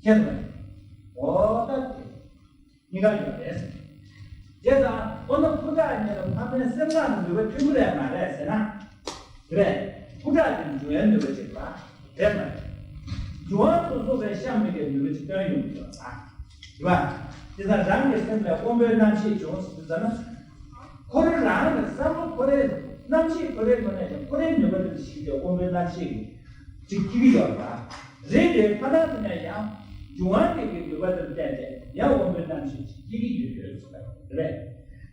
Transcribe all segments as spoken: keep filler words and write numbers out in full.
ཁྱེད་ཚོ་འོ་ད་དེ་གཉིས་ཀ་ཡོད་རེད། བྱས་ཙང་འོ་ན་ཕུ་ཐག་ཉེ་ལ་ཕ་མའི་སེམས་ཁམས་ནུས་པ་ཐོན་གི་རེད་མ་རེད་ཟེར་ན། རེད། ཕུ་ཐག་དེ་འབྱུང་བའི་ནུས་པ་ཅིག་རེད་མ་རེད། འབྱུང་བ་སོ་སོ་བའི་གཤམ་མི་གི་ནུས་པ་ཅིག་བཏོན་ཡོང་གི་ཡོད་ས། རེད་བ། དེ་ལྟར་རང་གི་སེམས་ལ་དབང་པོའི་རྣམ་ཤེས་བྱུང་ཟེར་ན། ཁོ་རང་རང་གི་བསམ་བློ་ཁོ་རའི་རྣམ་ཤེས་ཁོ་རའི་ངོས་ནས་ཀྱང་ཁོ་རའི་ནུས་པ་དེ་ཞིག་དེ་དབང་པོའི་རྣམ་ཤེས་ཀྱིས་ཅིག་སྐྱེ་གི་ཡོད་པ་རེད་དེ། ཕ་ཐག་དེ་ནས་ཡང་འབྱུང་བ་དེ་གི་ནུས་པ་དེར་བརྟེན་ཏེ་ཡང་དབང་པོའི་རྣམ་ཤེས་ཅིག་སྐྱེ་གི་ཡོད་ཡོད་ཟེར་བ་རེད།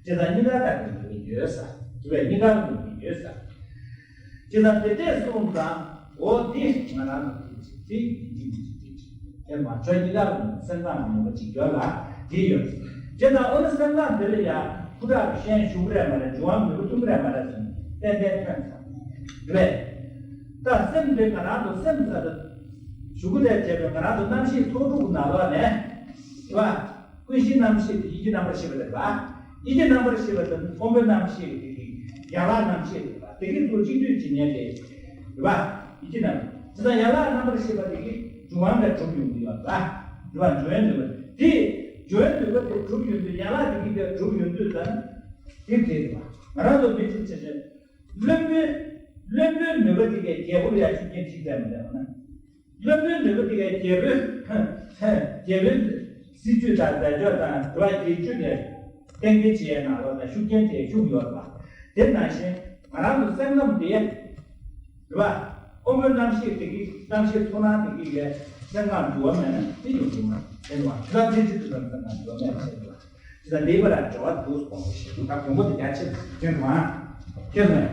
དེ་དང་གཉིས་ཀ་དག་གི་ནུས་པ་ཡོད་ས་དེ་བས་གཉིས་ཀ་ནུས་པ་ཡོད་ས། ཅེས་དང་དེ་འདྲས་གསུངས་ཙང་འོ་དེ་ང་རང་ལ་དེ་ཅིག་དེ་ཡིན་གཅིག་མིན་གཅིག་དེ་ཅིག་དེ་མ་ཆོས་ཀྱི་ལག་ལ་སེམས་ཁམས་ནུས་པ་ཅིག་ཡོད་ལ་དེ་ཡོད། ཅེས་དང་འོ་ན་སེམས་ཁམས་དེ་ལ་ཡ་ཁུ་ཁྲག་གི་ཤན་ཞུགས་རེད་མ་རེད། འབྱུང་བ་མི་བུ་ཐུང་རེད་མ་རེད་ཟེར་ཏན་ཏན་ཐོན་ཚར་རེད། ད་སེམས་དེ་ང་རང་ཚོ་སེམས་ཟེར་ཞུ་གི་རེད་བྱས་པས་ང་རང་ཚོ་རྣམ་ཤེས་ཚོགས་དྲུག་གི་ནང་ལོགས་ནས་རེད་བ། ཀུན་གཞིའི་རྣམ་ཤེས་དེ་ཡིད་ཀྱི་རྣམ་པར་ཤེས་པ་རེད་པ། ཡིད་ཀྱི་རྣམ་པར་ཤེས་པ་དེ་ནི་ཕུང་པོའི་རྣམ་ཤེས་ཀྱི་དེ་གི་ཡན་ལག་རྣམ་ཤེས་རེད་པ། དེ་གི་ཚུར་གཅིག་བསྡུས་བྱེད་མཁན་དེ་རེད་པ། ཡིད་ཀྱི་རྣམ་དེ་དང་ཡན་ལག་རྣམ་པར་ཤེས་པ་དེ་གི་འབྱུང་བ་འདྲ་གྲུབ་ཡོང་གི་ཡོད་པ། རེད་པ། འབྱུང་བའི་ནུས་པ་དེ། འབྱུང་བའི་ནུས་པ་དེ་གྲུབ་ཡོང་དུས་ཡན་ལག་དེ་གི་དེ་གྲུབ་ཡོང་དུས་ད་དེ་དེ་རེད་པ། ང་རང་ཚོ་མི་གཅིག་བྱས་བྱས་བླུན་པོའི་བླུན་པོའི་ནུས་པ་དེ་གི་རྒྱལ་པོ་ལ་ཡ་ཤུགས་རྐྱེན་ཐེབས་ཀྱི་མི་འདུག་ན། བླུན་པོའི་ནུས་པ་དེ་གའི་རྒྱལ་པོའི་རྒྱལ་པོའི་སྲིད་ཇུས་དང་མཛད་ཕྱོགས་དང་དུ་བ་རྒྱལ་ཇུས་ལས་གཏན་འཁེལ་བྱེད་ཡས་ནང་ལོགས་ལ་ཤུགས་རྐྱེན་དེ་ཤུགས་ཡོད་པ། དེ་ནང་བཞིན་ང་རང་ཚོ་སེམས་ཁམས་དེ་རེད་བ། དབང་པོའི་རྣམ་ཤེས་དེ་གི་རྣམ་ཤེས་ཚོར་སྣང་དེ་གི་ལས་སེམས་ཁམས་འགྱུར་བ་མེད་ན་དེ་ཡོང་གི་མ་རེད་བ། དེ་ལ་དེ་ཅི་ཐུབ་ཙམ་སེམས་ཁམས་འགྱུར་བ་མེད་པ་བྱེད་དགོས། དེ་ལ་འདི་བར་འབྲེལ་བ་འདུག་དགོངས་པ་བཞེས་དགོས། ད་དགོངས་པ་དེ་རྒྱ་ཆེ་ཁྱོད་མ་ཁྱོད་མ་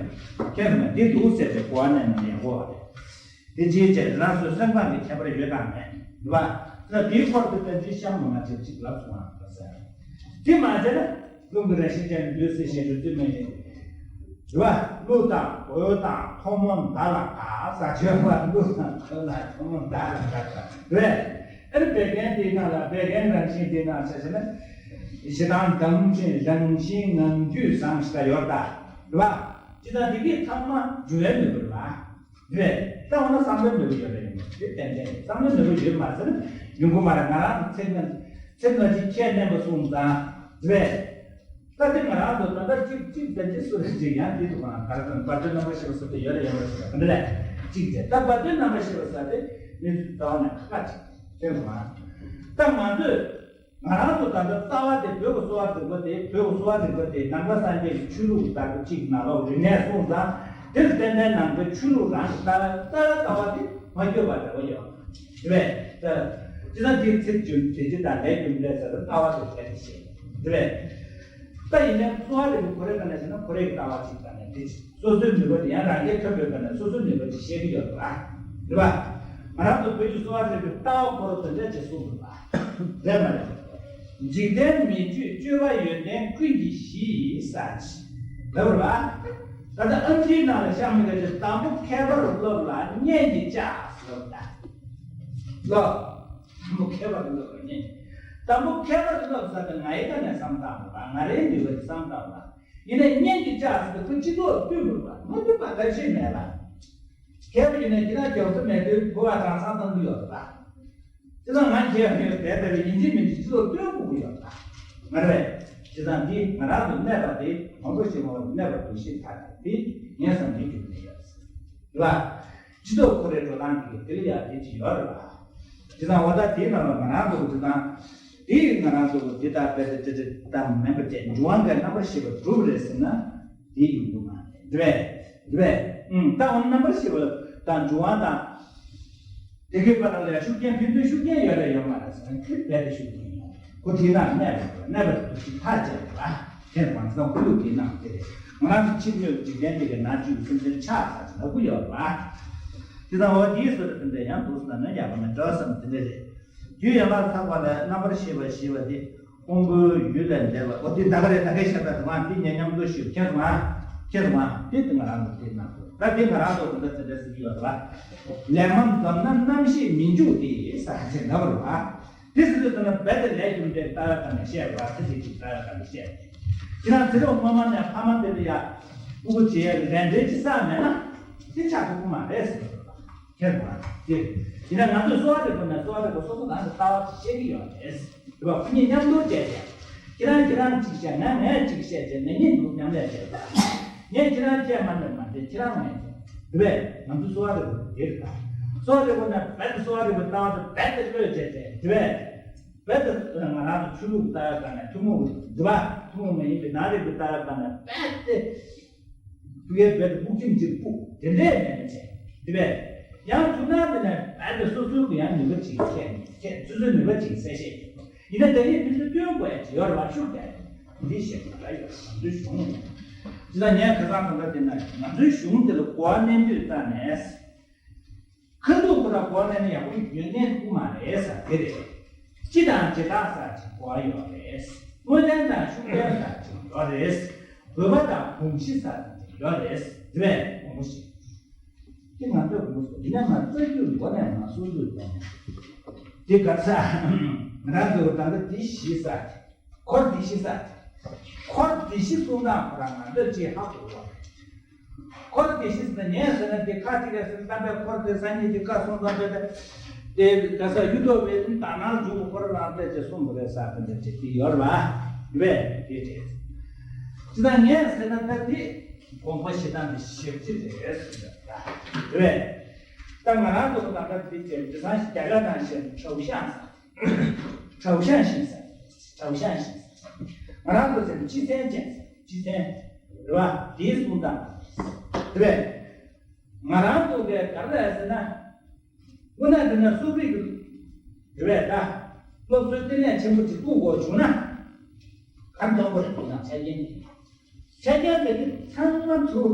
ཁྱོད་མ་འདི་འདུག་ཟེར་ཏེ་གོ་བ་ནས་ནམ་ཡང་གོ་བ་རེད། དེ་ཅིའི་ཕྱིར་རང་ཚོའི་སེམས་ཁམས་ཀྱི་ཁྱད་པར་ཡོད་དམ་མེད་རེད་བ། དེ་ལ་དེའི་སྐོར་དུ་བསྟན་འཛིན་ཤམ་མ་མ་ཅིག་ཅིག་ལབ་སོང་བ་ཟེར། དེ་མ་བྱས་ན་རླུང་གི་རང་བཞིན་ཅན་ལུས་སེམས་ཞེས་བརྗོད་རྩིས་མེད་ནས་རེད་བ། ཀླུ་དང་འོད་དང་ཐོག་མོ་མདའ་ལ་དགའ་ཟ་བྱོས་པ། ཀླུ་དང་འོད་དང་ཐོག་མོ་མདའ་ལ་དགའ་རེད། ཨེ་རེད། བད་ཀན་དེའི་ནང་ལ་བད་ཀན་རང་བཞིན་དེའི་ནང་ཆ་བཞག་ན་ཞེ་སྡང་དང་རང་བཞིན་ངང་རྒྱུད་བཟང་ཞེ་དྲག་ཡོད་ད་རེད་བ། ཅི་ལྟར་དེ་གའི་ཐ་མ་འབྱུང་བའི་ནུས་པ་རེད་བ། རེད། ད་འོ་ན་བསམ་བློའི་ནུས་པ་ཡོད་རེད། དེ་ཏན་ཏན་རེད། བསམ་བློའི་ནུས་པ་ཡོད་མ་ཟེར་ན་ཡོང་གི་མ་རེད། ང་རང་ཚོ་ཚེ་སྔ་ཚེ་སྔ་ཕྱི་ཁས་ལེན་པ་སོང་ཙང་རེད། ད་དེ་ང་རང་ཚོ་ད་ལྟ་གཅིག་གཅིག་དང་གཅིག་སུ་རེད་ཅིག་ཡང་དེ་འདུག་ག་ད་ལྟ་བར་དོའི་རྣམ་པར་ཤེས་པ་ཟེར་དེ་ཡོད་རེད། ཡོད་མ་རེད་ཟེར་བ་འདི་ལས་གཅིག་བྱས། ད་བར་དོའི་རྣམ་པར་ཤེས་པ་ཟེར་དེ་མི་ཚོའི་ལྟ་བ་ནས་ཁག་ཅིག་དེ་འདུག་ག་ད་ང་ཚོས། ང་རང་ཚོ་ད་ལྟ་རྩ་བ་དེ་བོད་ཀྱི་གསོ་བ་རིག་པ་དེ། བོད་ཀྱི་གསོ་བ་རིག་པ་དེ་ནམ་མཁའ་སངས་རྒྱས་ཀྱི་ཆོས་ལུགས་ལྟ་བུ་གཅིག་ནང་ལོགས་རིག་གནས་སོང་ཙང་། དེར་བརྟེན་ནས་ནམ་མཁའི་ཆོས་ལུགས་རང་གི་ལྟ་བའི་རྩ་བའི་ལྟ་བ་དེ་མ་འགྱུར་བ་འདྲ་བོ་ཡོད་རེད། ད་ཅི་ལྟར་དེའི་ཚིག་རྒྱུན་དེ་ཅི་དང་ལས་རྒྱུ་འབྲས་ཟེར་བའི་ལྟ་བ་དེ་གལ་ཆེ་རེད། ད་ཡིན་ནའི་གསོ་བ་རིག་པ་ཁོ་རའི་སྒང་ནས་བྱས་ན་ཁོ་རའི་ལྟ་བ་གཅིག་སྒང་ནས་དེ་སོ་སོའི་ནུས་པ་དེ་ཡང་རང་རྒྱལ་ཐོབ་པའི་སྒང་ནས་སོ་སོའི་ནུས་པ་དེ་ཤེས་ཀྱི་ཡོད་རེད་བ། རེད་བ། ང་རང་ཚོ་བོད་ཀྱི་གསོ་བ་རིག་པའི་ལྟ་བ་ཁོ་རང་དེ་འདྲ་ཅིག་གསུངས་འདུག་བ། རེད་མ་རེད། འཇིག་རྟེན་མི་ཆོས་སྤྱོད་པ་ཡོན་ཏན་ཀུན་གྱི་གཞི་ཡིན་ཟེར་གྱི་ལབ་རེད་བ། ད་ལྟ་ཨམ་ཆིའི་ནང་ལ་བཞག་མི་འདྲ་ཅིག་དང་པོ་མཁས་པར་སློབ་ལ་སྙན་གྱིས་བཅགས་ཟེར་བ་ད། སློབ། དང་པོ་མཁས་པར་སློབ་ལ་སྙན། དང་པོ་མཁས་པར་སློབ་ཟེར་ཏེ་ང་ཡི་ཀ་ནས་བསམ་བཏང་བ། ང་རའི་འདུལ་བ་ཡི་བསམ་བཏང་བ། ཡིན་ནའི་སྙན་གྱིས་བཅགས་ཟེར་ཏེ་ཁོ་སྤྱི་ཚོགས་བསྟུན་དགོས་པ་མ་བསྟུན་པ་ཐབས་ཤེས་མེད་ལ། མཁས་པ་ཡིན་ན་ཁྱེད་རང་རྒྱབ་ས་མེད་དུས་ཕོ་བ་གྲང་སར་བཏང་གི་ཡོད་ལ། ཁྱེད་རང་ང་མཁས་པ་ཡོད་དེ་ལྟ་བུའི་ཡིན་གཅིག་མིན་གཅིག་སྤྱི་ཚོགས་བསྟུན་དགོས་ཀྱི་ཡོད་ལ། མ་རེད། བྱས་ཙང་འདི་ང་རང་ལ་གནས་པ་དེ་མང་པོ་ཞིག་མ་གནས་པ་འདུ་ཤེས་ཐག་དེ་ངས་བསམ་གྱི་རྒྱུ་མེད་ཡོད་ལ། སྤྱི་ཚོགས་ཁོ་རའི་འགྲོ་སྟངས་དེ་གི་དེ་ལ་ཡ་དེ་ཅི་ཡོད་རེད་ལ། བྱས་ཙང་འོ་ད་དེའི་ནང་ལ་ང་རང་ཚོ་གི་དེ་དང་། དེ་ཡི་ང་རང་ཚོ་གི་དེ་དག་དཔེ་དེ་དེ་དེ་དང་མིན་པ་བཅས་འབྱུང་བ་འགའི་རྣམ་པར་ཤེས་པ་གྲུབ་རེད་ཟེར་ན། དེ་ཡིན་དགོས་མ་རེད། རེད་པས། རེད་པས། ཨང་། ད་འོ་ན་རྣམ་པར་ཤེས་པ་དང་འབྱུང་བ་དང་། དེ་གའི་བར་ལ་ཡང་ཤུགས་རྐྱེན་ཕན་ཚུན་ཤུགས་རྐྱེན་ཡོད་རེད་ཡོད་མ་རེད་ཟེར་ན། ཁྱོད་རྦད་དེ་ཤུགས་རྐྱེན་ཡོད། ཁོ་དེའི་ནང་གནས་པ་རེད། གནས་པ་དེ་ཐག་བཅད་པ་དེ་མ་ཚང་ཁོར་ཡུག་དེའི་ནང་དེ་རེད། ང་རང་ཚོ་ཕྱི་སྣོད་འཇིག་རྟེན་དེ་གའི་ནང་བཅུག་སེམས་ཅན་ཆགས་ཚར་ཅིག་ལབ་ཀྱི་ཡོད་རེད་པ། དེ་དང་འོ་དེའི་བཟོ་འདྲ་དེ་འདྲ་ཡང་འདུག་ཟེར་ན་ཡག་པོ་མེད་འགྲོ་བསམ་དེ་འདྲ་རེད། རྒྱུ་ཡན་ལག་ཚང་བ་ལ་རྣམ་པར་ཤེས་པ་ཞེས་པ་དེ་དབང་པོའི་ཡུལ་ལས་འདས་པ། འོ་དེ་ད་ག་རེད། ད་གའི་ཤ་སྟག་དུ་མ་དེ་ཉན་མཉམ་དུ་ཞུ། མཁྱེན་སོང་ང་། མཁྱེན་སོང་ང་། དེ་དེ་ང་རང་ཚོ་དེ་ནང་དུ་ད་དེ་ང་རང་ཚོ་གོ་ད་དེ་འདྲ་ཟེར་གྱི་ཡོད་རེད་པ། ལས་མ་འཛོམས་ན་རྣམ་ཤེས་མི་འཇུག་སྟེ་ཟེར་ཅེས་ལབ་པ་རེད་པ། དེ་ཟེར་དུས་ད་ནི་རྦད་དེ་ལས་རྒྱུ་འབྲས་ལྟ་བའི་སྒང་ནས་བཤད་པ་ཚེ་གཅིག་གི་ལྟ་བའི་སྒང་ནས་བཤད། ཁྱེད་རང་ཚེ་རབས་སྔོན་མ་ནས་ཕ་མ་དེ་ལ་ཡ་ཕྲུ་གུ་བྱེད་ཡ་གི་རེ་འདྲེ་ཅིག་བསགས་མེད་ན་དེ་ཆགས་ཐུབ་ཀྱི་མ་རེད་ཟེར་བ་རེད། ཁྱེད་རང་དེ་ ཡིན་ན་ང་ཚོས་གསོ་བ་རིག་པ་ནས་གསོ་བ་རིག་པ་སོ་སོ་རང་གི་ལྟ་བ་དེ་བཤད་ཀྱི་ཡོད་རེད། རེད་པ། ཁོ་གཉིས་མཉམ་དུ་བྱས་ཏེ། ཁྱེད་རང་ཁྱེད་རང་གཅིག་བཤད། ང་ངས་གཅིག་བཤད་བྱས། ནས་གཉིས་འདུག་མཉམ་ལས་བྱས་པ། ངས་ཁྱེད་རང་བཤད་མ་འདོད་མ་འདོད་ཁྱེད་རང་ངས་བཤད། རེད་པས། ང་ཚོ་གསོ་བ་རིག་པ་དེ་རེད་ད། གསོ་བ་རིག་པ་ནས་རྦད་དེ་གསོ་བ་རིག་པའི་ལྟ་བ་དེ་རྦད་དེ་བློས་བྱས་ཏེ། རེད་པས། རྦད་དེ་ང་རང་ཚོ་ཆོས་ལུགས་ལྟ་བའི་སྒང་ནས། ཐུན་མོང་གི་རེད་པ། ཐུན་མོང་མ་ཡིན་པའི་ནང་རིག་པའི་ལྟ་བའི་སྒང་ནས་རྦད་དེ། ཕ་གིའི་རྦད་དེ་ཕུགས་ཁྱིམ་གཅིག་ཕུག་དེ་འདྲས་མེད་མི་བྱེད། དེ་བས། ཡང་ཐུགས་སྣང་དེ་ནས་རྦད་དེ་སོ་སོའི་གི་ཡང་ནུས་པ་ཅིག་ཁྱེད་ཁྱེད་སོ་སོའི་ནུས་པ་ཅིག་གསལ་བཤད་ཡོད། ཡིན་ན་དེ་ནི་ཕན་ཚུན་སྟོན་དགོས་ཡ་ཅིག་ཡོད་རེད་པ། ཤུགས་རྒྱག་ཡ་འདི་ཞིག་རེད་ཡོད། ང་ཚོའི་གཞུང་། ཅི་ལྟར་ངས་ཁ་སང་གང་ལྟར་བལྟས་ན། ང་ཚོའི་གཞུང་དེ་ལ་གོ་བ་ལེན་དུས་ཙང་ནས། ཁ་ཐུག་ཁོ་རང་གོ་བ་ལེན་ན་ཡག་པོ་ཡོད་ནས་ཐུག་མ་རེད་ཟེར་དེ་རེད། སྤྱི་དང་བྱེ་བྲག་ཟེར་ཅིག་གོ་བ་ཡོད་རེད། དངོས་བསྟན་དང་ཤུགས་བསྟན་ཟེར་ཅིག་ཡོད་རེད། དགོས་པ་དང་གོམས་གཤིས་ཟེར་ཅིག་ཡོད་རེད། དེ་བས་གོང་བུ་ཞིག་དེ་ང་ཚོས་གོང་བུ་ཞིག་ཡིན་ན་མ་རྩ་རྒྱུ་མགོ་ནས་མ་སོ་སོས་གཏོང་། དེ་ག་ས། ང་རང་ཚོས་ད་ལྟ་དེ་བཞི་ཟེར། འཁོར་འདི་བཞི་ཟེར། འཁོར་འདི་བཞི་གསུང་སྟངས་ཁོ་རང་ང་ཚོས་ཅིག་ཧ་གོ་བ། འཁོར་འདི་བཞི་ཟེར་ན། ངས་ཟེར་ན་དེ་ཁ་ཅིག་གིས་ཟེར་ན། དམ་པའི་འཁོར་དེ་སངས་རྒྱས་ཀྱི་བཀའ་གསུང་ཙམ་པས་དེ་ག་ས་གཡུ་ཐོག་པའི་དག་སྣང་འཇུག་པའི་འཁོར་རང་བལྟས་ཅེས་གསུངས་པ་རེད་ཟེར། དེ་འདྲ་ཅིག་དེ་ཡོད་རེད་པ། རེད་པས། དེ་རེད། ཅི་ད་ངས་ཟེར་ན་ད་དེ་དགོངས་པ་བཞེས་སྟངས་དེ་ཞེ་པོ་ཅིག་རེད་ཟེར་ད། རེད་པས། ད་ང་རང་ཚོ་ད་ལྟ་དེ་བྱས། དེང་སང་རྒྱ་གར་ནང་བཤད་ན་ཁྲའོ་ཞང་ཟེར། ཁྲའོ་ཞང་ཞིང་ཟེར། ཁྲའོ་ཞང་ཞིང་ཟེར། ང་རང་ཚོ་ཟེར་ན་སྤྱི་མཚན་ཅན་ཟེར། སྤྱི་མཚན། རེད་པ། དེའི་གསུང་སྟངས་རེད་པས། ང་རང་ཚོ་གས་ག་རེ་ཟེར་ན། དངོས་གནས་དྲང་གནས་གསོ་རིག་གི་རེད་པས། ད་སློབ་གསོའི་ལྟེ་གནས་ཆེན་པོ་ཅིག་བཙུགས་དགོས་བྱུང་ན། ག་རེ་གཏོང་དགོས་རེད། ཁོ་ན་ཆ་རྐྱེན་དེ། ཆ་རྐྱེན་དེ་གི་ཚང་མ་ཚུར།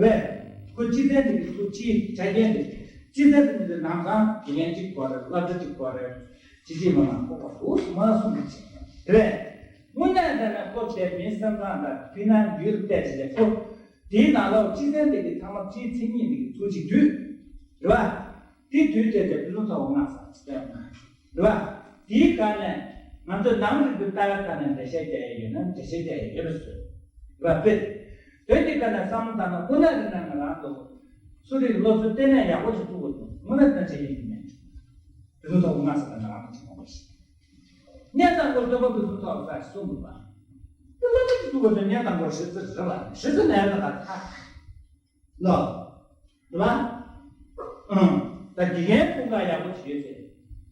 རེད་པས། ཁོ་སྤྱི་མཚན་དེ་གི་ཚུར་སྤྱིའི་ཆ་རྐྱེན་དེ། སྤྱི་མཚན་དེ་གི་ནང་སང་དགེ་རྒན་གཅིག་དགོས་རེད། སློབ་གྲྭ་གཅིག་དགོས་རེད། ཅི་ཅི་མ་མ་ཁོ་གོ་འདུག་མ་གསུང་གི་ཅིག་རེད་པས། དངོས་གནས་དྲང་གནས་ཁོ་དེ་མི་སེམས་ཁམས་དང་ཕི་ནང་རྒྱུད་བལྟས་ཅི་ལས་ཁོ། དེའི་ནང་ལོགས་སྤྱི་མཚན་དེ་གི་ཚང་མ་སྤྱིའི་མཚན་ཉིད་དེ་གི་ཚུར་ཅིག་བསྡུས། རེད་པ། དེ་དུས་དེ་དེ་ཕུན་སུམ་ཚོགས་པ་ལྔ་ཟེར་ཅིག་བསྟན་པ། རེད་པ། དེའི་སྒང་ནས་ང་ཚོས་ནང་རིག་པའི་ལྟ་བའི་སྒང་ནས་འགྲེལ་བཤད་རྒྱག་ཡ་ཡོད་ན་འགྲེལ་བཤད་རྒྱག་ཡ་ཡོད་པ་བཟོས། རེད་པ། དཔེར། དོན་དེའི་སྒང་ནས་བསམ་བློ་བཏང་ན། དངོས་གནས་དྲང་གནས་ང་རང་ཚོ་གསོ་རིག་སློབ་གསོའི་ལྟེ་གནས་ཡག་པོ་ཞིག་བཙུགས་དགོས་འདུག་དངོས་གནས་དྲང་གནས་བྱེད་ཡ་ཡིན་ནས། ཕུན་སུམ་ཚོགས་པ་ལྔ་ཟེར་ན་ང་རང་ཚོ་བྱེད་མ་དགོས་ཤིང་། གནས་དང་སྐོར་སྟོན་པ་ཕུན་སུམ་ཚོགས་པ་ཟེར་གསུངས་འདུག་པ། དེ་སློབ་གྲྭ་གཅིག་བཙུགས་པ་དེ་གནས་དང་སྐོར་ཞེ་ཚིག་རེད་པ། ཞེ་ཚིག་ལས་ན་ད་ཁ། ལོ། རེད་པ། ཨང་། ད་དགེ་རྒན་དཔུང་ཁག་ཡག་པོ་ཞིག་ཡོད་ཚེ།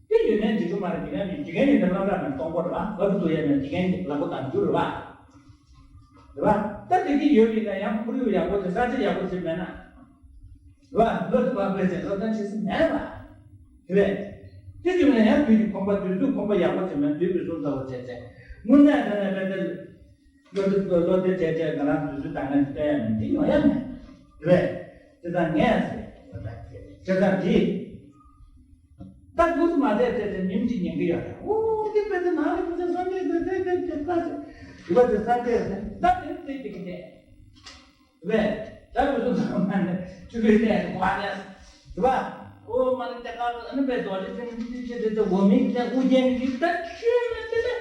དེ་ཡོད་ནའི་འགྲིག་གི་མ་རེད། དགེ་རྒན་མིན། དགེ་རྒན་ཡིན་ན་སློབ་གྲྭ་ནང་གཏོང་དགོས་རེད་པ། སློབ་གྲྭ་དུ་ཡོད་ན་དགེ་རྒན་གྱི་ལག་པ་དང་འགྱུར་རེད་པ། རེད་པ། ད་དེ་གི་ཡོད་པ་ཡིན་ན་ཡང་ཁོར་ཡུག་ཡག་པོ་དེ། ས་ཆ་ཡག་པོ་དེ་མེད་ན། རེད་པ། སློབ་གྲྭ་མ་ཕེབས་ཚེ་སློབ་སྟོན་བྱེད་ས་མེད་པ། དེ་བས། དེ་བྱུང་ན་ཡང་དུས་ཀྱི་ཁོམ་པ། དུས་ཚོད་ཁོམ་པ་ཡག་པོ་དེ་མེད། དུས་ཀྱི་སོང་ཚར་བ་བྱས་ཚེ། དངོས་གནས་དྲང་གནས་དཔེ་དེ། བློ་དེ་བློ་དེ་བྱས་བྱས་ང་རང་དུས་ཚོད་དང་ངས་སྟོན་ཡ་མིན། དེ་ཡོང་ཡ་མེད། རེད། དེ་ལྟར་ངས་ཟེར། དེ་ལྟར་དེ། ད་འདུག་མ་བསྡད་བསྡད་བསྡད་ཉིན་གཅིག་ཉན་གི་ཡོད་རེད། འོ་དེ་དཔེ་དེ་ནང་ལ་ཁོ་ཚོས་བསམ་ཡས་དེ་དེ་དེ་དེ་ལྟ་ཞིག་ཡོད་པ་དེ་བསམ་ཡས་དེ་ད་དེ་དེ་དེ་གི་དེ། རེད། ད་ལོ་ཚོད་ཚང་མ་ནས་ཆུ་ཚོད་ནས་གོ་བ་ནས། རེད་པ། ཨོ་མ་ནི་དེ་ག་ཨ་ནི་པའི་རྡོ་རྗེ་ཅན་གྱི་ཅི་ཅི་དེ་དེ་འོ་མིག་དེ་དབུ་རྒྱན་གྱི་ད་ཆོས་མེད་དེ་དེ།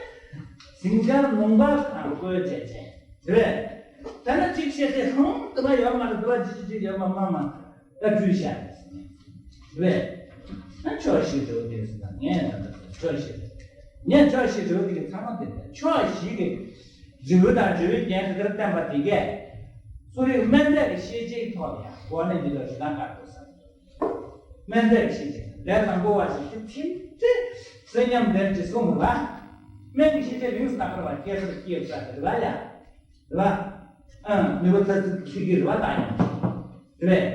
ཟིང་ཆ་ལུང་པ་གང་བཀོད་བྱས་བྱས། རེད། ད་ནི་གཅིག་བཤད་དེ་ཧང་དེ་པ་ཡོད་མ་རེད། དེ་པ་ཅི་ཅི་ཅི་ཡོད་མ་མ་མ། ད་བཀྲུས་བཞག་རེད། ད་ཕྱོགས་བཞི་འགྲོ་དེ་ཟེར་ན་ངས་ད་ལྟ་ཕྱོགས་བཞི་རེད། ངས་ཕྱོགས་བཞི་འགྲོ་དེ་གི་ཚང་མ་དེ་ཕྱོགས་བཞི་གི་འབྲས་བུ་དང་འབྲས་བུའི་རྒྱན་དེ་ལྟར་བསྟན་པ་དེ་གས། གསོ་རིག་སྨན་རྫས་ཀྱི་ཤེས་བྱའི་ཐོག་ལ་ཡང་གོ་གནས་འདི་ལ་རིན་ཐང་དཀར་པོ་ཟེར། སྨན་རྫས་ཀྱི་ཤེས་བྱ། ལས་དང་པོ་བ་ཞིག་གི་ཐིམ་ཏེ་གསོན་ཉམས་ལྡན་ཅིག་གསུངས་པ། སྨན་གྱི་ཤེས་བྱ་ལིང་ཟེར་ན་ཁར་བ་སྐྱེ་སར་སྐྱེས་ས་དེ་རེད་པ་ཡ། རེད་པ། ཨང་། ནུས་པ་ཚ་ཚིག་ཚིག་གི་རེད་པ་ད་ཡང་། རེད།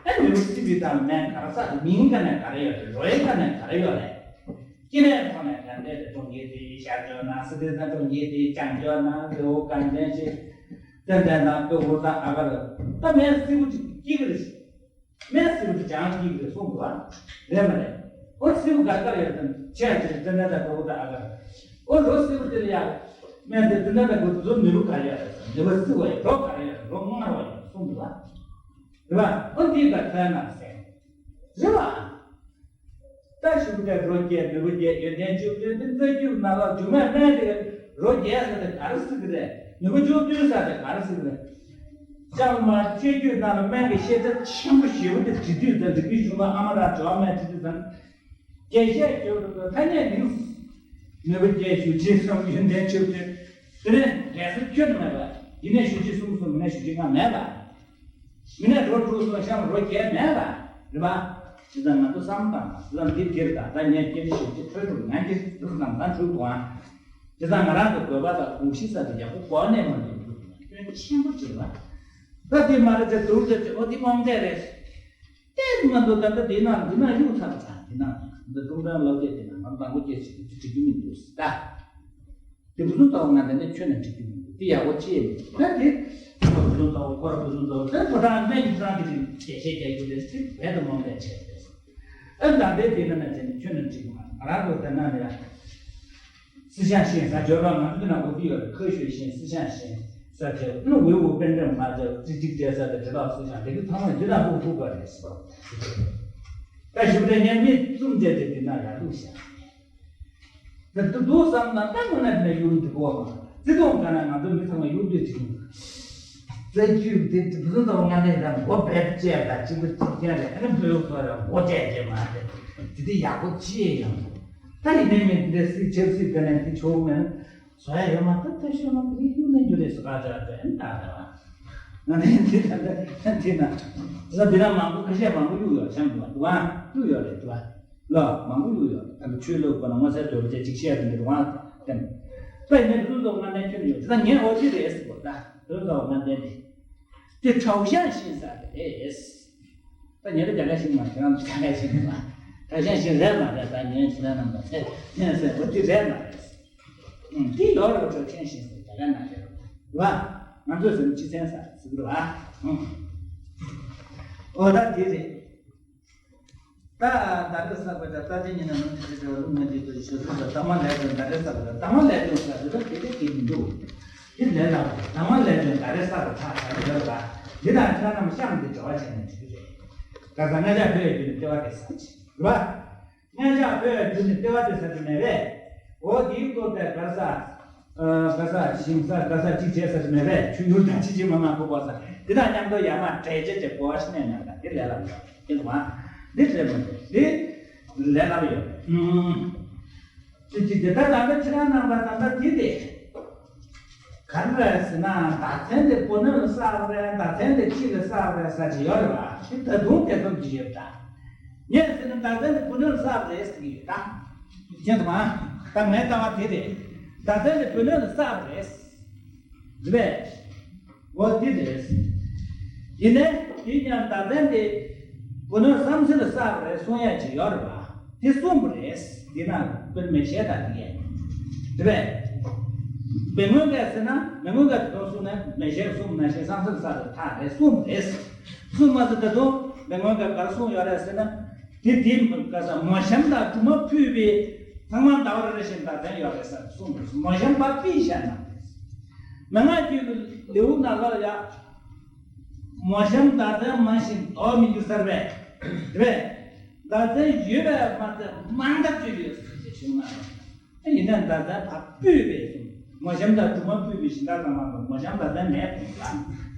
ཨ་ནུས་པ་ཚིག་པའི་དང་སྨན་ག་རེ་ཟ། མིང་ག་ནས་ག་རེ་ཡོད་རེད། རོའི་ག་ནས་ག་རེ་ཡོད་རེད། སྐྱེ་གནས་ཐོག་ནས་ད་ལྟའི་དེ་གྲོང་ཁྱེར་དེ་ཤར་ཕྱོགས་ན། སི་ཏི་ན་གྲོང་ཁྱེར་དེ་བྱང་ཕྱོགས་ན་རི་བོ་དགའ་ལྡན་ཞིག་ཙན་དན་དང་སྤོ་བོ་དང་ཨ་གར། ད་སྨན་བསིལ་པོ་ཅིག་སྐྱེ་གི་རེད། སྨན་བསིལ་པོ་ཅིག་ཅང་སྐྱེ་གི་རེད་གསུངས་འདུག་པ། རེད་མ་རེད། ཨོ་བསིལ་པོ་ག་རེ་ག་རེ་ཡོད་དམ། ཆེ་ཡང་ཆེ་ཙན་དན་དང་སྤོ་བོ་དང་ཨ་གར། ཨོ་རོ་བསིལ་པོ་དེ་ལ་ཡ། སྨན་དེ་ཙན་དན་དང་སྤོ་བོ་དེ་ཚོ་ནུས་པ་ག་རེ་ཡོད་རེད། ནུས་པ་བསིལ་བ་ཡོད། རོ་ག་རེ་ཡོད་རེད། རོ་མངར་བ་ཡོད་གསུངས་འདུག་པ། རེད་པ། ཨོ་འདི་ག་ཐོན་ན་ཟེར། རེད་པ། ད་ཞུ་བ་རོ་བརྒྱད་ནུས་པ་བརྒྱད་ཡོན་ཏན་བཅུ་བདུན་དེ་རྩ་རྒྱུད་ནང་ལ་རྒྱུ་མེད་སྨན་དེ་རོ་བརྒྱད་ཟེར་དེ་ག་རེ་ཟེར་གི་རེད། ནུས་པ་བཅུ་བདུན་ཟེར་དེ་ག་རེ་ཟེར་གི་རེད། ལྕང་མ་སྤྱོད་རྒྱུད་ནང་ལ་སྨན་གྱི་ཤེས་ཚད་ཆེན་པོ་ཞེ་པོ་དེ་འབྲི་དུས་དང་འབྲི་དུས་བྱུང་ན། ཨ་མ་དང་དྲི་བ་སྨན་འབྲི་དུས་དང་། རྒྱས་བཤད་བརྗོད་འགྲོ་ཐ་སྙད་མིང་། ནུས་པ་རྒྱས་ཞུ་ཅིག་གསུམ། ཡོན་ཏན་ཆེ་བ་དེ། དེ་ནས་འགྲེལ་ཚུལ་ཁྱོན་ནས་མེད་པ། ཡིན་ནས་ཞུ་ཅིག་གསུམ་གསུམ། མིན་ན་ཞུ་ཅིག་ལྔ་མེད་པ། མི་ནས་རོ་དྲུག་སོང་ཤམ་རོ་བརྒྱད་མེད་པ། རེད་པ། དེ་ཙང་ང་ཚོ་བསམ་དང་། དེ་ཙང་འདི་འདིར་དང་། ད་ངས་སྐྱེ་འདི་ཞིག་ཅིག་ཐོས་གྲུབ་ངན་གྱི་དུ་ཙམ་དང་འཁྲུལ་དུའང་། དེ་ཙང་ང་རང་གི་དགོས་པ་དང་དགོངས་གཞི་ས་དེ་ཡག་པོ་གོ་ནས་མ་འདུག་སྐྱོན་ཆེན་པོ་ཅིག་ལ། ད་དེ་མ་རེད་དེ་དུར་དེ་དེ་ཨོ་དེ་རྨོངས་དད་རེད། ཏེ་མ་འདུག་ད་ལྟ་དེ་ནང་འདི་ནང་གཡུག་ཚར་ཙང་དེ་ནང་འདི་ཀྲུང་ཀྲང་ལོ་རྒྱས་དེ་ནང་ང་དང་པོ་སྐྱེ་ཞིག་དེ་འགྲིག་གི་མི་འདུག་ད། དེ་བུ་ཆུང་ལྟ་བུ་ང་འདི་འདྲ་ཁྱོན་ནས་འགྲིག་གི་མི་འདུག་དེ་ཡག་པོ་ཅི་ཡང་མི་འདུག་ད་དེ་བུ་ཆུང་ལྟ་བུ་ཁོ་ར་བུ་ཆུང་ལྟ་བུ་དེ་ཕོ་བྲང་སྨན་གྱི་བྲང་གི་རིང་རྒྱས་བཤད་རྒྱག་རྒྱུ་རེད། དེ་བས་དུ་རྨོངས་དད་བྱས་རེད། ཨ་ད་དེ་དེ་ན་ན་དེ་ནི་ཁྱོན་ནས་འགྲིག་གི་མ་རེད། ང་རང་ཚོ་དེ་ན་ནི་ཡང་思想性ས་སྦྱོར་བ་ང་ཚོ་དེ་ན་འོ་དེ་ཡོད་རེད། 科学性思想性ས་དེ་ནི་唯物辩证法དེ་རྩི་གཅིག་བྱས་ས་དེ་འབྲས་བདག་思想དེ་གི་ཚང་མ་འདི་ན་ལྷུག་ལྷུག་པ་རེད་ཟེར། ད་ཞིབ་ཕྲ་ཉན་མི་གསུམ་བཅས་ཏེ་འདི་ན་ཡར་ལྷུག་བཞག་ད་དུ་འདུག་བསམ་ན་ད་དངོས་གནས་ནས་ཡུལ་འདི་གོ་མ་བརྩི་མཐོང་ག་ན་ང་ཚོ་མི་ཚང་མ་ཡུལ་འདི་བྱུང་། རྩ་རྒྱུད་འདི་བུ་ཚོ་ཚོ་ང་ནས་ད་མགོ་བེད་བཅད་ད་གཅིག་པུ་གཅིག་རྐྱང་རེད། ཨ་ནི་བོད་ཡོད་ཚོ་ར་མགོ་བཅད་བཅད་མ་རེད། དེ་དེ་ཡག་པོ་ཅི་ཡང་ད་ཡིན་ནའི་མི་འདི་སྲིད་ཆབ་སྲིད་དེ་ནས་འདི་ཆོག་མེད་བཟོ་ཡ་ཡོད་མ། ད་ཐབས་ཤེས་མ་གི་ཡུལ་ནས་འགྱུར་རེ་སུ་ག་ཅག་དེ་ཨ་ནི་ད་རེད་བ། ང་ནས་འདི་ད་ད་འདི་ན་ང་འདི་ན་མང་པོ་ཁ་ཤས་མང་པོ་གཡུག་ཡོད་བྱམས་འདུག་བ་འདུག་ཨ་གཡུག་ཡོད་རེད་འདུག་བ། ལ་མང་པོ་ཡོད་ཡོད། ད་ནི་ཆོས་ལུགས་པ་ན་མངོན་གསལ་དོད་པ་དེ་གཅིག་བཤད་པ་འདི་རུང་བསྟན། ད་ཡིན་ནའི་བུ་ཚོ་ང་ནས་ཁྱོད་ཡོད་ད་ངས་འོ་དེ་རེད་ཟེར་གོ་ད་བུ་ཚོ་ང་བསྟན་ཏེ། དེ་朝鲜ཤིང་ས་རེད། ད་ཉེ་རེ་རྒྱ་གར་ཤིང་མ་ཁྱོད་རང་ཚོ་རྒྱ་གར་ཤིང་མ་朝鲜ཤིང་རེད་མ་རེད། ད་ངས་ཁྱེད་རང་རྣམས་ལ་ཟེར་ངས་ཟེར་འོ་དེ་རེད་མ་རེད། ཨུམ་དེ་ཡོད་རེད།朝鲜ཤིང་ཟེར་རྒྱ་གར་ནང་རེད་རེད་བ། ང་ཚོས་ཟེར་ན་སྤྱི་ཚན་ས་ཟེར་གི་རེད་བ། ཨུམ་འོ་ད་དེ་རེད། ད་ད་རེས་བསགས་པའི་ད་ལྟ་དེ་ཉིད་ནས་མི་འདི་ཞེས་པའི་ལུགས་ནི་འདི་ལྟ་ཞེས་སོགས་ལ་ད་མ་ལས་དོན་ད་རེས་བསགས་པའི་ད་མ་ལས་དོན་བསགས་པའི་ད་དེ་དེ་དེ་མི་འདུག་དེ་ལས་ལ་ད་མ་ལས་དོན་ད་རེས་བསགས་པའི་ཐག་ད་རེས་ཡོད་ལ་འདི་དང་ཁྱེད་རྣམས་གཤམ་འདི་འབྲེལ་བ་བྱས་ནས་འབྲི་གི་རེད། ད་ས་ང་ཅག་བོད་ཡིག་འདི་ལྟེ་བ་དེ་ས་ཆེ་རེད་བ། ང་ཅག་བོད་ཡིག་འདི་ལྟེ་བ་དེ་ས་ཆེ་མེད་པས། འོ་དེའི་སྐོར་དེ་ག་ས། ག་ས་ཞིང་ས་ག་ས་གཅིག་བྱས་ས་ཞིག་མེད་པས། ཆུ་ཡུར་དང་ཅི་ཅི་མ་མ་ཁོ་པ་ས་འདི་དང་མཉམ་དུ་ཡར་མར་འབྲེལ་བྱེད་ཀྱི་གོ་བ་ཞིག་གནས་ན་ད་འདི་ལས་སླ་མོ་ཡོད་ཀྱི་འདུག་ཨ། འདི་ལས་སླ་མོ་འདི་ལས་སླ་མོ་ཡོད། ཅི་ཅི་འདི་ལྟར་ད་ལྟ་ཁྱེད་རང་རྣམ་པ་ད་ལྟ་འདི་དེ་ག་རེ་རེད་ཟེར་ན། ཟླ་མཚན་དེ་བུ་སྣོད་ལ་བསགས་པ་རེད། ཟླ་མཚན་དེ་དཔྱིད་ལ་བསགས་པ་རེད་ས་ཅིག་ཡོད་རེད་བ། དེ་ད་དུང་དེ་ཙམ་གྱི་ཡོད་ད། ངས་ཟེར་ན་ཟླ་མཚན་དེ་བུ་སྣོད་ལ་བསགས་པ་རེད་ཟེར་གྱི་ཡོད་ད། མཁྱེན་སོང་ང་། ད་ངའི་ལྟ་བ་དེ་རེད། ཟླ་མཚན་དེ་བུ་སྣོད་ལ་བསགས་པ་རེད། རེད་པས། འོ་དེ་རེད། ཡིན་ནའི་དེ་ཀྱང་ཟླ་མཚན་དེ་བུ་སྣོད་བསམ་སེལ་ལ་བསགས་པ་རེད་གསུང་ཡ་ཅིག་ཡོད་རེད་བ། དེ་གསུངས་པ་རེད། དེ་ན་དཔེར་མེ་ཤེལ་དང་དེ་གས་རེད་པས། མེ་སྔོན་གས་ཟེར་ན་མེ་སྔོན་གས་དེ་དོན་གསུངས་ནས་མེ་ཤེལ་གསུངས་ནང་བཞིན་བསམ་སེལ་ལ་བསགས་པའི་ཐག་རེད་གསུངས་པ་རེད། གསུངས་མ་ཟེར་ད་དུང་མེ་སྔོན་གས་ག་རེ་གསུངས་ཡོད་རེད་ཟེར་ན། དེ་དེ་ག་ས་མོ་གཤམ་དང་སྦྲུམ་མ་ཕུད་པའི་ཚང་མ་ཟླ་བ་རེ་རེ་བཞིན་ཟླ་མཚན་ཡོད་རེད་ཟེར་གསུངས་འདུག་མོ་གཤམ་པ་ཕུད་བཞག་ན། མན་ངག་རྒྱུད་ཀྱི་ལེའུ་ནང་ལ་ཡ། མོ་གཤམ་ཟླ་མཚན་མང་ཞིང་ལྡོག་མི་འགྱུར་ཟེར་བས། དེ་བས། ཟླ་མཚན་ཡོད་པས་མ་ཚད་མང་ཐག་ཆོད་ཡོད་ཟེར་ཞེས་གསུངས་ན། ཡིན་ན་ཟླ་མཚན་ཕར་ཕུད་པས་གསུངས། མོ་གཤམ་དང་སྦྲུམ་མ་ཕུད་པའི་གཞན་དག་ཚང་མ་མོ་གཤམ་ཟླ་མཚན་མེད་གསུངས་ལ།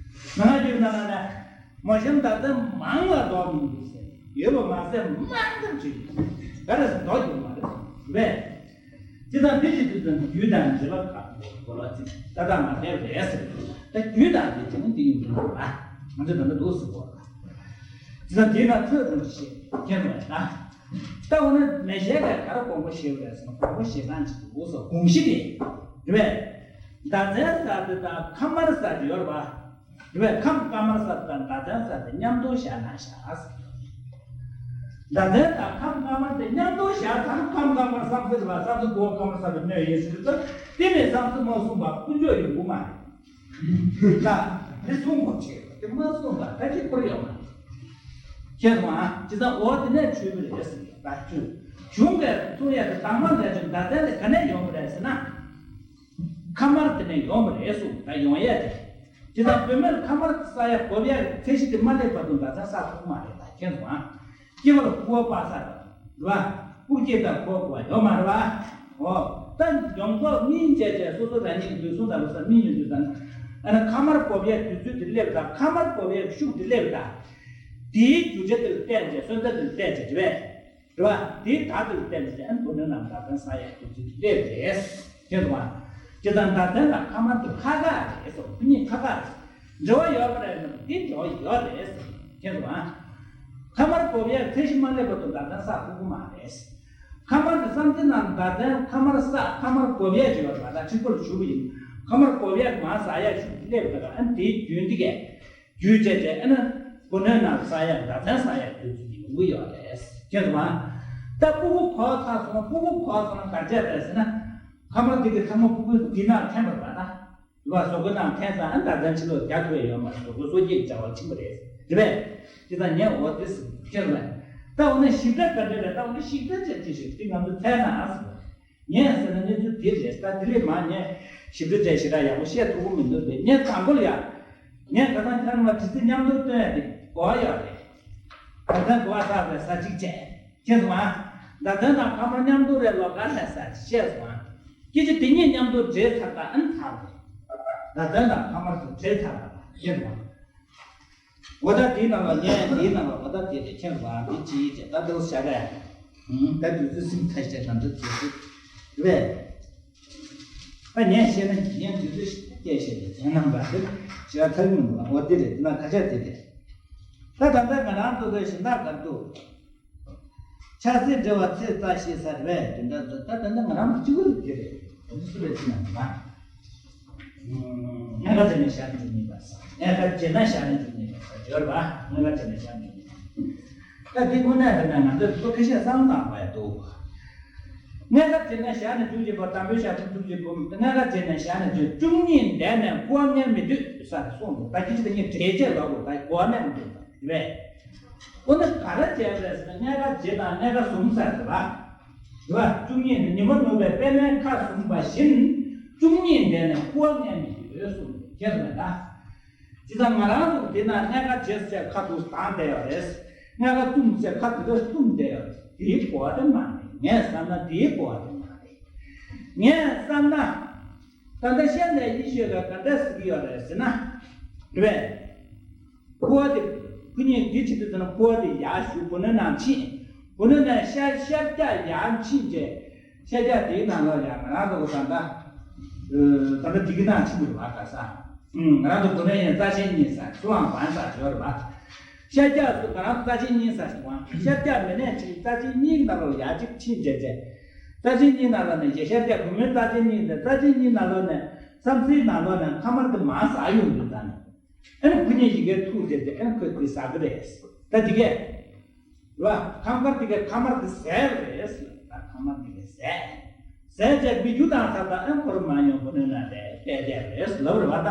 མན་ངག་རྒྱུད་ནང་ལ་ནས། མོ་གཤམ་ཟླ་མཚན་མང་ལ་ལྡོག་མི་འགྱུར་ཟེར། ཡོད་པ་མ་ཟད་མང་ཙམ་ཅིག་ག་རེ་ཟེར་ལྡོག་འགྱུར་མ་རེད་བས། ཅི་ལྟར་འདི་ཞིག་དུས་དང་རྒྱུད་དང་འབྲེལ་བ་ཁག་གོ་ལ་ཚིག་ད་ལྟ་མ་བསྡད་རེད་ཟེར། ད་རྒྱུད་དང་འབྲེལ་ཅིང་འདི་ཡིན་དགོས་པ། ང་ཚོས་ད་ལྟ་འདུག་ཟེར་གོ་ལ། ཅི་ལྟར་འདི་ན་ཐོས་རུང་ཞེས་མཁྱེན་པས་ན། ད་འོ་ན་མེ་ཤེལ་གས་ག་རེ་དགོངས་པ་བཞེས་པ་རེད་ཟེར་ན་དགོངས་པ་བཞེས་སྟངས་ཅིག་འདུག་ཟེར། དགོངས་གཞི་དེ་རེད་པས། ཟླ་མཚན་ཟེར་དེ་དང་ཁམས་དམར་ཟེར་དེ་ཡོད་རེད་པ། དེ་བས་ཁམས་དཀར་དམར་ས་དང་ཟླ་མཚན་ས་དེ་མཉམ་དུ་བཞག་ན་བཞག་ཟེར། ཟླ་མཚན་དང་ཁམས་དཀར་དམར་དེ་མཉམ་དུ་བཞག་ཙང་ཁམས་དཀར་དམར་བསམ་སེལ་བ་བསམ་སེལ་གོ་དཀར་དམར་ས་དེ་གནོད་ཡིན་ཟེར་ཙང་དེ་ནས་བསམ་སེལ་མ་གསུངས་པ་དཀོན་མཆོག་ཡོང་གི་མ་རེད། ད་དེ་གསུང་དགོས་ཆེ་དེ་མ་གསུངས་པ་ད་ཅི་ཁུར་ཡོང་མ་རེད། ཁྱེད་མ་ཇི་ལྟར་འོ་དེ་ནས་ཆོས་པ་རེད་ཟེར་ད་ཆོས་གཞུང་གི་གསུང་ཡ་དེ་དང་མ་ལས་ཀྱང་ཟླ་མཚན་དེ་ག་ནས་ཡོང་གི་རེད་ཟེར་ན། ཁ་དམར་དེ་ནས་ཡོང་བ་རེད་གསུངས། ད་ཡོང་ཡས་དེ། དེ་དང་བུད་མེད་ཁ་དམར་ས་ཡ་གོ་བ་ཡ་ཚད་གཞི་དེ་མ་སླེབས་བར་དུ་ཟླ་མཚན་ས་ཐུག་མ་རེད། ད་མཁྱེན་སོང་ཨ། སྐྱེ་བ་ལ་ཁུ་བ་པ་ས་དང་རེད་བ། སྐུ་སྐྱེ་དང་ཁུ་བ་གོ་བ་ཡོད་མ་རེད་བ། འོ། ད་ཡོང་ཐོག་སྨིན་བྱས་བྱས་སོ་སོ་རང་ཉིད་ཀྱི་དུས་གསུམ་ལ་རུ་ས་སྨིན་ཡོང་དུས་དང་། ཨ་ནི་ཁ་དམར་བོབ་ཡས་དུས་ཚོད་དེ་སླེབས་དང་། ཁ་དམར་བོབ་ཡས་ཤུགས་དེ་སླེབས་དང་། དེའི་རྒྱུ་ཆ་དེ་ལ་བལྟས་བྱས། སོན་རྩ་དེ་ལ་བལྟས་བྱས་རེད་པས། རེད་པ། དེའི་བརྡ་དེ་ལ་བལྟས་བྱས་ཨ་ནི་བུ་སྣོད་རྣམས་བརྡ་མཚོན་བསགས་ཡས་དུས་ཚོད་དེ་སླེབས་རེད། མཁྱེན་སོང་ང་། བྱས་ཙང་བརྡ་མཚོན་དང་ཁ་དམར་དེ་ཁ་ཁ་རེད་ཟེར། དེ་གཉིས་ཁ་ཁ་རེད། འབྲེལ་བ་ཡོད་པ་རེད་ཟེར་ན་དེ་འབྲེལ་བ་ཡོད་རེད་ཟེར། མཁྱེན་སོང་ང་། ཁ་དམར་བོབ་ཡས་ཚད་གཞི་མ་སླེབས་བར་དུ་བརྡ་མཚོན་བསགས་ཐུབ་ཀྱི་མ་རེད། ཁ་དམར་དེ་བསམ་རྩེ་ནང་བརྡ་མཚོན་ཁ་དམར་བསགས། ཁ་དམར་བོབ་ཡས་བྱེད་པ་རེད་པ། ད་འཁྲིག་པ་ལ་ཞུགས་པ་ཡིན། ཁ་དམར་བོབ་ཡས་མར་ཟག་ཡས་ཤུགས་དེ་སླེབས་པ་དང་། ཨ་ནི་དེའི་རྒྱུན་དེ་གས་རྒྱུ་བྱས་བྱས་ཨ་ནི་བུ་སྣོད་རྣམས་བསགས་ཡས་བརྡ་མཚོན་བསགས་ཡས་དུས་ཚོད་ཀྱི་ཡོང་གི་ཡོད་རེད། མཁྱེན་སོང་ང་། ད་ཕྲུ་གུ་གོ་ཚར་སོང་ན། ཕྲུ་གུ་གོ་ཚར་སོང་ན་ག་རེ་བྱས་རེད་ཟེར་ན། ཁ་དམར་དེ་གི་ཚང་མ་ཕྲུ་གུ་འདི་ནང་འཐེན་པ་རེད་པ། ད་རེད་པ། གཟུགས་པོ་ནང་འཐེན་ཙང་ཨ་ནི་བརྡ་མཚོན་ཕྱི་ལོགས་རྒྱག་ཐུབ་ཡས་ཡོད་མ་རེད། གཟུགས་པོ་སོ་སྐྱེ་གི་བྱ་བ་ལ་ཕྱིན་པ་རེད། རེད་པས། དེ་ད་ངས་འོ་དེ་ཟེར། མཁྱེན་སོང་ངས། ད་འོ་ན་ཞིབ་ཕྲ་ག་འདྲ་རེད། ད་འོ་ན་ཞིབ་ཕྲ་བྱས་ཅིག་ཞིག་དེ་ང་ཚོ་འཚོལ་ན་ཟེར། ངས་ཟེར་ན་གནས་ཚུལ་དེ་རེད། ད་དེ་ལས་མང་ངས་ཞིབ་ཕྲ་བྱས་ཞེ་དྲག་ཡག་པོ་བཤད་ཐུབ་ཀྱི་མི་འདུག་པས། ངས་དང་པོ་ལ་ཡ། ངས་ཁ་སང་ཁྱེད་རང་ལ་དྲི་རྩད་མཉམ་དུ་སྟོན་ཡ་དེ་གོ་བ་ཡོད་རེད། ད་ལྟ་གོ་བ་བསགས་པའི་ས་གཅིག་བྱས། མཁྱེན་སོང་ང་། ད་ལྟ་དང་ཁ་དམར་མཉམ་དུ་རེད། ལོགས་ཀ་ལ་ས་གཅིག་བཤད་སོང་ང་། སྐད་ཆ་དེ་གཉིས་མཉམ་དུ་འདྲེས་ཚར་ད་ཨ་ནི་ཚར་རེད། ད་ལྟ་དང་ཁ་དམར་དེ་འདྲེས་ཚར་བ་ལ། མཁྱེན་སོང་ང་། འོ་ད་དེའི་ནང་ལ་ངས་དེའི་ནང་ལ་འོ་ད་དེ་དེ་མཁྱེན་པ་འདི་ཅི་ཡིན་ཅེས་ད་དེ་བཞག་ག་ཡ། ད་དུས་ཚོད་སྲིད་ཐག་ཆོད་ནམ་ཚོད་དུས་ཚོད་རེད། ད་ངས་བཤད་ན་ངས་དུས་ཚོད་སྐད་བཤད་པའི་དོན་རྣམ་པ་དེ་བཤད་ཐབས་མི་འདུག་འོ་དེ་རེད། དེ་ན་ཁ་ཆག་དེ་རེད། ད་ད་ལྟ་ང་རང་ཚོ་ཚོའི་གཞན་དག་གར་འདུག་ཆགས་སྲེད་བྲལ་བ་ཚེ་རྩ་ཤེས་ས་རེད་པས། དེ་འདྲ་ཚོ་ད་ད་ལྟ་ང་རང་གཅིག་པུ་རེད། དེ་རེད། དེ་ཚོ་ལས་ཅི་ན་མ། ཨ། མངལ་ཁ་བྱས་ནས་ཞག་ནས་འཇུག་ནུས་པ་ཟེར། མངལ་ཁ་བྱས་ན་ཞག་ནས་འཇུག་ནུས་པ་ཟེར་ཡོད་རེད་པ། མངལ་ཁ་བྱས་ན་ཞག་ནས་འཇུག་ནུས་པ། ད་འདི་དངོས་གནས་རེད་ན་ང་ཚོས་ཐུགས་ཁ་ཤས་བསམ་བློ་བཏང་དགོས་ཡ་འདུག་མངལ་ཁ་བྱས་ན་ཞག་ནས་འཇུག་བཞིན་པ། དང་པོའི་ཞག་བདུན་ཚུགས་ཀྱི་བུ་མོ། མངལ་ཁ་བྱས་ནས་ཞག་ནས་འཇུག་བཅུ་གཉིས་འདས་ནས་ཁུ་བ་མངལ་མི་སྡོད་ས་རེད་གསུངས་འདུག་ད་ཁྱེད་ཀྱིས་ད་ངས་འགྲེལ་བཤད་ལབ་དགོས། ད་གོ་བ་མངལ་མི་སྡོད་པ་རེད་པས། འོ་ན་ག་རེ་བྱས་པ་རེད་ཟེར་ན། མངལ་ཁ་བྱེད་དང་མངལ་ཁ་ཟུངས་ས་རེད་པ། རེད་པ། བཅུ་གཉིས་ནི་ཉི་མ་ནུབ་པའི་པདྨའི་ཁ་ཟུངས་པ་བཞིན། བཅུ་གཉིས་འདས་ནས་ཁུ་བ་མངལ་མི་སྡོད་གསུངས་འདུག་མཁྱེན་སོང་ངས། ད་ཅི་ད་ང་རང་ཚོ་འདི་ན་མངལ་ཁ་བྱེད་ཟེར་ཁ་ཐུག་བཏང་བསྡད་ཡོད་རེད། མངལ་ཁ་བཙུམས་ཟེར་ཁ་དེ་འདྲ་བཙུམས་བསྡད་ཡོད་རེད། དེའི་གོ་བ་དེ་མ་རེད། ངས་བསམ་ན་དེའི་གོ་བ་དེ་མ་རེད། ངས་བསམ་ན། ད་ལྟ་བཤད་ནས་ཡིད་ཆེས་ལ་ག་འདྲ་ཟེར་གྱི་ཡོད་རེད་ཟེར་ན། རེད་པས། ཁུ་བ་དེ། ཁུ་གཉིས་འདི་བྱེད་དུས་ཙམ་ན་ཁུ་བ་དེ་ཡར་ཞུ། བུ་སྣོད་ནང་ཕྱིན། བུ་སྣོད་ནས་ཤ་ཤར་རྒྱག་ཡར་ཕྱིན་རྗེས། ཤར་རྒྱག་དེའི་ནང་ལོགས་ཡང་ང་རང་ཚོ་ད་ལྟ། ད་ལྟ་འདི་གི་ནང་ཕྱིན་པ་རེད་པ། ག་ས། ང་རང་ཚོ་བུ་སྣོད་ཡིན་རྩ་ཆེན་གཉིས་ཟེར། སུ་ལའང་བན་ཟེར་ཡོད་རེད་པ། ཤར་རྒྱག་སུ་ང་རང་ཚོ་རྩ་ཆེན་གཉིས་ཟེར་ཞིག་བ། ཤར་རྒྱག་མི་ནས་ཕྱིན། རྩ་ཆེན་གཉིས་ནང་ལོགས་ཡར་གཅིག་ཕྱིན་རྗེས་རྗེས། རྩ་ཆེན་གཉིས་ནང་ལོགས་ནས་ཞེ་ཤར་རྒྱག་བུ་མོའི་རྩ་ཆེན་གཉིས་ཟེར། རྩ་ཆེན་གཉིས་ནང་ལོགས་ནས་བསམ་སེའི་ནང་ལོགས་ནས་ཁ་དམར་དེ་མར་ཟག་ཡོང་དུས་ད་ནི། ཨ་ནི་ཁུ་གཉིས་ཡི་གེ་ཐུག་རྗེས་དེ་ཨ་ནི་ཁོས་དེ་ཟ་གི་རེད། ད་དེ་གས། རེད་པ། ཁམས་དཀར་དེ་གས་ཁ་དམར་དེ་ཟས་རེད། ད་ཁ་དམར་དེ་གས་ཟས། ཟས་བྱས་མི་རྒྱུ་དང་ཚ་དང་ཨ་ནི་ཁོ་རང་མ་ཡོང་བུ་ནོན་ན་རེད། བལྟས་བལྟས་རེད་ལབ་རེད་པ། ད་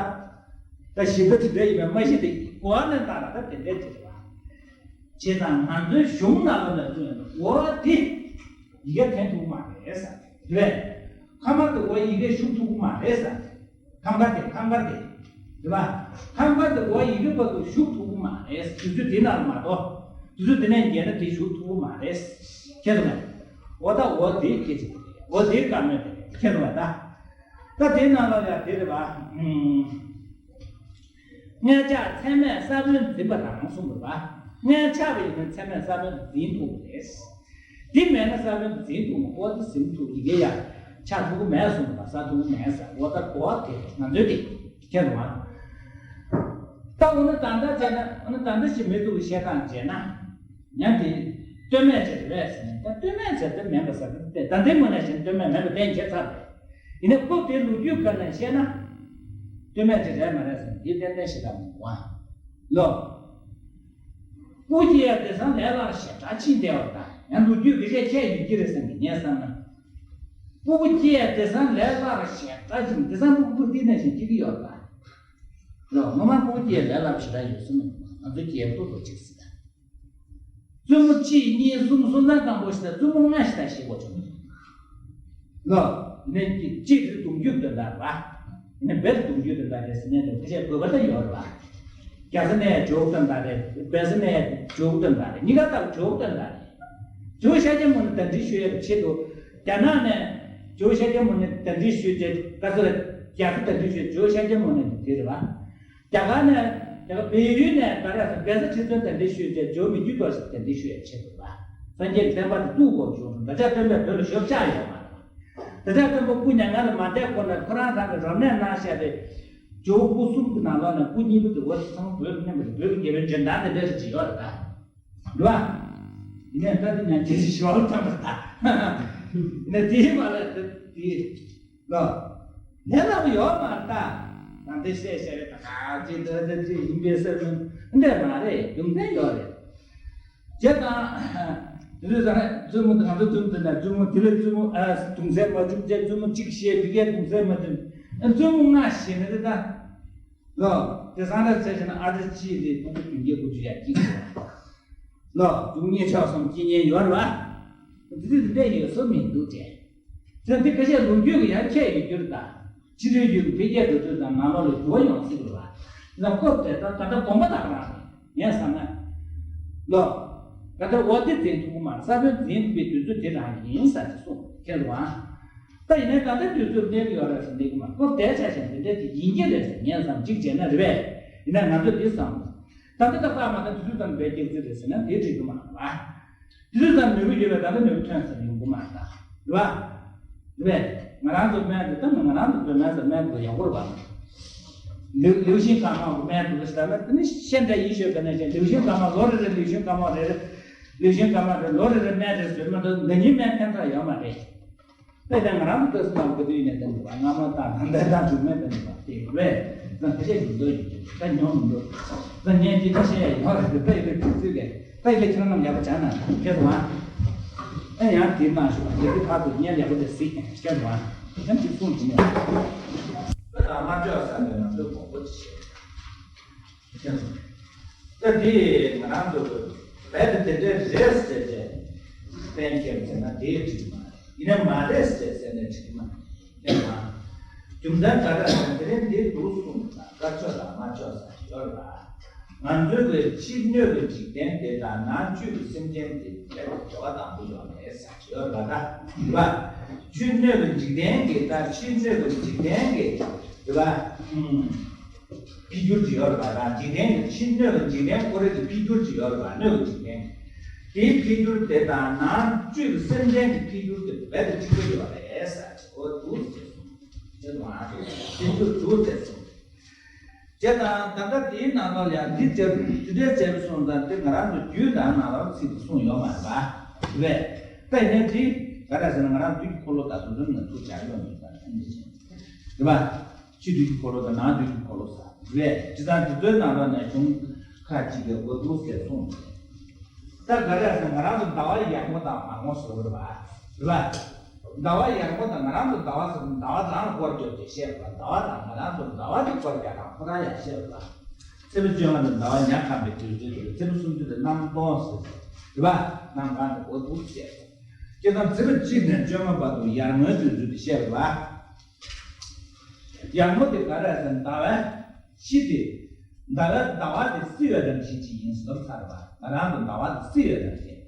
ད་ཞིབ་ཕྲ་དེ་འདྲ་ཡིན་པས་མ་གཞི་དེ་གོ་བ་ནས་བཏང་ན་ད་དེ་འདྲ་ཅིག་རེད་པ། བྱས་ཙང་ང་ཚོའི་གཞུང་ནང་ལོགས་ནས་བཏོན་ཡོད་ན་འོ་དེ་ཡི་གེ་འཐེན་ཐུབ་ཀྱི་མ་རེད་ཟེར། རེད། ཁ་དམར་དེ་འོ་ཡི་གེ་ཞུགས་ཐུབ་ཀྱི་མ་རེད་ཟེར། ཁམས་དཀར་དེ། ཁམས་དཀར་དེ། རེད་པ། ཁམས་དཀར་དེ་འོ་ཡི་གེ་བར་དུ་ཞུགས་ཐུབ་ཀྱི་མ་རེད། དུས་ཚོད་དེ་ནང་ལ་མ་གཏོགས། དུས་ཚོད་དེ་ནས་བརྒལ་ན་དེ་ཞུགས་ཐུབ་ཀྱི་མ་རེད། མཁྱེན་སོང་ངས། འོ་ད་འོ་དེ་སྐད་ཆ་དེ་རེད། འོ་དེའི་བཀའ་མོལ་དེ་རེད། མཁྱེན་སོང་ངས། ད། ད་དེའི་ནང་ལ་ཡང་དེ་རེད་པ། ཨུམ། མངལ་ཆགས་ཚད་མས་ས་བོན་འཛིན་པ་དང་གསུངས་པ་རེད་པ། མངལ་ཆགས་པ་ཡིན་ན་ཚད་མས་ས་བོན་འཛིན་ཐུབ་པ་རེད། འདི་མེད་ན་ས་བོན་འཛིན་ཐུབ་མ། འོ་དེ་ཟིན་ཐུབ། ཡི་གེ་ཡང་ཆགས་ཐུབ་ཀྱི་མེད་གསུངས་པ། ཟ་ཐུབ་ཀྱི་མེད་ཟེར། འོ་ད་གོ་བ་དེ་ང་ཚོའི་དེ་མཁྱེན་རུང་ཨ། ད་འོ་ན་ད་ལྟ་བྱས་ན། འོ་ན་ད་ལྟ་ཞིག་མི་ཐུབ་པའི་བཤད་སྟངས་བྱས་ན། ཡང་དེ་ལྟོས་མེད་ཅིག་རེད་ཟེར་ནས། ད་ལྟོས་མེད་ཟེར་དེ་མིན་པ་ཟེར་ཏེ། ད་ལྟའི་ངོས་ནས་བཤད་ན་ལྟོས་མེད་མིན་པ་གཏན་འཁེལ་ཚར་རེད། ཡིན་ནའི་སྐབས་དེའི་ལོ་རྒྱུས་སྒང་ནས་བཤད་ན། ལྟོས་མེད་ཅིག་རེད་མ་རེད་ཟེར་ན་དེ་ཏན་ཏན་ཞེ་དྲག་མི་འདུག་ཨ། ལོ། སྤུ་གུ་སྐྱེ་ཡ་དེང་སང་ལས་སླ་ཞེ་དྲག་ཕྱིན་བསྡད་པ་དང་། ཡང་ལོ་རྒྱུས་དེ་འདྲ་ཁྱད་ཡོད་ཀྱི་རེད་བསམ་གི། ངས་བསམ་ན། སྤུ་གུ་སྐྱེ་ཡ་དེང་སང་ལས་སླ་ཞེ་དྲག་ཕྱིན། དེང་སང་སྤུ་གུ་འདི་ནང་བཞིན་སྐྱེ་གི་ཡོད་པ། ལོ། ངོ་མ་སྤུ་གུ་སྐྱེ་ཡ་ལས་སླ་ཞེ་དྲག་ཡོད་བསམ་མི་འདུག་ང་ཚོ་སྐྱེ་ཡ་སྤུ་གུ་གཅིག་ཟེར་ད། བཙུན་མོ་གཅིག་གཉིས་གསུམ། སོང་ཙང་སྐམ་པོ་ཞིག་དང་བཙུན་མོ་ལྔ་ཞིག་དང་ཞེ་པོ་བྱུང་། ལོ། ནས་གཅིག་རེད། གདུང་རྒྱུད་དོན་དག་རེད་པ། ནས་བེད་གདུང་རྒྱུད་དོན་དག་རེད་ཟེར་ནས་འདུག་ཁ་ཤས་དགོས་པ་ད་ཡོད་རེད་པ། རྒྱ་ས་ནས་འཇོག་དོན་དག་རེད། བེད་ས་ནས་འཇོག་དོན་དག་རེད། གཉིས་ཀ་ད་འཇོག་དོན་དག་རེད། ཇོ་ཤཱཀྱ་མུ་ནེ་གདན་འདྲེན་ཞུ་ཡས་ཆེད་དུ། རྒྱ་ནག་ནས་ཇོ་ཤཱཀྱ་མུ་ནེ་གདན་འདྲེན་ཞུས་རྗེས་ག་ཚོད་རེད། རྒྱ་མཚོ་དང་འདྲ་ཞིག་ཇོ་བོ་ཤཱཀྱ་མུ་ནེ་དེ་རེད་བ། རྒྱ་གར་ནས་རྒྱ་གར་བལ་ཡུལ་ནས་ག་རེ་ཟེར་བལ་ས་ཁྲི་སྟོན་དང་འདྲ་ཞིག་བྱས་ཇོ་བོ་མི་བསྐྱོད་རྡོ་རྗེ་དང་འདྲ་ཞིག་བྱས་འདུག་བ། སངས་རྒྱས་ཀྱི་བསྟན་པ་དེ་གཏུག་དགོས་བྱུང་སོང་། འདི་ལྟར་སྟོན་པས་བོད་ལ་ཞབས་ཕྱག་ཡོད་མ་རེད། འདི་ལྟར་སྟོན་པ་སྐུ་མྱ་ངན་ལས་མ་འདས་གོང་ལ་ཁོ་རང་རང་གི་རབ་གནས་གནང་བཞག་པའི་ཇོ་བོ་སྐུ་གསུམ་གྱི་ནང་ལོགས་ནས་སྐུ་གཉིས་པོ་དེ་བོད་དུ་ཚང་མ་བོད་ལ་གནས་པ་རེད། བོད་ཀྱི་རྒྱལ་པོའི་འཇོན་ཐང་དེ་འདྲ་ཞིག་ཡོད་རེད་ད། རེད་བ། ཡིན་ནའི་ད་དེ་ཉན་ཆེ་ཞིག་ཞོར་ཐམ་པ་ད། ཡིན་ནའི་དེའི་བར་ལ་དེ་དེ་ལོ། ལས་སླ་པོ་ཡོད་མ་རེད་ད། ད་འདི་བཤད་བཤད་རེད་ད། ག་ཅི་འདྲ་འདྲ་ཅི་ཡིན་པའི་སེམས་འདི་མ་རེད། རྒྱུ་མཚན་ཡོད་རེད། བྱས་ཙང་། དེ་དུས་ཙང་བཙུན་མོ་དེ་ང་ཚོ་བཙུན་མོ་དེ་ན་བཙུན་མོ་དེ་ལ་བཙུན་མོ་ཨ་གདུང་སེམས་མ་བཅུག་བྱས་བཙུན་མོ་གཅིག་བཤད་བི་ཀའི་གདུང་སེམས་མ་བཅུག་ཨ་བཙུན་མོ་ལྔ་བཤད་ནི་རེད་ད། ལོ། དེ་སང་ར་ཚེ་ཞིག་ན་ཨ་ཏི་ཅི་དེ་ཕྲུ་གུ་བདུན་བརྒྱད་དགུ་བཅུ་ཡར་སྐྱེས་སོང་། ལོ། བཅུ་གཉིས་ཆགས་སོང་སྐྱེ་ཉེན་ཡོད་རེད་བ། འདི་འདི་འདི་འདྲ་ཡོད་ས་མི་འདུག་དྲན། དེ་འདི་ཁ་ཤས་ལོ་རྒྱུས་ཀྱི་ཡར་ཁྱད་ཡོད་རྒྱུ་རེད་ད། ཕྱི་དྲོའི་རྒྱུད་ཀྱི་འཕེལ་རྒྱས་འགྲོ་དུས་དང་ནང་ལོགས་ལ་འགྱུར་བ་ཡོང་སྲིད་པ་རེད་བ། ཡིན་ན་སྐབས་དེ་ད་ད་ལྟ་དགོངས་པ་དག་རང་རེད། ངས་བསམ་ན། ལོ། ད་ལྟ་འོ་དེ་འཛིན་ཐུབ་ཀྱི་མ་རེད། ས་བོན་འཛིན་ཐུབ་པའི་དུས་ཚོད་དེ་རང་ཡིན་ས་ཅིག་གསུངས་ཁྱེད་རང་། ད་ཡིན་ནའི་ད་ལྟ་དུས་ཚོད་གནས་ཀྱི་ཡོད་རེད་ཟེར་འདི་གི་མ་སྐབས་དེ་ཆ་བཞག་འདི་འདྲ་དེ་ཡིན་གྱི་རེད་ཟེར་ངས་བསམ་གཅིག་བྱས་ན་རེད་པས། ཡིན་ན་ང་ཚོས་འདི་བསམ་ད་ལྟ་ད་ལྟ་མ་ད་དུས་ཚོད་ཙམ་བས་སྐྱེག་རྩིས་རེད་ཟེར་ན་དེ་འགྲིག་གི་མ་རེད་བ། དུས་ཚོད་ཙམ་ནུས་པ་ཡོད་པས་ད་ལྟ་ནུས་པ་ཐོན་ཟེར་ཡོང་གི་མ་རེད་ད། རེད་བ། རེད་པས། ང་རང་ཚོ་སྨན་དེ་ད་ང་རང་ཚོ་བོད་སྨན་ཟེར་སྨན་དེ་ཡག་པོ་རེད་བ། ལིའུ་ལིའུ་ཞན་ཀ་མའོ་གི་སྨན་དེ་ལ་ཞེ་དྲག་ན་དེ་ནི་ཤེས་འདྲ་ཡིན་ཤོད་པ་ནས་ཀྱང་ལིའུ་ཞན་ཀ་མའོ་ལོ་རེ་རེ་ལིའུ་ཞན་ཀ་མའོ་རེ་རེ། ལིའུ་ཞན་ཀ་མའོ་རེ་ལོ་རེ་རེ་སྨན་རེ་བཟོས་མ་གཏོགས་ང་གཉིས་སྨན་ཕན་ཐོགས་ཡོད་མ་རེད། དཔེ་དེ་ང་རང་ཚོ་ལྟ་སུ་ལ་ག་དུས་ཡིན་ནའི་དེ་འདུག་བ། སྔ་མ་དང་ད་ལྟ་དང་གཞུག་མའི་དེ་འདུག་བ། དེ་རེད། ད་ཁ་ཤས་ཀྱི་འདོད་ཡོད་ཀྱི་ད་ཉོ་མི་འདུག་ད་ངས་ཅི་ཁ་ཤས་ཡོད་རེད། ད་ཡི་གེ་ཁྱེད་ཚོས་ཀྱི་ད་ཡི་གེ་ཁྱེད་རང་རྣམས་ཡག་པོ་སྦྱང་ན་ཁྱེད་ཚོ་ཨ་ཡང་དེ་གནང་ཞུ་བ། ཡི་གེ་ཕར་ཚུར་ཉན་ཡག་པོ་དེ་གཟིགས་ཁྱེད་ཚོ་ཨ་ཡང་ཅིག་གསུངས་ཀྱི་མེད། ད་མ་འཇོག་ས་ནས་ང་ཚོས་དགོངས་པ་ཅི་བྱེད། ད་དེ་ང་རང་ཚོ་རྦད་དེ་དེ་འདྲའི་རེད་ཟེར་ཏེ་གཏན་འཁེལ་ཟེར་ན་དེ་འགྲིག་མ་རེད། ཡིན་ན་མ་རེད་ཟེར་ཟེར་ནས་འགྲིག་མ་རེད། རྒྱུ་མཚན་ག་རེ་ཟེར་ན་དེ་རིང་འདི་འདུག་གསུངས་ན་དཀར་ཕྱོགས་དང་དམར་ཕྱོགས་ཟེར་ཡོད་རེད་པ། ང་ཚོའི་གི་ཕྱི་སྣོད་ཀྱི་འཇིག་རྟེན་དེ་དང་ནང་བཅུད་ཀྱི་སེམས་ཅན་དེ་རྦད་དེ་འབྲེལ་བ་དམ་པོ་ཡོད་རེད་ཟེར་ཡོད་རེད་པ། ད་རེད་པ། ཕྱི་སྣོད་ཀྱི་འཇིག་རྟེན་གྱི་ད་ཕྱི་སྣོད་ཀྱི་འཇིག་རྟེན་གྱི་རེད་པ། ཨུམ། འཕེལ་འགྱུར་ཅིག་ཡོད་རེད་པ། དང་འཇིག་རྟེན་གྱི་ཕྱི་སྣོད་ཀྱི་འཇིག་རྟེན་ཁོ་རང་གི་འཕེལ་འགྱུར་ཅིག་ཡོད་རེད་པ། སྣོད་ཀྱི་འཇིག་རྟེན། དེའི་འཕེལ་འགྱུར་དེ་དང་ནང་བཅུད་ཀྱི་སེམས་ཅན་གྱི་འཕེལ་འགྱུར་དེ་རྦད་དེ་གཅིག་པ་ཡོད་རེད་ཟེར་གྱི་འོ་འདུག་ཟེར་སོང་། དེ་དང་འཕེལ་འགྱུར་འདུག་ཟེར་སོང་། དེ་དང་ད་ལྟ་དེའི་ནང་ལོགས་ལ་ཡང་འདི་ལྟར་འདི་འདྲའི་བྱས་པ་སོང་ཙང་དེ་ང་རང་ཚོ་རྒྱུད་དང་ནང་ལ་ཚིག་ཏུ་གསུངས་ཡོད་མ་རེད་པ། རེད་པས། ད་ཡིན་ནའི་དེ་ག་རེ་ཟེར་ན་ང་རང་དུས་ཀྱི་འཁོར་ལོ་དང་དུས་གསུམ་ནས་ཐུགས་སྦྱར་ཡོང་མེད་པ་ཐུགས་རྗེ་ཆེ། རེད་པ། ཕྱི་དུས་ཀྱི་འཁོར་ལོ་དང་ནང་དུས་ཀྱི་འཁོར་ལོ་ཟེར་རེད། དེ་དང་དེ་ཚོའི་ནང་ལོགས་ནས་གཞུང་ཁ་ཅིག་གིས་འོ་འདུག་ཟེར་གསུངས་ཏེ། ད་ག་རེ་ཟེར་ང་རང་ཚོ་ཟླ་བ་ཡར་ངོ་དང་མར་ངོ་ཟེར་རེད་པ། རེད་པ། ཟླ་བ་ཡར་ངོ་དང་ང་རང་ཚོ་ཟླ་བ་ཟེར་ན་ཟླ་བ་རང་ལ་སྐོར་རྒྱབ་སྟེ་བཤད་པ། ཟླ་བ་དང་ང་རང་ཚོ་ཟླ་བ་དེ་སྐོར་རྒྱག་སྟངས་ཁོ་རང་ཡང་བཤད་པ། ཚེས་པ་བཅོ་ལྔ་དང་ཟླ་བ་ཉ་གང་པའི་དུས་ཚོད་དེ་ཚེས་པ་སུམ་ཅུ་དེ་གནམ་སྟོང་ཟེར་རེད་པ། གནམ་གང་དུ་འོ་འདུག་བཤད་པ། དེ་དང་ཚེས་པ་གཅིག་ནས་བཅོ་ལྔ་བར་དུ་ཡར་ངོའི་དུས་ཚོད་དེ་བཤད་པ། ཡར་ངོ་དེ་ག་རེ་ཟེར་ན་ཟླ་བའི་ཕྱི་དེ། ཟླ་བའི་ཟླ་བ་དེ་བསིལ་བའི་རང་བཞིན་ཅིག་ཡིན་ཟེར་ཚར་བ། ང་རང་ཚོ་ཟླ་བ་དེ་བསིལ་བའི་རང་བཞིན།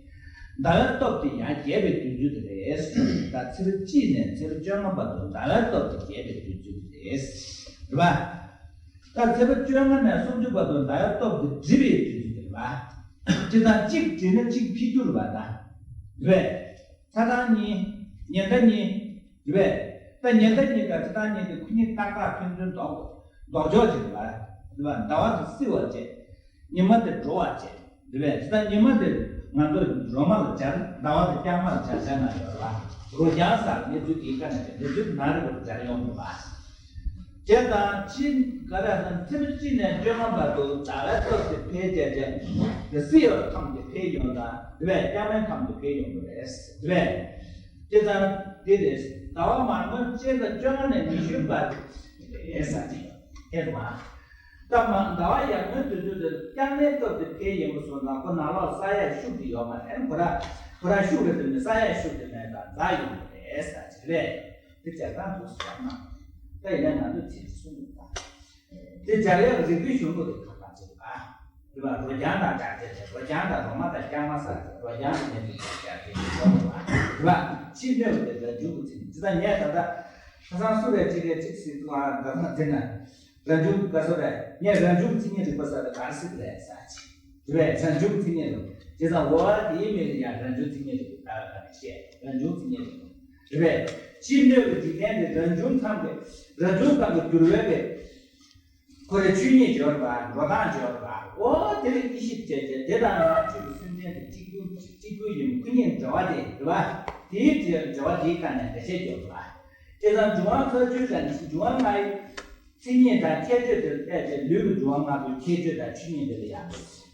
ཟླ་བའི་སྟོབས་དེ་ཡར་རྒྱས་པའི་དུས་ཚོད་དེ་རེད། ད་ཚེས་པ་གཅིག་ནས་ཚེས་པ་བཅོ་ལྔ་བར་དུ་ཟླ་བའི་སྟོབས་དེ་རྒྱས་པའི་དུས་ཚོད་དེ་རེད། རེད་པ། ད་ཚེས་པ་བཅོ་ལྔ་ནས་སུམ་ཅུ་བར་དུ་ཟླ་བའི་སྟོབས་དེ་འགྲིབ་པའི་དུས་ཚོད་དེ་རེད་པ། དེ་དང་གཅིག་འགྲིབ་ན་གཅིག་འཕེལ་འགྱུར་བ་དང་། རེད་པས། ཚེས་གྲངས་གཉིས། ཉི་ཟླ་གཉིས། རེད་པས། ད་ཉི་ཟླ་གཉིས་དང་ཚེས་གྲངས་གཉིས་དེ་ཁོ་གཉིས་ཏག་ཏག་ཕན་ཚུན་ལྡོག་ལྡོག་ཕྱོགས་ཅིག་རེད་པ། རེད་པ། ཟླ་བ་དེ་བསིལ་བ་བྱས། ཉི་མ་དེ་དྲོ་བ་བྱས། རེད་པས། ད་ཉི་མ་དེ་ང་ཚོ་རོ་མ་ལ་སྦྱར། ཟླ་བ་དེ་རྐྱང་མ་ལ་སྦྱར་བྱས་ན་ཡོད་རེད་པ། རོ་རྐྱང་ཟེར་གནས་ཚུལ་དེའི་སྐབས་ནས་གནས་ཚུལ་ནང་རེ་བར་སྦྱར་ཡོང་དགོས་པ། བྱས་ཙང་ཕྱི་ག་རེ་ཟེར་ན་ཚེས་པ་གཅིག་ནས་བཅོ་ལྔ་བར་དུ་ཟླ་བའི་སྟོབས་དེ་འཕེལ་བྱས་བྱས། དེ་བསིལ་བའི་ཁམས་དེ་འཕེལ་ཡོང་དང་། རེད་པས། སྐྱ་མའི་ཁམས་དེ་འཕེལ་ཡོང་གི་རེད། རེད་པས། བྱས་ཙང་དེ་རེད། ཟླ་བ་མར་ངོའི་སྤྱི་ཟླ་བཅོ་ལྔ་ནས་ཉི་ཤུ་བར་དུ་རེད་ཟེར་གྱི་ཡོད། ཧེ་མ། ད་མ་ཟླ་བ་ཡར་ངོའི་དུས་ཚོད་དེར་སྐྱ་མའི་སྟོབས་དེ་འཕེལ་ཡོང་གི་སོང་ཙང་ཁོ་ནང་ལོགས་ས་ཡ་ཤུགས་དེ་ཡོད་མ་རེད། ཁོ་ར་ཁོ་ར་ཤུགས་རེད་དེ་ནི་ས་ཡ་ཤུགས་དེ་མེད་དང་འཛག་ཡོང་གི་རེད་ཟེར་གྱི་རེད། དེ་བྱས་ཙང་འདུག་ཟེར་ན། ད་ཡིན་ན་ང་ཚོས་ཚིག་གསུངས་འདུག་ད། དེ་སྦྱར་ཡག་རིགས་པའི་གཞུང་ལུགས་དེ་ཁག་ཁག་ཅིག་རེད་པ། རེད་པ། རོ་རྐྱང་དང་སྦྱར་བྱས་བྱས། རོ་རྐྱང་དང་རོ་མ་དང་རྐྱང་མ་ཟེར་བྱས། རོ་རྐྱང་དེ་ནས་རིགས་སུ་སྦྱར་བྱས་ཀྱི་གཞུང་ལུགས་པ། རེད་པ། ཕྱི་སྣོད་དེ་ལ་འཇུག་པའི་ཚིག་ཇི་ལྟར་ངས་ད་ལྟ་ ཁ་སང་སུ་རེད་ཅིག་རེད་ཅིག་ཟེར་འདུག་ཨ། ད་ང་དེ་ན་རང་བྱུང་ག་སོ་རེད། ངས་རང་བྱུང་མཚན་ཉིད་རིག་པ་ཟེར་བ་ག་རེ་ཟེར་རེད་ཟེར་ཅིག་རེད་པས། རང་བྱུང་མཚན་ཉིད་རིག་པ་བྱས་ཙང་འོ་དེའི་མིང་ལ་ཡང་རང་བྱུང་མཚན་ཉིད་རིག་པ་ད་ག་ནས་བཤད། རང་བྱུང་མཚན་ཉིད་རིག་པ་རེད་པས། ཕྱི་སྣོད་ཀྱི་འཇིག་རྟེན་དེ་རང་བྱུང་ཁམས་ཀྱི་རང་བྱུང་ཁམས་ཀྱི་འགྱུར་བའི་གི་ཁོ་རེ་ཆོས་ཉིད་སྦྱོར་བ། འགྲོ་སྟངས་སྦྱོར་བ། འོ་དེ་ལ་དབྱེ་ཞིབ་བྱས་བྱས་དེ་དང་ནང་བཅུད་ཀྱི་སེམས་ཅན་དེ་གཅིག་པུ་གཅིག་པུ་ཡིན་ཁོ་གཉིས་འབྲེལ་བ་དེ་རེད་པ། དེའི་འབྲེལ་བ་དེའི་སྒང་ནས་འགྲེལ་བཤད་སྦྱོར་བ། དེ་དང་འབྱུང་བ་ལྔ་བཅུའི་སྒང་ནས་འབྱུང་བ་ལྔའི་མཚན་ཉིད་དང་ཁྱད་ཆོས་དེར་བལྟས་ཏེ་ལུས་ཀྱི་འབྱུང་བ་ལྔ་པོའི་ཁྱད་ཆོས་དང་ཆོས་ཉིད་དེ་ལ་ཡང་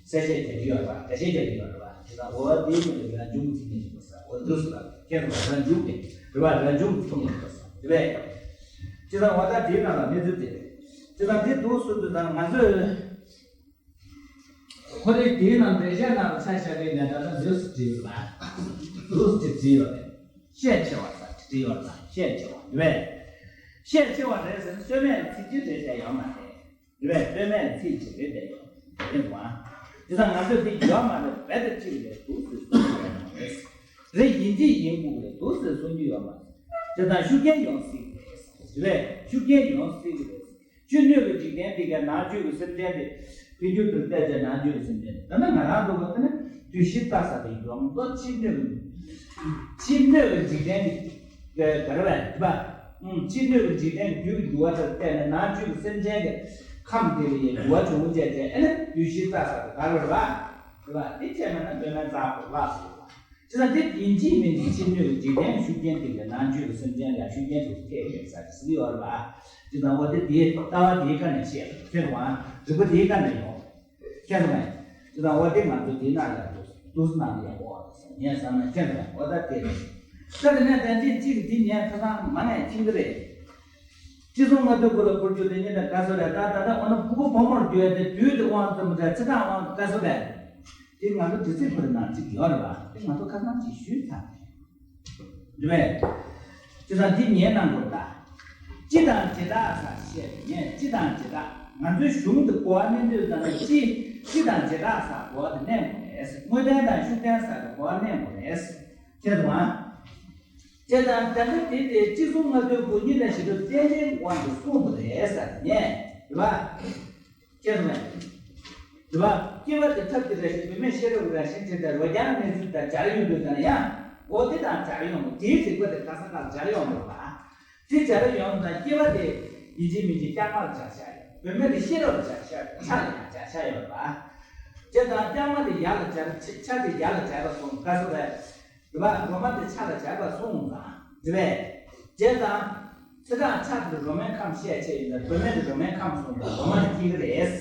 གསལ་བཤད་རྒྱག་གི་ཡོད་རེད་པ། འགྲེལ་བཤད་རྒྱག་གི་ཡོད་རེད་པ། དེ་དང་འོ་དེའི་མིང་ལ་རང་བྱུང་གི་མཚན་ཉིད་རིག་པ་ཟེར། འོ་འདུག་སེ་ལ་ཁྱེད་རང་རང་བྱུང་གི་རེད་པ། རང་བྱུང་གི་མཚན་ཉིད་རིག་པ་ཟེར་རེད་པས། བྱས་ཙང་འོ་ད་དེའི་ནང་ལ་གནས་ཚུལ་དེ་རེད། བྱས་ཙང་དེ་འདུག་སེ་འདུག་ད་ང་ཚོས་ཁོ་རེ་དེའི་ནང་འགྲེལ་བཤད་ནང་ལ་ཆ་བཞག་གི་ནས་ད་ལྟ་འདུག་སེ་བྲིས་ཡོད་པ། འདུག་སེ་བྲིས་ཡོད་རེད། ཤས་ཆེ་བ་ཟེར་བྲིས་ཡོད་རེད་པ། ཤས་ཆེ་བ་རེད་པས། ཤས་ཆེ་བ་རེད་ཟེར་ན་ཚོད་མེད་ཚིག་གཅིག་རེད་བསྡད་ཡོད་མ་རེད། རེད་པས། ཚོད་མེད་ཚིག་གཅིག་རེད་བསྡད་ཡོད་རེད་པ། དེ་ཙང་ང་ཚོས་དེ་ཡོད་མ་རེད་རྦད་དེ་གཅིག་རེད་འདུག་སེ་གསུང་གི་ཡོད་མ་རེད། རེད་ཡིན་གཅིག་ཡིན་དགོས་རེད་འདུག་སེ་གསུང་གི་ཡོད་མ་རེད། དེ་ཙང་ཤུགས་རྐྱེན་ཡོང་སྲིད་རེད། རེད་པས། ཤུགས་རྐྱེན་ཡོང་སྲིད་རེད། ཕྱི་སྣོད་ཀྱི་འཇིག་རྟེན་འདི་གའི་ནང་བཅུད་ཀྱི་སེམས་ཅན་དེ་འཕེལ་འགྱུར་དུ་བལྟས་ཏེ་ནང་བཅུད་ཀྱི་སེམས་ཅན་དེ་ད་ནི་ང་རང་ཚོ་གི་དེ་ནི་དུས་བཞི་རྩ་ས་དེ་ཡོང་མདོག་ཕྱི་སྣོད་ཀྱི་ཕྱི་སྣོད་ཀྱི་འཇིག་རྟེན་འདི་ག་རེ་བས་རེད་པ། ཕྱི་སྣོད་ཀྱི་འཇིག་རྟེན་རྒྱུ་འགྱུར་བ་དེར་བལྟས་ནས་ནང་བཅུད་ཀྱི་སེམས་ཅན་གྱི་ཁམས་དེ་ལ་ཡང་འགྱུར་བ་བྱུང་བྱས་ཏེ་ཨེ་ནི་དུས་བཞི་རྩ་ས་དེ་ག་རེ་རེད་པ། རེད་པ། དེ་བྱས་མ་ན་སྟོད་སྨད་རྩ་བར་ལགས་སོ། བྱས་ཙང་དེ་ཡིན་གཅིག་མིན་གཅིག་ཕྱི་སྣོད་ཀྱི་འཇིག་རྟེན་ཤུགས་རྐྱེན་དེ་གའི་ནང་བཅུད་ཀྱི་སེམས་ཅན་ལ་ཤུགས་རྐྱེན་དེ་ཐེབས་ཡོད་ས་ཟེར་གྱི་ཡོད་རེད་པ། བྱས་ཙང་འོ་དེ་དེའི་ལྟ་བ་དེའི་ཁ་ནས་བཤད་ཁྱེད་རང་རིག་པ་དེའི་ཁ་ནས་ཡོང་ཁྱེད་རང་། བྱས་ཙང་འོ་དེ་ང་ཚོ་དེའི་ནང་ལ་འདུག་འདུག་སེ་གནང་ཡག་པོ་ངས་བསམ་ན་ཁྱེད་རང་འོ་ད་དེ་རེད། ས་དེ་ནས་དོན་ཚན་གཅིག་འདི་ངས་ཁ་སང་མ་ནས་མཁྱེན་གྱི་རེད། ཅི་གསུང་ང་ཚོའི་སྐུ་ལ་འཁོར་རྒྱུ་དེ་ཉིད་ནས་དགའ་བསུ་རེད། ད་ད་ལྟ་འོ་ན་ཕྲུ་གུ་བུ་མོར་འགྱུར་ཏེ་དུས་དེ་དབང་ཙམ་རེད། ཚེ་གྲངས་དབང་དུ་དགའ་བསུ་རེད། དེ་ང་ཚོ་དུས་ཚོད་ཁོ་རེ་ནང་གཅིག་ཡོད་རེད་པ། དེ་ང་ཚོ་ཁ་སང་གཅིག་ཞུས་ཚར་རེད། རེད་པས། ཅི་ད་འདི་ཉན་གནང་དགོས་ད། སྤྱི་དང་བྱེ་བྲག་ས་བཤད་ངས་སྤྱི་དང་བྱེ་བྲག་ང་ཚོའི་གཞུང་དུ་གོ་བ་གནས་དུས་ཙམ་ནས་སྤྱི་སྤྱི་དང་བྱེ་བྲག་ས་གོ་བ་དེ་གནས་དགོས་རེད། དངོས་བསྟན་དང་ཤུགས་བསྟན་ས་གི་གོ་བ་གནས་དགོས་རེད། ཁྱེད་དང་། བྱས་ཙང་ད་ལྟ་དེ་དེ་གཅིག་གསུམ་ལྔ་བདོའི་བུ་གཉིས་ལ་ཞེ་དྲག་རྟེན་འབྲེལ་དབང་དུ་གསུངས་པ་རེད་ཟེར་ནས་རེད་པ། ཁྱེད་རང་རེད་པ། སྐྱེ་བ་དེ་ཐབས་ཀྱི་རང་བཞིན་བུད་མེད་ཤེས་རབ་ཀྱི་རང་བཞིན་དེ་ལྟར་རོ་རྐྱང་གནས་ཚུལ་དང་སྦྱར་ཡོང་དུས་ཙམ་ཡང་འོ་དེ་དང་སྦྱར་ཡོང་དེའི་རིགས་པ་དེ་ཁ་སང་ཁ་སྦྱར་ཡོང་དགོས་པ། དེ་སྦྱར་ཡོང་དང་སྐྱེ་བ་དེ་ཡིན་གཅིག་མིན་གཅིག་རྐྱང་མར་སྦྱར་བཞག་ཡོད། བུད་མེད་དེ་ཤེས་རབ་ལ་སྦྱར་བཞག་ཡོད། ཆ་ལ་ཡང་སྦྱར་བཞག་ཡོད་པ། བྱས་ཙང་རྐྱང་མ་དེ་ཡར་ལ་སྦྱར་ཆ་དེ་ཡར་ལ་སྦྱར་བ་སོང་དགའ་བསུ་རེད། རེད་པ། སྒོ་མ་དེ་ཆ་ལ་སྦྱར་བ་གསུངས་དང་རེད་པས། བྱས་ཙང་། ཚེ་གྲངས་ཆ་དེ་རོ་མའི་ཁམས་ཤས་ཆེ་ཡིན་ན་བུད་མེད་དེ་རོ་མའི་ཁམས་གསུངས་དང་སྒོ་མ་དེ་སྐྱེ་གི་རེད།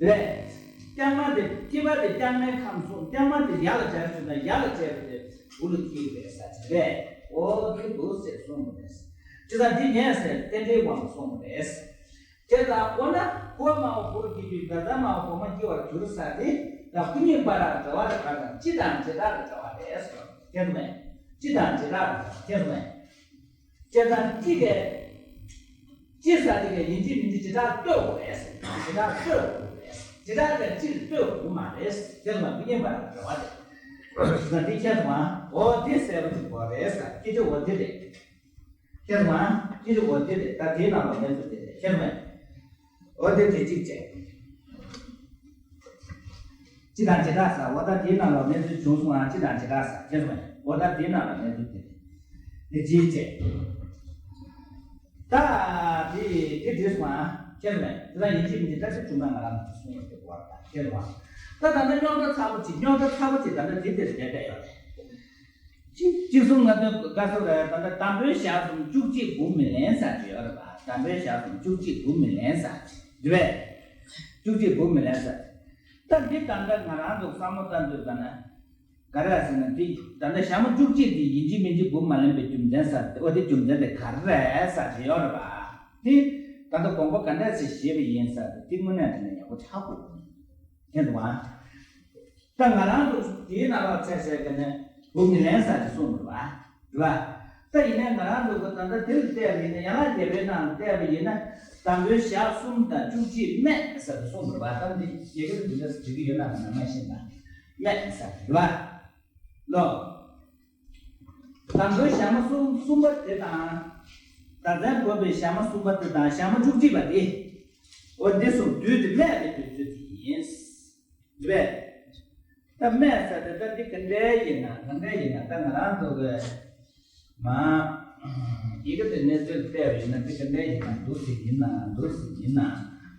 རེད་པས། རྐྱང་མ་དེ་སྐྱེ་བ་དེ་རྐྱང་མའི་ཁམས་གསུངས། རྐྱང་མ་དེ་ཡར་ལ་སྦྱར་བྱུང་ན་ཡར་ལ་སྦྱར་བ་དེ་འུ་ལ་སྐྱེ་གི་རེད་ས་ཆ་རེད། འོ་དེ་འདུག་ཟེར་གསུངས་པ་རེད། བྱས་ཙང་འདི་ངས་ཟེར་རྟེན་འབྲེལ་དབང་གསུངས་པ་རེད། དེ་ལྟར་འོ་ན་གོ་བ་སྨྲ་བ་པོར་སྐྱེ་དུས་ད་ལྟ་སྨྲ་བ་གོང་མ་སྐྱེ་བར་འགྱུར་ས་དེ་ད་སྐུ་གཉིས་བར་ལ་འབྲེལ་བ་རེད་པ། དང་སྤྱི་དང་བྱེ་བྲག་ལ་འབྲེལ་བ་རེད་ཟེར། ཁྱེད་རང་། སྤྱི་དང་བྱེ་བྲག་ལ་འབྲེལ་བ། ཁྱེད་རང་། བྱས་ཙང་སྤྱི་དེ། སྤྱི་ཟེར་དེ་ག་ཡིན་གཅིག་མིན་གཅིག་བྱེ་བྲག་ལྟོས་དགོས་རེད། བྱེ་བྲག་ལྟོས་དགོས་རེད། བྱེ་བྲག་དེ་སྤྱིར་ལྟོས་དགོས་མ་རེད། ཁྱེད་རང་། སྐུ་གཉིས་བར་ལ་འབྲེལ་བ་རེད། ད་འདི་ཁྱེད་རང་། འོ་དེ་གསལ་པོ་ཅིག་དགོས་རེད་ཟེར། སྐད་ཆ་འོ་དེ་རེད། ཁྱེད་རང་། སྤྱི་དེ་འོ་དེ་རེད། ད་དེའི་ནང་ལ་གནས་ཚུལ་དེ་རེད། ཁྱེད་རང་། འོ་དེ་དེ་གཅིག་བྱས། སྤྱི་དང་བྱེ་བྲག་ས། འོ་ད་དེའི་ནང་ལ་གནས་ཚུལ་བྱུང་སོང་ང་། སྤྱི་དང་བྱེ་བྲག་ས། ཁྱེད་རང་། འོ་ད་དེའི་ནང་ལ་གནས་ཚུལ་དེ་རེད། དེ་གཅིག་བྱས། ད་དེ་དེ་འགྲིག་སོང་ང་། ཁྱེད་རང་། དེ་ད་ཡིན་གཅིག་མིན་གཅིག་བཀྲ་ཤིས་བདེ་ལེགས་ང་རང་ཚོ་གསུང་ཡོད་དེ་བར་ད་ཁྱེད་རང་། ད་ད་ལྟ་རྙོག་དྲ་ཚ་པོ་ཅིག་རྙོག་དྲ་ཚ་པོ་ཅིག་ད་ལྟ་དེ་དེ་རེད་བསྡད་ཡོད་རེད། གཅིག་གཅིག་གསུམ་ལྔ་བདོའི་དགའ་བསུ་རེད། ད་ལྟ་དམ་པའི་ཞལ་གསུམ་བཅུ་གཅིག་འབུམ་མི་ལེན་ས་ཅིག་ཡོད་རེད་པ། དམ་པའི་ཞལ་གསུམ་བཅུ་གཅིག་འབུམ་མི་ལེན་ས་ཅིག་རེད་པས། བཅུ་གཅིག་འབུམ་མི་ལེན་ས་ཅིག་ད་འདི་ད་ལྟ་ང་རང་ཚོ་བསམ་བློ་བཏང་དུས་ད་ན་ག་རེ་ཟེར་ན། འདི་ད་ལྟ་ཞྭ་མོ་བཅུ་གཅིག་འདི་ཡིན་གཅིག་མིན་གཅིག་འབུམ་མ་ལེན་པའི་རྒྱུ་མཚན་ས་འོ་དེ་རྒྱུ་མཚན་དེ་ག་རེ་ས་ཅིག་ཡོད་རེད་པ། འདི་ད་ལྟ་དགོངས་པ་ག་འདྲ་ཞིག་བཞེས་པ་ཡིན་ས་དེ་དངོས་གནས་དྲང་གནས་ཡག་པོ་ཆགས་དགོས། ཁྱེད་རང་། ད་ང་རང་ཚོ་དེའི་ནང་ལ་ཚད་ཟེར་གི་ནས་འབུམ་མི་ལེན་ས་ཅིག་གསུངས་པ་རེད་པ། རེད་པ། ད་ཡིན་ནའི་ང་རང་ཚོ་གི་ད་ལྟ་དེ་ལ་བལྟས་པ་ཡིན་ན། ཡན་ལག་བརྒྱད་པའི་ནང་ལ་བལྟས་པ་ཡིན་ན་དམ་པའི་ཞལ་གསུམ་དང་བཅུ་གཅིག་སྨྲས་ཟེར་གསུངས་པ་རེད་པ། ད་འདི་ཡི་གེ་འདི་འདྲ་བྲིས་ཀྱི་ཡོད་ན་ང་མ་ཤེས་ན། སྨྲས་ཟེར་རེད་པ། ལོ། དང་པོའི་ཞྭ་མོ་གསུམ་གསུམ་པ་དེ་དང་། བདག་འཛིན་བཀོད་པའི་ཞྭ་མོ་གསུམ་པ་དེ་དང་ཞྭ་མོ་བཅུ་གཅིག་པ་དེ། འོ་འདི་གསུམ་བསྡུས་ཏེ་སྨད་པའི་དུས་ཚོད་དེ་ཡིན། རེད། ད་སྨད་ཟེར་དེ་ད་འདི་ག་འདྲའི་ཡིན་ན་ག་འདྲའི་ཡིན་ན་ད་ང་རང་ཚོ་གི་མ། ཡི་གེ་དེ་གནས་ཚུལ་བལྟས་པ་ཡིན་ན་འདི་ག་འདྲའི་ཡིན་ན་འདུག་སེ་ཡིན་ན་འདུག་སེ་ཡིན་ན་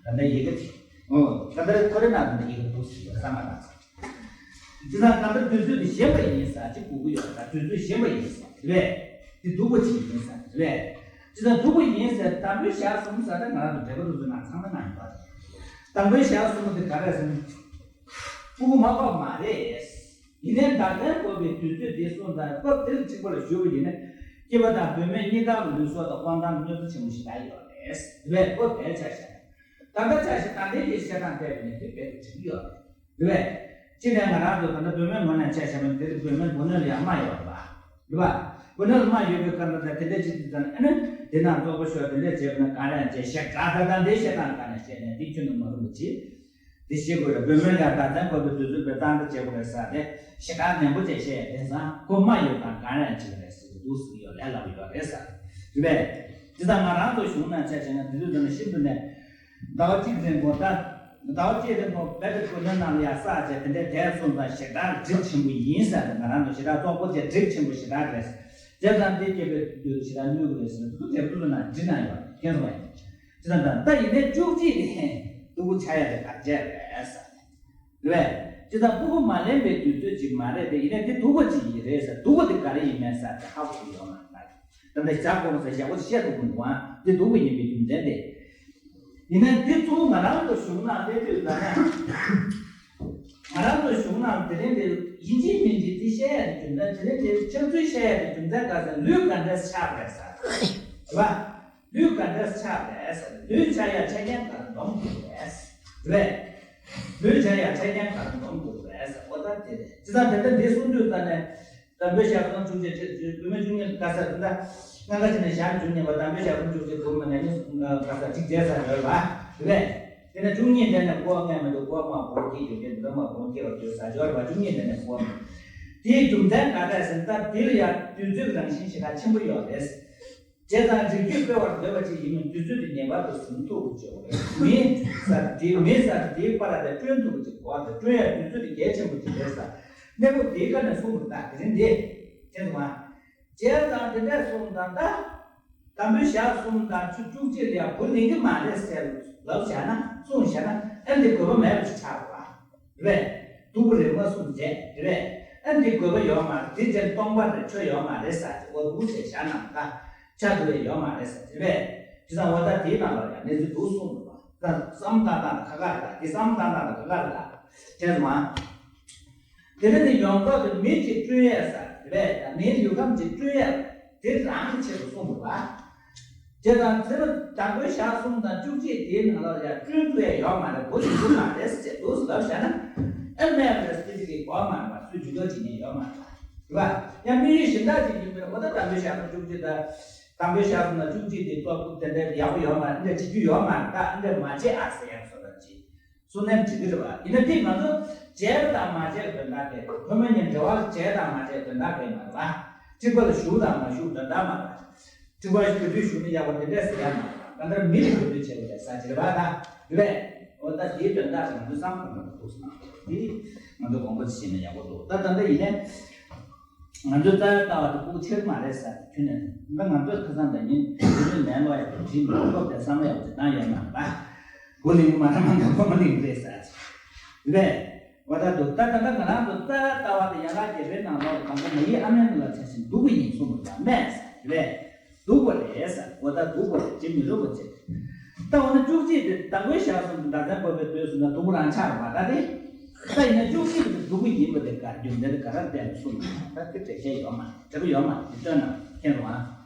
ད་ལྟ་ཡི་གེ་དེ། འོ་ད་ལྟ་ཁོ་རེ་ན་ད་ལྟ་ཡི་གེ་འདུག་སེ་ཡོད་བསམ་པ་དང་། དེ་དང་ད་ལྟ་དུས་ཚོད་དེ་ཞན་པ་ཡིན་ས་ཅིག་དགོས་ཀྱི་ཡོད་ད་དུས་ཚོད་ཞན་པ་ཡིན་ས་རེད། དེ་སྡུག་པོ་ཅིག་ཡིན་ས་རེད། དེ་དང་སྡུག་པོ་ཡིན་ས་དང་པོའི་ཞག་གསུམ་ས་ད་ང་རང་ཚོ་འབྲས་བུ་དུས་ཚོད་ནང་ཚང་མ་ནང་ཡོད་པ་རེད། དང་པོའི་ཞག་གསུམ་དེ་ག་རེ་ཟེར་ན། སྤུ་གུ་མ་ཕོག་མ་རེད། ཡིན་ནའི་བདག་འཛིན་བཀོད་པའི་དུས་ཚོད་དེ་སོང་ཙང་སྐབས་དེར་གཅིག་པ་ལ་ཞུ་བ་ཡིན་ན། སྐྱེས་པ་དང་བུད་མེད་གཉིས་ཀ་ལ་ལུས་སྲོག་དང་དབང་ཐང་གནོད་འཚེ་ཆེན་པོ་ཞེ་དྲག་ཡོད་རེད། དེ་བས་སྐབས་དེར་ཆ་བཞག་ན། ད་ལྟ་ཆ་བཞག་ད་ལྟའི་གི་བཤད་སྟངས་བལྟས་པ་ཡིན་ན་དེ་རྦད་དེ་འགྲིག་གི་ཡོད་རེད། དེ་བས། སྤྱིར་ནས་ང་རང་ཚོ་ད་ལྟ་བུད་མེད་ངོས་ནས་ཆ་བཞག་པ་ཡིན་ན་དེ་རིང་བུད་མེད་བུ་སྣོད་ལ་ཡང་རྨ་ཡོད་རེད་པ། རེད་པ། བུ་སྣོད་ལ་རྨ་ཡོད་པའི་སྐབས་ལ་ད་དེ་འདྲ་ཅིག་དུས་ཙམ་ཨ་ནི་དེ་ནང་རྫོགས་པ་ཤོར་དེ་འདྲ་བྱས་པ་ན་ག་རེ་ཡང་བྱས་ཤག་ད་ད་ད་འདི་བཤད་སྟངས་ག་ནས་བཤད་ནས་འདི་ཁྱོན་ནས་མ་རུང་བ་བྱེད། འདི་ཤེས་དགོས་རེད། བུད་མེད་ལ་བདག་འཛིན་བཀོད་པའི་དུས་ཚོད་འབེལ་སྟངས་འདི་བྱེད་དགོས་རེད་ཟེར་ཏེ་ཞེ་དྲག་ནན་པོ་བྱས་བཤད་དེང་སང་ཁོ་རྨ་ཡོད་དང་གང་ཡང་བྱེད་ཀྱི་རེད་ཟེར་གྱི་འདུག་ཟེར་གྱི་ཡོད་ལས་སླ་པོ་ཡོད་རེད་ཟེར། དེ་བས། དེ་ལྟར་ང་རང་ཚོ་གཞུང་ནང་ཆ་བཞག་ན་དེ་དུས་ཙམ་ན་ཤིན་ཏུ་ནས་ཟླ་བ་གཅིག་རིང་གོང་ད་ཟླ་བ་གཅིག་རིང་གོང་བེད་དེ་གོ་ནོར་ནང་ལ་ཡ་ས་བྱས་དེ་འདྲའི་དེར་སོང་ཙང་ཞེ་དྲག་སྒྲིབ་ཆེན་པོ་ཡིན་ཟེར་ཏེ་ང་རང་ཚོ་ཞེ་དྲག་བཙོག་པོ་བྱས་སྒྲིབ་ཆེན་པོ་ཞེ་དྲག་རེད། དེ་ཙམ་དེ་སྐྱེས་པའི་དུས་ཞེ་དྲག་གནོད་ཀྱི་རེད་ཟེར་ན་དེ་ཚོ་དེབ་ཚོ་ནང་བྲིས་གནང་ཡོད་རེད། མཁྱེན་སོང་ངས། དེ་ཙམ་དང་ད་ཡིན་ནའི་བཅུ་གཅིག་ནས་སྡུག་པོ་ཆགས་ཡ་དེ་ག་རེ་བྱས་རེད་ཟེར་ནས། རེད། ཇི་ལྟར་སྤུ་གུ་མ་ལེན་པའི་དུས་ཚོད་ཅིག་མ་རེད་དེ་ཡིན་ན་དེ་སྡུག་པ་ཅིག་ཡིན་རེད་ཟེར། སྡུག་པ་དེ་ག་རེ་ཡིན་མིན་ཟེར་དེ་ཧ་གོ་གི་ཡོད་མ་རེད། ད་ལྟ་ཞག་གོང་ཟེར་ཞག་པོ་ཅིག་བཤད་ཐུབ་ཀྱི་མི་འདུག་ཨ། དེ་སྡུག་པ་ཡིན་པའི་རྒྱུ་མཚན་དེ། ཡིན་ན་དེ་གཙོ་བོ་ང་རང་ཚོ་གཞུང་ནང་སླེབས་དུས་ད་ནས། ང་རང་ཚོ་གཞུང་ནང་དེ་རིང་དེ་ཡིན་གཅིག་མིན་གཅིག་དེ་བཤད་ཡ་དེ་རྒྱུ་མཚན་དེ་རིང་དེ་ཕྱག་ཚུལ་བཤད་ཡ་དེ་རྒྱུ་མཚན་ག་ཟེར་ལུས་ག་འདྲས་ཆགས་རེད་ཟེར། རེད་པ། ལུས་ག་འདྲས་ཆགས་རེད་ཟེར། ལུས་ཆགས་ཡ་ཆ་རྐྱེན་ག་རེ་འདོམས་དགོས་རེད། རེད། ལུས་ཆགས་ཡ་ཆ་རྐྱེན་ག་རེ་འདོམས་དགོས་རེད་ཟེར། འོ་ད་དེ་རེད། ཇི་ལྟར་དེ་ལྟར་འདི་གསུང་དུས་ད་ནས་དམ་པའི་ཞལ་གསུང་བཅུ་གཅིག་བུད་མེད་བཅུ་གཉིས་ག་ས་ད་སྔ་ག་ཅི་ནས་ཞག་བཅུ་གཉིས་པ་དམ་པའི་ཞལ་གསུང་བཅུ་གཅིག་དགུ་མ་ནས་ནི་ག་ས་གཅིག་བྱས་ས་ཡོད་པ་རེད། དེ་ནས་བཅུ་གཉིས་དེ་ནས་སྒོ་ལྔས་མི་འདུག་སྒོ་མ་སྒོ་སྐྱེས་ཡོད་ཀྱི་འདུག་མ་སྒོ་སྐྱེས་པ་དུས་ས་སྦྱོར་བ་བཅུ་གཉིས་དེ་ནས་སྒོ་མ། དེའི་རྒྱུ་མཚན་ག་རེ་ཟེར་ན་ད་དེ་ལ་ཡང་དུས་ཚོད་རང་བཞིན་ཞེ་དྲག་ཆེན་པོ་ཡོད་རེད། བྱས་ཙང་རིགས་རྒྱུད་སྤེལ་བར་འདོད་པ་ཅིག་ཡིན་མིན་དུས་ཚོད་དེ་ངེས་པར་དུ་ཟིན་ཐུབ་དགོས་ཀྱི་ཡོད་རེད། མི་ཟེར་དེ་མི་ཟེར་དེའི་བར་ལ་བསྐྲུན་ཐུབ་པ་ཅིག་དགོས་རེད། བསྐྲུན་ཡ་དུས་ཚོད་དེ་གལ་ཆེན་པོ་ཅིག་རེད་ཟེར། གནས་བབ་དེའི་སྐབས་ནས་གསུངས་པ་རེད། ད་དེ་རིང་འདི་མཁྱེན་སོང་ང་། བྱས་ཙང་དེ་འདྲས་གསུངས་ད་ལྟ། དམ་པའི་ཞག་གསུམ་དང་ཆུ་བཅུ་གཅིག་ལ་ཡང་བུ་ལེན་གྱི་མ་རེད་ཟེར་ལབ་བཞག་ན་གསུངས་བཞག་ན་ཨ་འདི་དགོས་པ་མེད་པ་ཞིག་ཆགས་པ་རེད། སྡུག་པོ་རེད་མ་གསུངས་རྗེས་དེ་རེད། ཨ་འདི་དགོས་པ་ཡོད་མ་རེད། དེ་ཅན་སྟོང་པ་རེད། ཆོ་ཡོད་མ་རེད་ཟེར་གྱི་འོ་སྡུག་ཅེས་བཞག་ན་ད་ཆ་འདུག་པས་ཡོད་མ་རེད་ཟེར་དེ་རེད། དེ་ཙང་འོ་ད་དེའི་ནང་ལ་ཡང་གནས་ཚུལ་འདུག་གསུངས་འདུག་བ། ད་བསམ་བཏང་སྟངས་ད་ཁ་ཁ་རེད། ད་དེ་བསམ་བཏང་སྟངས་ད་ཁ་ཁ་རེད། ད་དྲན་སོང་ང་། དེ་ནས་ནི་ཡོངས་རྫོགས་དེ་མི་གཅིག་བསྐྲུན་ཡས་ཟེར་དེ་བས་ད་མིའི་ལུས་ཁམས་གཅིག་བསྐྲུན་ཡས་དེ་རང་གི་ཆེད་དུ་གསུངས་འདུག་བ། དེ་དང་དེ་ནི་དང་པོའི་ཞག་གསུམ་དང་བཅུ་གཅིག་དེའི་ནང་ལ་ཡང་བསྐྲུན་ཐུབ་ཡས་ཡོད་མ་རེད། བུ་ཡིན་གྱི་མ་རེད་ཟེར་འདུག་ཟེར་ལབ་བཞག་ན་ཨེ་མེད་རེད་ཟེར་དེ་གི་གོ་མ་རེད་བ། སུས་ཇུས་གཏོགས་བྱེད་མཁན་ཡོད་མ་རེད་བ། རེད་བ། ཡང་དམིགས་ཡུལ་གཞན་དག་ཅིག་ཡིན་པས་འོ་ད་དང་པོའི་ཞག་གསུམ་བཅུ་གཅིག་དང་དང་པོའི་ཞག་གསུམ་དང་བཅུ་གཅིག་དེ་ལྟོ་ཕུག་དེ་འདྲ་ཡག་པོ་ཡོད་མ་རེད། འདི་འདྲ་བྱེད་རྒྱུ་ཡོད་མ་རེད། ད་འདི་འདྲ་མ་བྱེད་ཨ་ཟེར་ཡང་བཟོ་འདྲ་བྱེད། གསུང་ནན་བྲིས་ཀྱི་རེད་བ། ཡིན་ན་དེ་ང་ཚོ་བྱས་པ་དང་མ་བྱས་པའི་དོན་དག་གི་ཁོ་མོ་གཉིས་འབྲེལ་བ་བྱས་དང་མ་བྱས་དོན་དག་གི་མ་རེད་བ། འཁྲིག་པ་ལ་ཞུགས་དང་མ་ཞུགས་དོན་དག་མ་རེད། འཁྲིག་པ་ག་དུས་ཞུགས་ན་ཡག་པོ་དེ་འདྲས་ཟེར་ཡ་མ་རེད་བ། ད་ལྟ་མི་ལ་ག་དུས་བྱས་པ་རེད་ཟེར་གྱི་རེད་བ། ད་རེད་པས། འོ་ད་དེའི་དོན་དག་ཅིག་ང་ཚོ་བསམ་བློ་གཏོང་དགོས་འདུག་ཟེར་ན་དེ་ང་ཚོ་དགོངས་པ་ཞིག་བཞེས་ན་ཡག་པོ་འདུག་ད་ད་ལྟ་ཡིན་ནའི། ང་ཚོའི་རྩ་བའི་ལྟ་བ་དེ་ཕྲུ་གུ་ཆེར་མ་རེད་ཟེར་དུས་ནས་ད་ང་ཚོའི་ཁ་སང་ད་ཉིན་དུས་ཚོད་ལན་སློག་ཡག་གི་བྲིས་མི་སློབ་དེ་བསམ་བློ་ཡག་པོ་ཅིག་བཏང་ཡོད་མ་རེད་པ། བུ་ལེན་གྱི་མ་རེད་མ་གཏོགས་ཕོ་མོ་ལེན་གྱི་རེད་ཟེར་ཅིག་རེད། འོ་ད་འདུག་ད་ད་ལྟ་ང་རང་ཚོ་རྩ་བའི་ལྟ་བ་དེ་ཡན་ལག་བརྒྱད་པའི་ནང་ལོགས་ལ་དང་པོ་མ་ཡི་ཨ་མའི་མིང་ལ་ཆ་ཞིང་སྡུག་པ་ཡིན་གསུངས་པ་རེད་པ། སྨད་ཟེར་རེད། སྡུག་པ་རེད་ཟེར། འོ་ད་སྡུག་པ་རེད། བྱེད་མི་རུང་བ་བྱེད། ད་འོ་ན་བཅུ་གཅིག་དེ་དང་པོའི་ཞག་གསུམ་དུ་བདག་འཛིན་བཀོད་པའི་དུས་སུ་ན་སྡུག་པོ་རང་ཆགས་རེད་པ། ད་དེ་ད་ཡིན་ན་བཅུ་གཅིག་དེ་སྡུག་པོ་ཡིན་པ་དེ་ག་རྒྱུ་མཚན་དེ་ག་རེ་བསྟན་ནས་གསུངས་ཡོད་ན། ད་དེ་འགྲེལ་བཤད་ཡོད་མ་རེད། འབྲས་བུ་ཡོད་མ་རེད། དེ་སྟོན་ན་མཁྱེན་རུང་ཨ།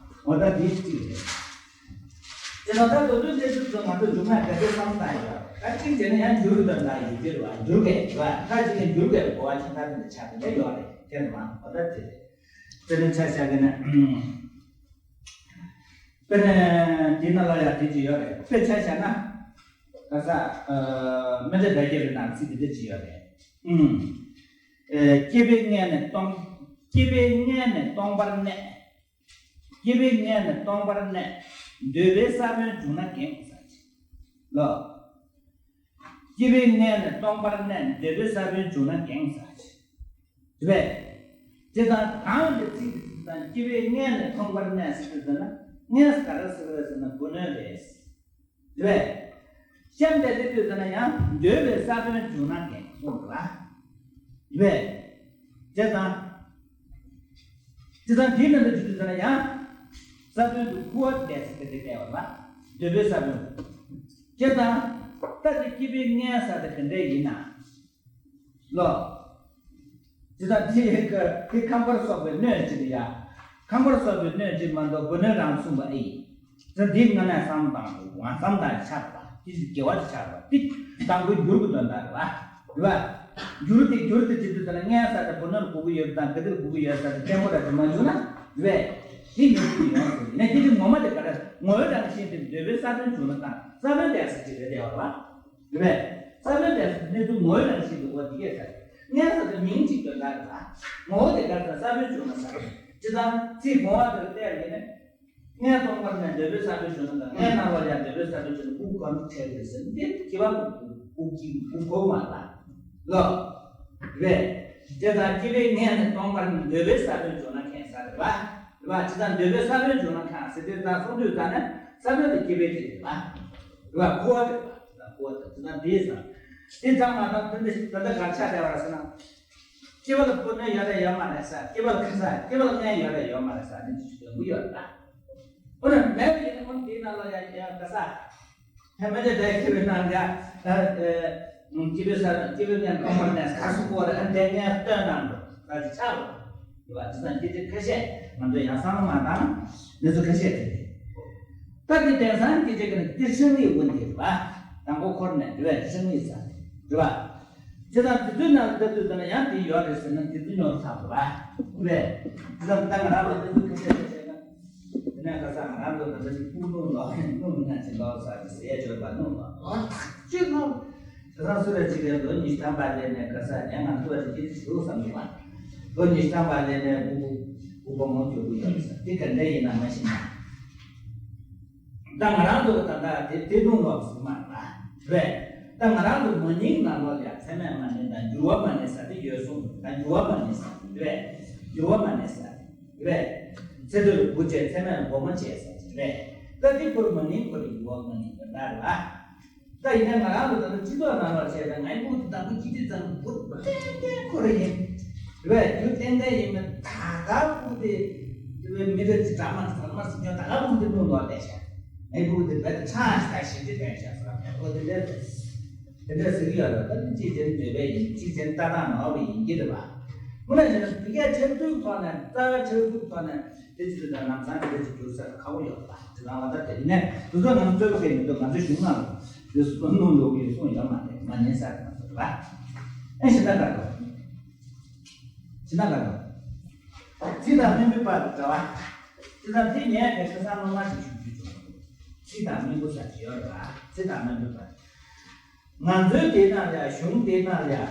འོ་ད་དེ་གཅིག་རེད། དེ་ནང་ད་ལོ་ཚོད་འདི་ཚོ་ང་ཚོ་འབྱུང་ཁམས་ག་ཚོད་བསམ་བཏང་ཡོད། ད་གཅིག་བྱས་ན་ཡང་འགྱུར་དང་འདྲ་ཡོད་ཀྱི་རེད་པ། འགྱུར་གས་རེད་པ། ད་གཅིག་ནས་འགྱུར་གས་གོ་བ་ཁྱད་མཚར་དེ་འདྲ་ཆགས་དེ་འདྲ་ཡོད་རེད། མཁྱེན་རུང་ཨ། འོ་ད་དེ་རེད། དཔེར་ན་ཆ་བཞག་གི་ན། དཔེར་ན་འདི་ནང་ལ་ཡང་དེ་ཅིག་ཡོད་རེད། དཔེ་ཆ་བཞག་ན། ག་ས། སྨན་པའི་བརྡ་སྐྱེལ་བའི་ནང་ཚིག་འདི་འདྲ་ཅིག་ཡོད་རེད། ཨུམ། ཨེ། སྐྱེས་པའི་མངལ་ནས་སྟོང་། སྐྱེས་པའི་མངལ་ནས་སྟོང་པར་གནས། སྐྱེས་པའི་མངལ་ནས་སྟོང་པར་གནས། འདོད་པའི་ས་བོན་བྱུང་ན་འགེངས་ཟེར་གྱི། ལོ། སྐྱེ་བའི་མངལ་ནས་སྟོང་པར་གནས། འདོད་པའི་ས་བོན་བྱུང་ན་འགེངས་ཟེར་གྱི། རེད་པས། དེ་དང་གང་གི་ཚིག་གི་ཚིག་དང་སྐྱེ་བའི་མངལ་ནས་སྟོང་པར་གནས་ཟེར་དུས་ཟེར་ན། མངལ་ག་རེ་ཟེར་བ་རེད་ཟེར་ན་བུ་སྣོད་རེད། རེད་པས། གཤམ་དེ་དེ་དུས་ཟེར་ན་ཡང་འདོད་པའི་ས་བོན་བྱུང་ན་འགེངས་གསུངས་འདུག་ལ། རེད་པས། དེ་དང་། དེ་དང་དེའི་ནང་དུ་བྱེད་དུས་ཟེར་ན་ཡང་། ས་བོན་དུ་ཁུ་བ་བསྡད་ཟེར་དེ་འདྲ་བསྡད་པ་ལ། འདོད་པའི་ས་བོན། དེ་དང་། ད་དེ་སྐྱེ་བའི་མངལ་ཟེར་དེ་ག་འདྲ་ཡིན་ན། ལོ། དེ་དང་དེ་ཡི་ག་དེ་ཁང་པར་སོགས་པའི་སྣོད་ཅིག་ཡ། ཁང་པར་སོགས་པའི་སྣོད་ཅིག་མ་གཏོགས་བུ་སྣོད་རང་གསུངས་པ་ཨེ་ཡིན། དེ་འདི་སྔ་ནས་བསམ་བཏང་དགོས། བསམ་བཏང་ཆགས་པ་དེ་དགེ་བ་དེ་ཆགས་པ་དེ་དང་པོའི་འགྱུར་གྱི་དོན་དག་རེད་བ། རེད་བ། འགྱུར་དེ་འགྱུར་དེ་ཅི་འདུག་ཟེར་ན་མངལ་ཟེར་དེ་བུ་སྣོད་ག་གི་ཡོད་དང་ག་དེར་ག་གི་ཡོད་ཟེར་དེ་གཏན་པོ་ར་དེ་མ་འགྱུར་ན་རེད་བས། དེ་ཉིད་ཀྱི་ཡོངས་སུ་ཡིན་ན་དེ་དེ་ངོ་མ་དེ་ག་རེ་ངོ་བོའི་རང་བཞིན་དེ་འདོད་པའི་ས་བོན་བྱུང་ན་དང་ས་བོན་དེ་ས་ཅིག་རེད་བསྡད་པ་རེད་བ། རེད་པས། ས་བོན་དེ་གནས་ཚུལ་ངོ་བོའི་རང་བཞིན་དུ་འོ་དེ་སྐད་ཆ། མངལ་ཟེར་དེ་མིང་གཅིག་དོན་དག་རེད་ལ། ངོ་བོ་དེ་ག་ཚོད་ས་བོན་བྱུང་ན་ས་བོན། ཇི་ལྟར་ཚིག་གོང་བ་དེར་བལྟས་ཡིན་ན། མངལ་སྟོང་པར་ནས་འདོད་པའི་ས་བོན་བྱུང་ན་དང་མངལ་ནང་ལ་ཡང་འདོད་པའི་ས་བོན་བྱུང་ན་སྐུ་གང་དུ་ཁྲལ་དགོས་ཟེར་འདི་སྐྱེ་བ་སྐུ་སྐུ་སྐུ་གོ་མ་ལ། ལོ། རེད། དེ་དང་སྐྱེ་བའི་མངལ་ནས་སྟོང་པར་ནས་འདོད་པའི་ས་བོན་བྱུང་ན་ཁེངས་ས་རེད་བ། རེད་བ། ཇི་ལྟར་འདོད་པའི་ས་བོན་བྱུང་ན་ཁེངས་ཟེར་དེ་དང་གསུང་དུས་ད་ནས་ས་བོན་དེ་སྐྱེ་བའི་དེ་རེད་བ། རེད་བ། ཁུ་བ་རེད་བ། ཁུ་བ་དེ་ད་དེའི་ས། དེ་ཚང་མ་དང་དེ་འདྲ་ཞིག་ད་ལྟ་གར་ཆགས་བསྡད་པ་རེད་ཟེར་ན། སྐྱེ་བ་ལ་བུ་སྣོད་ཡོད་རེད་ཡོད་མ་རེད་ཟེར། སྐྱེ་བ་ལ་ཁ་ཟས་སྐྱེ་བ་ལ་མངལ་ཡོད་རེད་ཡོད་མ་རེད་ཟེར་ནི་དེ་ཞིག་ཡོང་གི་ཡོད་རེད་ད། འོ་ན་མེད་པ་ཡིན་ན་འོ་ན་དེའི་ནང་ལ་ཡང་ཡང་ག་ས། ཧེ་མ་ཅི་འདྲ་སྐྱེ་བའི་ནང་ལ་ཡང་སྐྱེ་བའི་ས་སྐྱེ་བའི་མངལ་སྟོང་པར་གནས་ས་སུ་གོ་རེད། ཨ་འདྲའི་མངལ་སྟོན་གནང་འདུག་ད་ཅི་ཆགས་རེད། དེ་བ་དེ་ཙམ་སྐད་ཆ་ཁ་ཤས་ང་ཚོ་ཡང་གསང་བ་མ་བཏང་། གནས་ཚུལ་ཁ་ཤས་དེ་རེད། ད་དེ་དེང་སང་སྐད་ཆ་གི་ནི་ཏི་ཧྲང་ལི་ཝུན་དེ་རེད་བ། དང་པོ་འཁོར་ནས་འགྲོ་བའི་ཧྲང་ལི་ས་རེད་བ། དེ་དང་དེ་ཚོའི་ནང་ལ་ལྟ་དུས་ཙམ་ན་ཡང་དེ་ཡོད་རེད་ཟེར་ན་དེ་ཚོ་ཉོ་ཚར་བ་རེད། དེ་ཙམ་ད་ང་རང་ལ་ལྟ་དུས་ཁ་ཤས་ཁ་ཤས་ན། དེ་ནས་ཁ་སང་ང་རང་ཚོ་ད་ལྟ་ནི་སྤུ་སྣུམ་ལོག་སྣུམ་མི་ན་ཅི་ལོག་ས་ཀྱི་ཟས་སྤྱོད་པ་སྣུམ་ལོག་ཨ་ཅི་སྣུམ། ཁ་སང་སུ་ར་ཅིག་གིས་ལོ་ཉི་ཤུ་ཐམ་པ་ལས་ནས་ཁ་སང་ནས་ང་ཚོ་ར་ཅིག་ཞུ་བསམ་གྱི་མ། ལོ་ཉི་ཤུ་ཐམ་པ་ལས་ནས་སྤུ་སྤུ་སྤུ་མོ་གྱུར་གྱི་ཡོད་ས་དེ་ག་འདྲ་ཡིན་ན་མ་ཤེས་ན། ད་ང་རང་ཚོ་ད་ལྟ་དེ་དེ་སྣུམ་ལོག་ཟེར་མ་རེད་རེད། ད་ང་རང་ཚོ་མ་ནིང་ནང་ལོགས་ལ་ཚད་མས་མ་ནིང་དང་འགྱུར་བ་མ་ནིང་ས་དེ་ཡོད་གསུངས། ད་འགྱུར་བ་མ་ནིང་ས་དེ་རེད། འགྱུར་བ་མ་ནིང་ས་དེ་རེད། ཚེ་འདོད་ལ་བུ་བྱས་ཚད་མས་སྒོ་མོ་བྱས་ས་དེ་རེད། ད་དེ་ཁོར་མ་ནིང་ཁོར་འགྱུར་བ་མ་ནིང་དོན་དག་རེད་ལ། ད་ཡིན་ན་ང་རང་ཚོ་ད་ལྟ་སྤྱི་ཚོགས་ནང་ལ་བྱས་ཏེ་ངའི་སྤུ་གུ་དང་པོ་སྐྱེས་དུས་ཙམ་སྤུ་གུ་ཏན་ཏན་ཁོ་རང་ཡིན། རེད་བས། རྒྱུ་ཏན་ཏན་ཡིན་མིན་ད་ག་སྤུ་གུ་དེ་དེ་བས་མི་རབས་ཀྱི་གྲྭ་མ་ཟ་མ་ཟ་ཉོ་ད་ག་སྤུ་གུ་དེ་སྣུམ་ལོག་བསྡད་ཤག་ངའི་སྤུ་གུ་དེ་རྦད་དེ་ཁྲག་ཞིག་ད་ཞིག་དེ་བསྡད་ཤག་ཟེར་བ་ཁོ་དེ་འདྲ་དེ་འདྲ་ཟེར་གྱི་ཡོད་རེད། ད་ནི་གཅིག་བྱས་ན་འདོད་པས་ཡིན། གཅིག་བྱས་ན་ལྟ་སྟངས་ནོར་བ་ཡིན་གྱི་རེད་བ། དངོས་གནས་བྱས་ན་དེ་གའི་ཁྲག་འཐུང་ཐོག་ནས་རྩ་བའི་ཁྲག་འཐུང་ཐོག་ནས། དེ་ཕྱིར་དང་ལམ་སང་དེ་འདྲ་ཅིག་འགྱུར་ས་ཁག་པོ་ཡོད་པ། དེ་ལ་ང་ད་དེ་ནས་དུས་ཚོད་ང་ཚོ་རྩོད་པ་གས་མི་འདུག་ང་ཚོའི་གཞུང་ནང་ལ་དེ་སུ་སྣུམ་ལོག་གི་གསུངས་ཡོད་མ་རེད། མ་ཉན་ས་རེད་མ་གཏོགས་རེད་པ། ཨེ་ཤི་ད་ག་རེད། ཤི་ད་ག་རེད། ཚིག་དང་སྨན་པའི་བར་དུ་འབྲེལ་བ། དེ་དང་དེ་ཉན་དེ་ཁ་སང་སློབ་མ་ཞིག་ཞུ་རྒྱུ་བྱུང་། ཚིག་དང་སྨན་པོ་ཟེར་གྱི་ཡོད་རེད་པ། ཚིག་དང་སྨན་པའི་བར། ང་ཚོའི་དེ་ནང་ལ་ཡ་གཞུང་དེ་ནང་ལ་ཡ།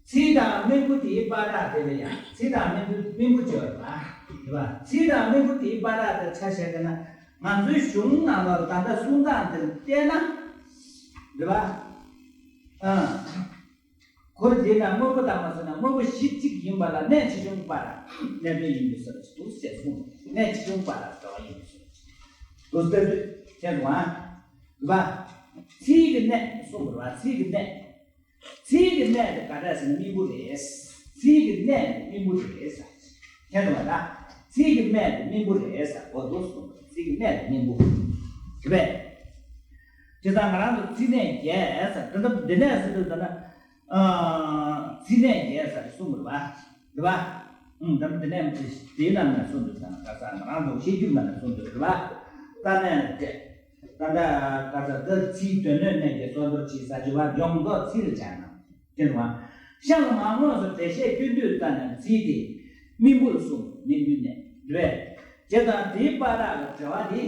ཚིག་དང་སྨན་པོ་དེའི་བར་དེ་ལ་ཡང་ཚིག་དང་སྨན་པོ་སྨན་པོ་བརྗོད་པ་རེད་པ། ཚིག་དང་སྨན་པོ་དེའི་བར་དེ་ཆ་བཞག་གི་ན་ང་ཚོའི་གཞུང་ནང་ལ་ད་ལྟ་གསུང་སྟངས་དེར་བལྟས་ན་རེད་པ། ཨ། ཁོ་རེ་དེ་ན་དངོས་པོ་དང་མ་ཟེར་ན་དངོས་པོ་གཞི་གཅིག་ཡིན་པ་ལ་གནས་ཆེ་ཆུང་བར་གནས་དོན་ཡིན་པའི་ཟེར་གྱི་འདུག་ཟེར་གསུངས། གནས་ཆེ་ཆུང་བར་འབྲེལ་བ་ཡིན་པའི་ཟེར་གྱི་འདུག་ཟེར་དུས་དེ་རུ་ཨ། རེད་པ། ཚིག་གི་གནས་གསུངས་པ་རེད་པ། ཚིག་གི་གནས། ཚིག་གི་གནས་དེ་ག་འདྲ་ཟེར་ན་སྨིན་པོ་རེད། ཚིག་གི་གནས་དེ་སྨིན་པོ་རེད་ཟེར། མཁྱེན་འདུག་བ་ད། ཚིག་གི་གནས་དེ་སྨིན་པོ་རེད་ཟེར་གོ་འདུག་གསུངས། ཚིག་གི་གནས་དེ་སྨིན་པོ་རེད་པས། དེ་ཙང་ང་རང་ཚོ་ཚིག་གནས་བརྒྱད་ཟེར། དེ་ལྟར་འདི་ནས་ཟེར་དུས་ད་ན། ཚིག་གནས་བརྒྱད་ཟེར་གསུངས་པ་རེད་པ། རེད་པ། ཨང་། ད་ནི་འདི་ནས་དེ་དེའི་ནང་ནས་གསུངས་འདུག་ད་ན་ག་ས་ང་རང་ཚོ་བཤད་རྒྱུད་ནང་ནས་གསུངས་འདུག་རེད་པ། ད་ནས་དེ། ད་ལྟ་ག་ས་ད་ཚིག་དོན་སྣོད་གནས་ཀྱི་སོ་སོར་ཅིག་ས་ཅི་བ་ཡོངས་རྫོགས་ཚིག་ལ་སྦྱར་ན། དེ་རུ་བ། གཤམ་ལ་མར་དངོས་སུ་འགྲེལ་བཤད་སྐྱོན་དུས་ལྟར་ན་ཚིག་དེ་སྨིན་པོར་གསུངས། སྨིན་པོའི་གནས་རེད། དེ་དང་དེའི་བར་ཐག་གི་འབྲེལ་བ་དེ་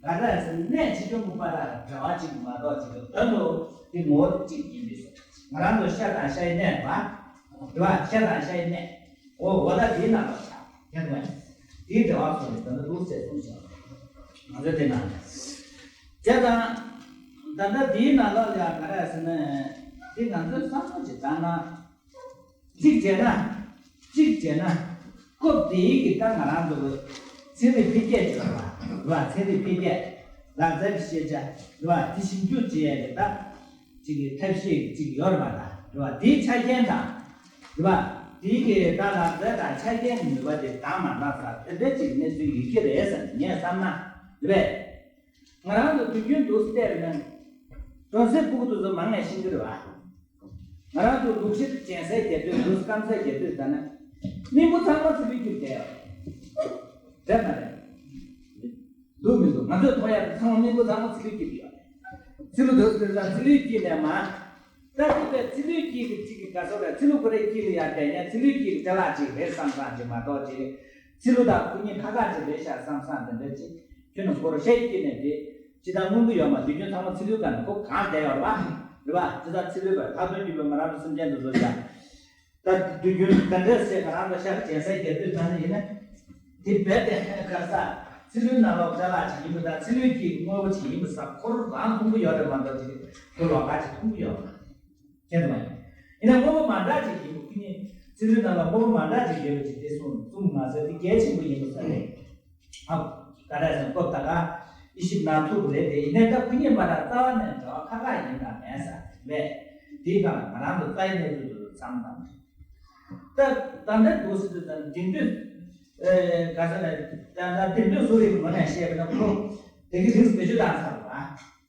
ག་འདྲ་ཟེར་ན་གནས་ཆེ་ཆུང་གི་བར་ཐག་གི་འབྲེལ་བ་གཅིག་མ་གཏོགས་གཅིག་གི་དོན་དུ་དེ་ངོ་བོ་གཅིག་ཡིན་པས་སོ། ང་རང་ཚོ་ཤ་དང་ཤའི་གནས་རེད་པ། རེད་པ། ཤ་དང་ཤའི་གནས། འོ་འོ་ད་དེའི་ནང་ལ་ཆགས་ཡོད་པས། དེའི་འབྲེལ་བ་སོགས་ནི་དོན་དུ་འདུག་ཟེར་གསུངས་ཤིང་། ང་ཚོ་དེ་ན་བྱས་ཙང་། ད་ལྟ་འདིའི་ནང་ལོགས་ལ་ག་རེ་ཟེར་ན། འདི་ང་ཚོས་བསམ་བློ་ཅིག་བཏང་ན། གཅིག་བྱས་ན། གཅིག་བྱས་ན། སྐབས་དེའི་གི་ད་ང་རང་ཚོ་གི་ཚན་རིག་འཕེལ་རྒྱས་ཅིག་ཡོད་པ་རེད་པ། ཚན་རིག་འཕེལ་རྒྱས། ལག་རྩལ་གྱི་ཤེས་བྱ་རེད་པ། དེ་ཞིབ་འཇུག་བྱེད་ཡས་ཀྱི་ད་ཅིག་གི་ཐབས་ཤེས་ཅིག་ཡོད་རེད་པ། ད་རེད་པ། དེའི་ཆ་རྐྱེན་དང་། རེད་པ། དེའི་གི་ད་ལག་རྩལ་དང་ཆ་རྐྱེན་གྱི་ནུས་པ་དེ་འདང་མ་འདང་ས་དེ་འདྲ་ཅིག་གནས་ཚུལ་ཡོད་ཀྱི་རེད་ཟེར་ནས་ངས་བསམ་ན། རེད་པས། ང་རང་ཚོ་དུས་རྒྱུན་དུ་བལྟས་པ་ན། གྲོང་གསེབ་ཕྲུ་གུ་དེ་ཚོ་མང་ནས་ཤེས་ཀྱི་རེད་པ། ང་རང་ཚོ་ལུག་ཤི་གྱེན་ཟས་རྒྱག་དུས་དུས་སྐམ་ཟས་རྒྱག་དུས་ད་ནི། སྨན་ཁུ་ཚང་མ་ཚི་ལུའི་དཀྱིལ་བསྡད་ཡོད་རེད། རེད་མ་རེད། འདུག་མི་འདུག་ང་ཚོས་མཐོང་ཡག་ཚང་མ་སྨན་ཁུ་ཚང་མ་ཚི་ལུའི་དཀྱིལ་ཡོད་རེད། ཚི་ལུ་དུས་དུས་ཚང་ཚི་ལུའི་དཀྱིལ་ནས་མ། ད་དེ་བས་ཚི་ལུའི་དཀྱིལ་གྱི་གཅིག་གི་དགའ་ཚོར་རེད། ཚི་ལུ་ཁོ་རའི་དཀྱིལ་ལ་ཡར་བསྡད་ཉན་ཚི་ལུའི་དཀྱིལ་གྱི་ཅ་ལག་ཅིག་རེད་བསམ་བསམ་ཅིག་མ་གཏོགས་ཅིག་ཚི་ལུ་དང་ཁོ་གཉིས་ཁ་ཁ་ཅིག་རེད་ཤག་བསམ་བསམ་དེ་འདྲ་ཅིག་ཁྱོད་ནི་ཁོ་ར་ཤའི་དཀྱིལ་ནས་དེ། ཅི་ལྟར་མངོན་གྱི་ཡོད་མ། དུས་རྒྱུན་ཚང་མ་ཚི་ལུའི་སྒང་ནས་ཁོ་གང་བསྡད་ཡོད་རེད་པ། རེད་པ། ཅི་ལྟར་ཚི་ལུའི་བར་ལྷག་དོན་གྱི་བོད་ང་རང་ཚོ་སེམས་ཅན་དུ་བཟོ་བྱ། ད་དུས་རྒྱུན་ག་འདྲས་སེ་ང་རང་ཚོ་ཤ་ཁ་གྱེན་ཟས་རྒྱག་དུས་ཙང་ནས་ཡིན་ན། དེ་རྦད་དེ་ག་ས་ཚི་ལུའི་ནང་ལོགས་ཅ་ལག་ཅིག་ཡིན་པ་དང་ཚི་ལུའི་དཀྱིལ་དངོས་པོ་ཅིག་ཡིན་པ་ས་ཁོ་རང་མཐོང་གི་ཡོད་རེད་མ་གཏོགས་ཅིག་ཁོ་ལོགས་ཀ་ཅིག་མཐོང་གི་ཡོད་མ་རེད། ཁྱེད་དུ་མ་ཡིན། ཡིན་ན་དངོས་པོ་མ་འདྲ་ཅིག་ཡིན་པ་ཁོ་གཉིས་ཚི་ལུའི་ནང་ལ་དངོས་པོ་མ་འདྲ་ཅིག་ཡོད་པ་ཅིག་དེ་གསུངས་གསུངས་མ་ཟད་དེ་གལ་ཆེན་པོ་ཡིན་པ་ས་རེད། ཨ། ག་རེ་ཟེར་སྐབས་ད་ག་དབྱེ་ཞིབ་གནང་ཐུབ་པ་རེད་དེ། ཡིན་ནའི་ད་ཁོ་གཉིས་བར་ལ་རྩ་བ་ནས་འབྲེལ་བ་ཁ་ཁ་ཡིན་དང་མེད་ས་རེད་པས། དེའི་སྒང་ལ་ང་རང་ཚོ་རྩ་བའི་གནས་ཚུལ་དུ་བསམ་དང་། ད་ད་ལྟ་འདུག་ཟེར་དུས་ད་དེང་དུས་ཨེ་ག་ས་ནས་ད་ལྟ་དེང་དུས་བཟོ་རིག་ངོས་ནས་བཤད་པ་ན་ཁོ་དེ་གི་རིགས་བེད་སྤྱོད་བཏང་ཚར་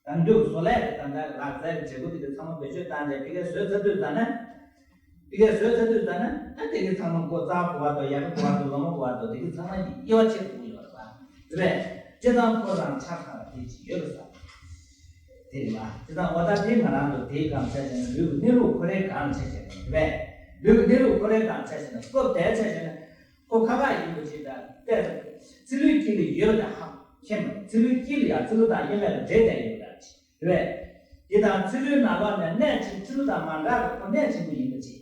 བ། ད་འདུག་བཟོ་ལས་ད་ལྟ་ལག་རྩལ་གྱི་བྱེད་སྒོ་དེ་གི་ཚང་མ་བེད་སྤྱོད་བཏང་རྗེས་ཕ་གིར་བཟོས་ཚར་དུས་ད་ནི། ཕ་གིར་བཟོས་ཚར་དུས་ད་ནི་ཨ་དེ་གི་ཚང་མ་སྒོ་རྩ་གོ་བ་དང་ཡ་གི་གོ་བ་དང་ལོ་མ་གོ་བ་དང་དེ་གི་ཚང་མ་དབྱེ་བ་ཕྱེ་དགོས་ཡོད་རེད་པ། རེད་པས། སྤྱིར་བཏང་ཁོ་རང་ཆ་ཚང་བ་དེ་ཅིག་ཡོད་རེད་ས། དེ་རེད་པ། སྤྱིར་བཏང་འོ་ད་དེ་ང་རང་ཚོ་དེའི་སྒང་ཆ་བྱས་ན་ལུས་ཀྱི་གནས་ལུགས་ཁོ་རའི་སྒང་ཆ་བྱས་ན་རེད་པས། ལུས་ཀྱི་གནས་ལུགས་ཁོ་རའི་སྒང་ཆ་བྱས་ན་སྐབས་དེ་ཆ་བྱས་ན། ཁོ་ཁ་ཁ་ཡིན་པ་ཅིག་དང་བལྟས། ཚི་ལུའི་དཀྱིལ་ལ་ཡོད་པ་དང་ཧ་མཁྱེན་པ། ཚི་ལུའི་དཀྱིལ་ལ་ཡང་ཚི་ལུ་དང་དབྱེར་མེད་ལ་འདྲེས་བསྡད་ཡོད་པ་དང་ཅིག་རེད་པས། དེ་དང་ཚི་ལུའི་ནང་ལོགས་ནས་གནད་ཆེན་ཚི་ལུ་དང་མ་འདྲ་བའི་ཁོ་གནད་ཆེན་པོ་ཡིན་པ་ཅིག་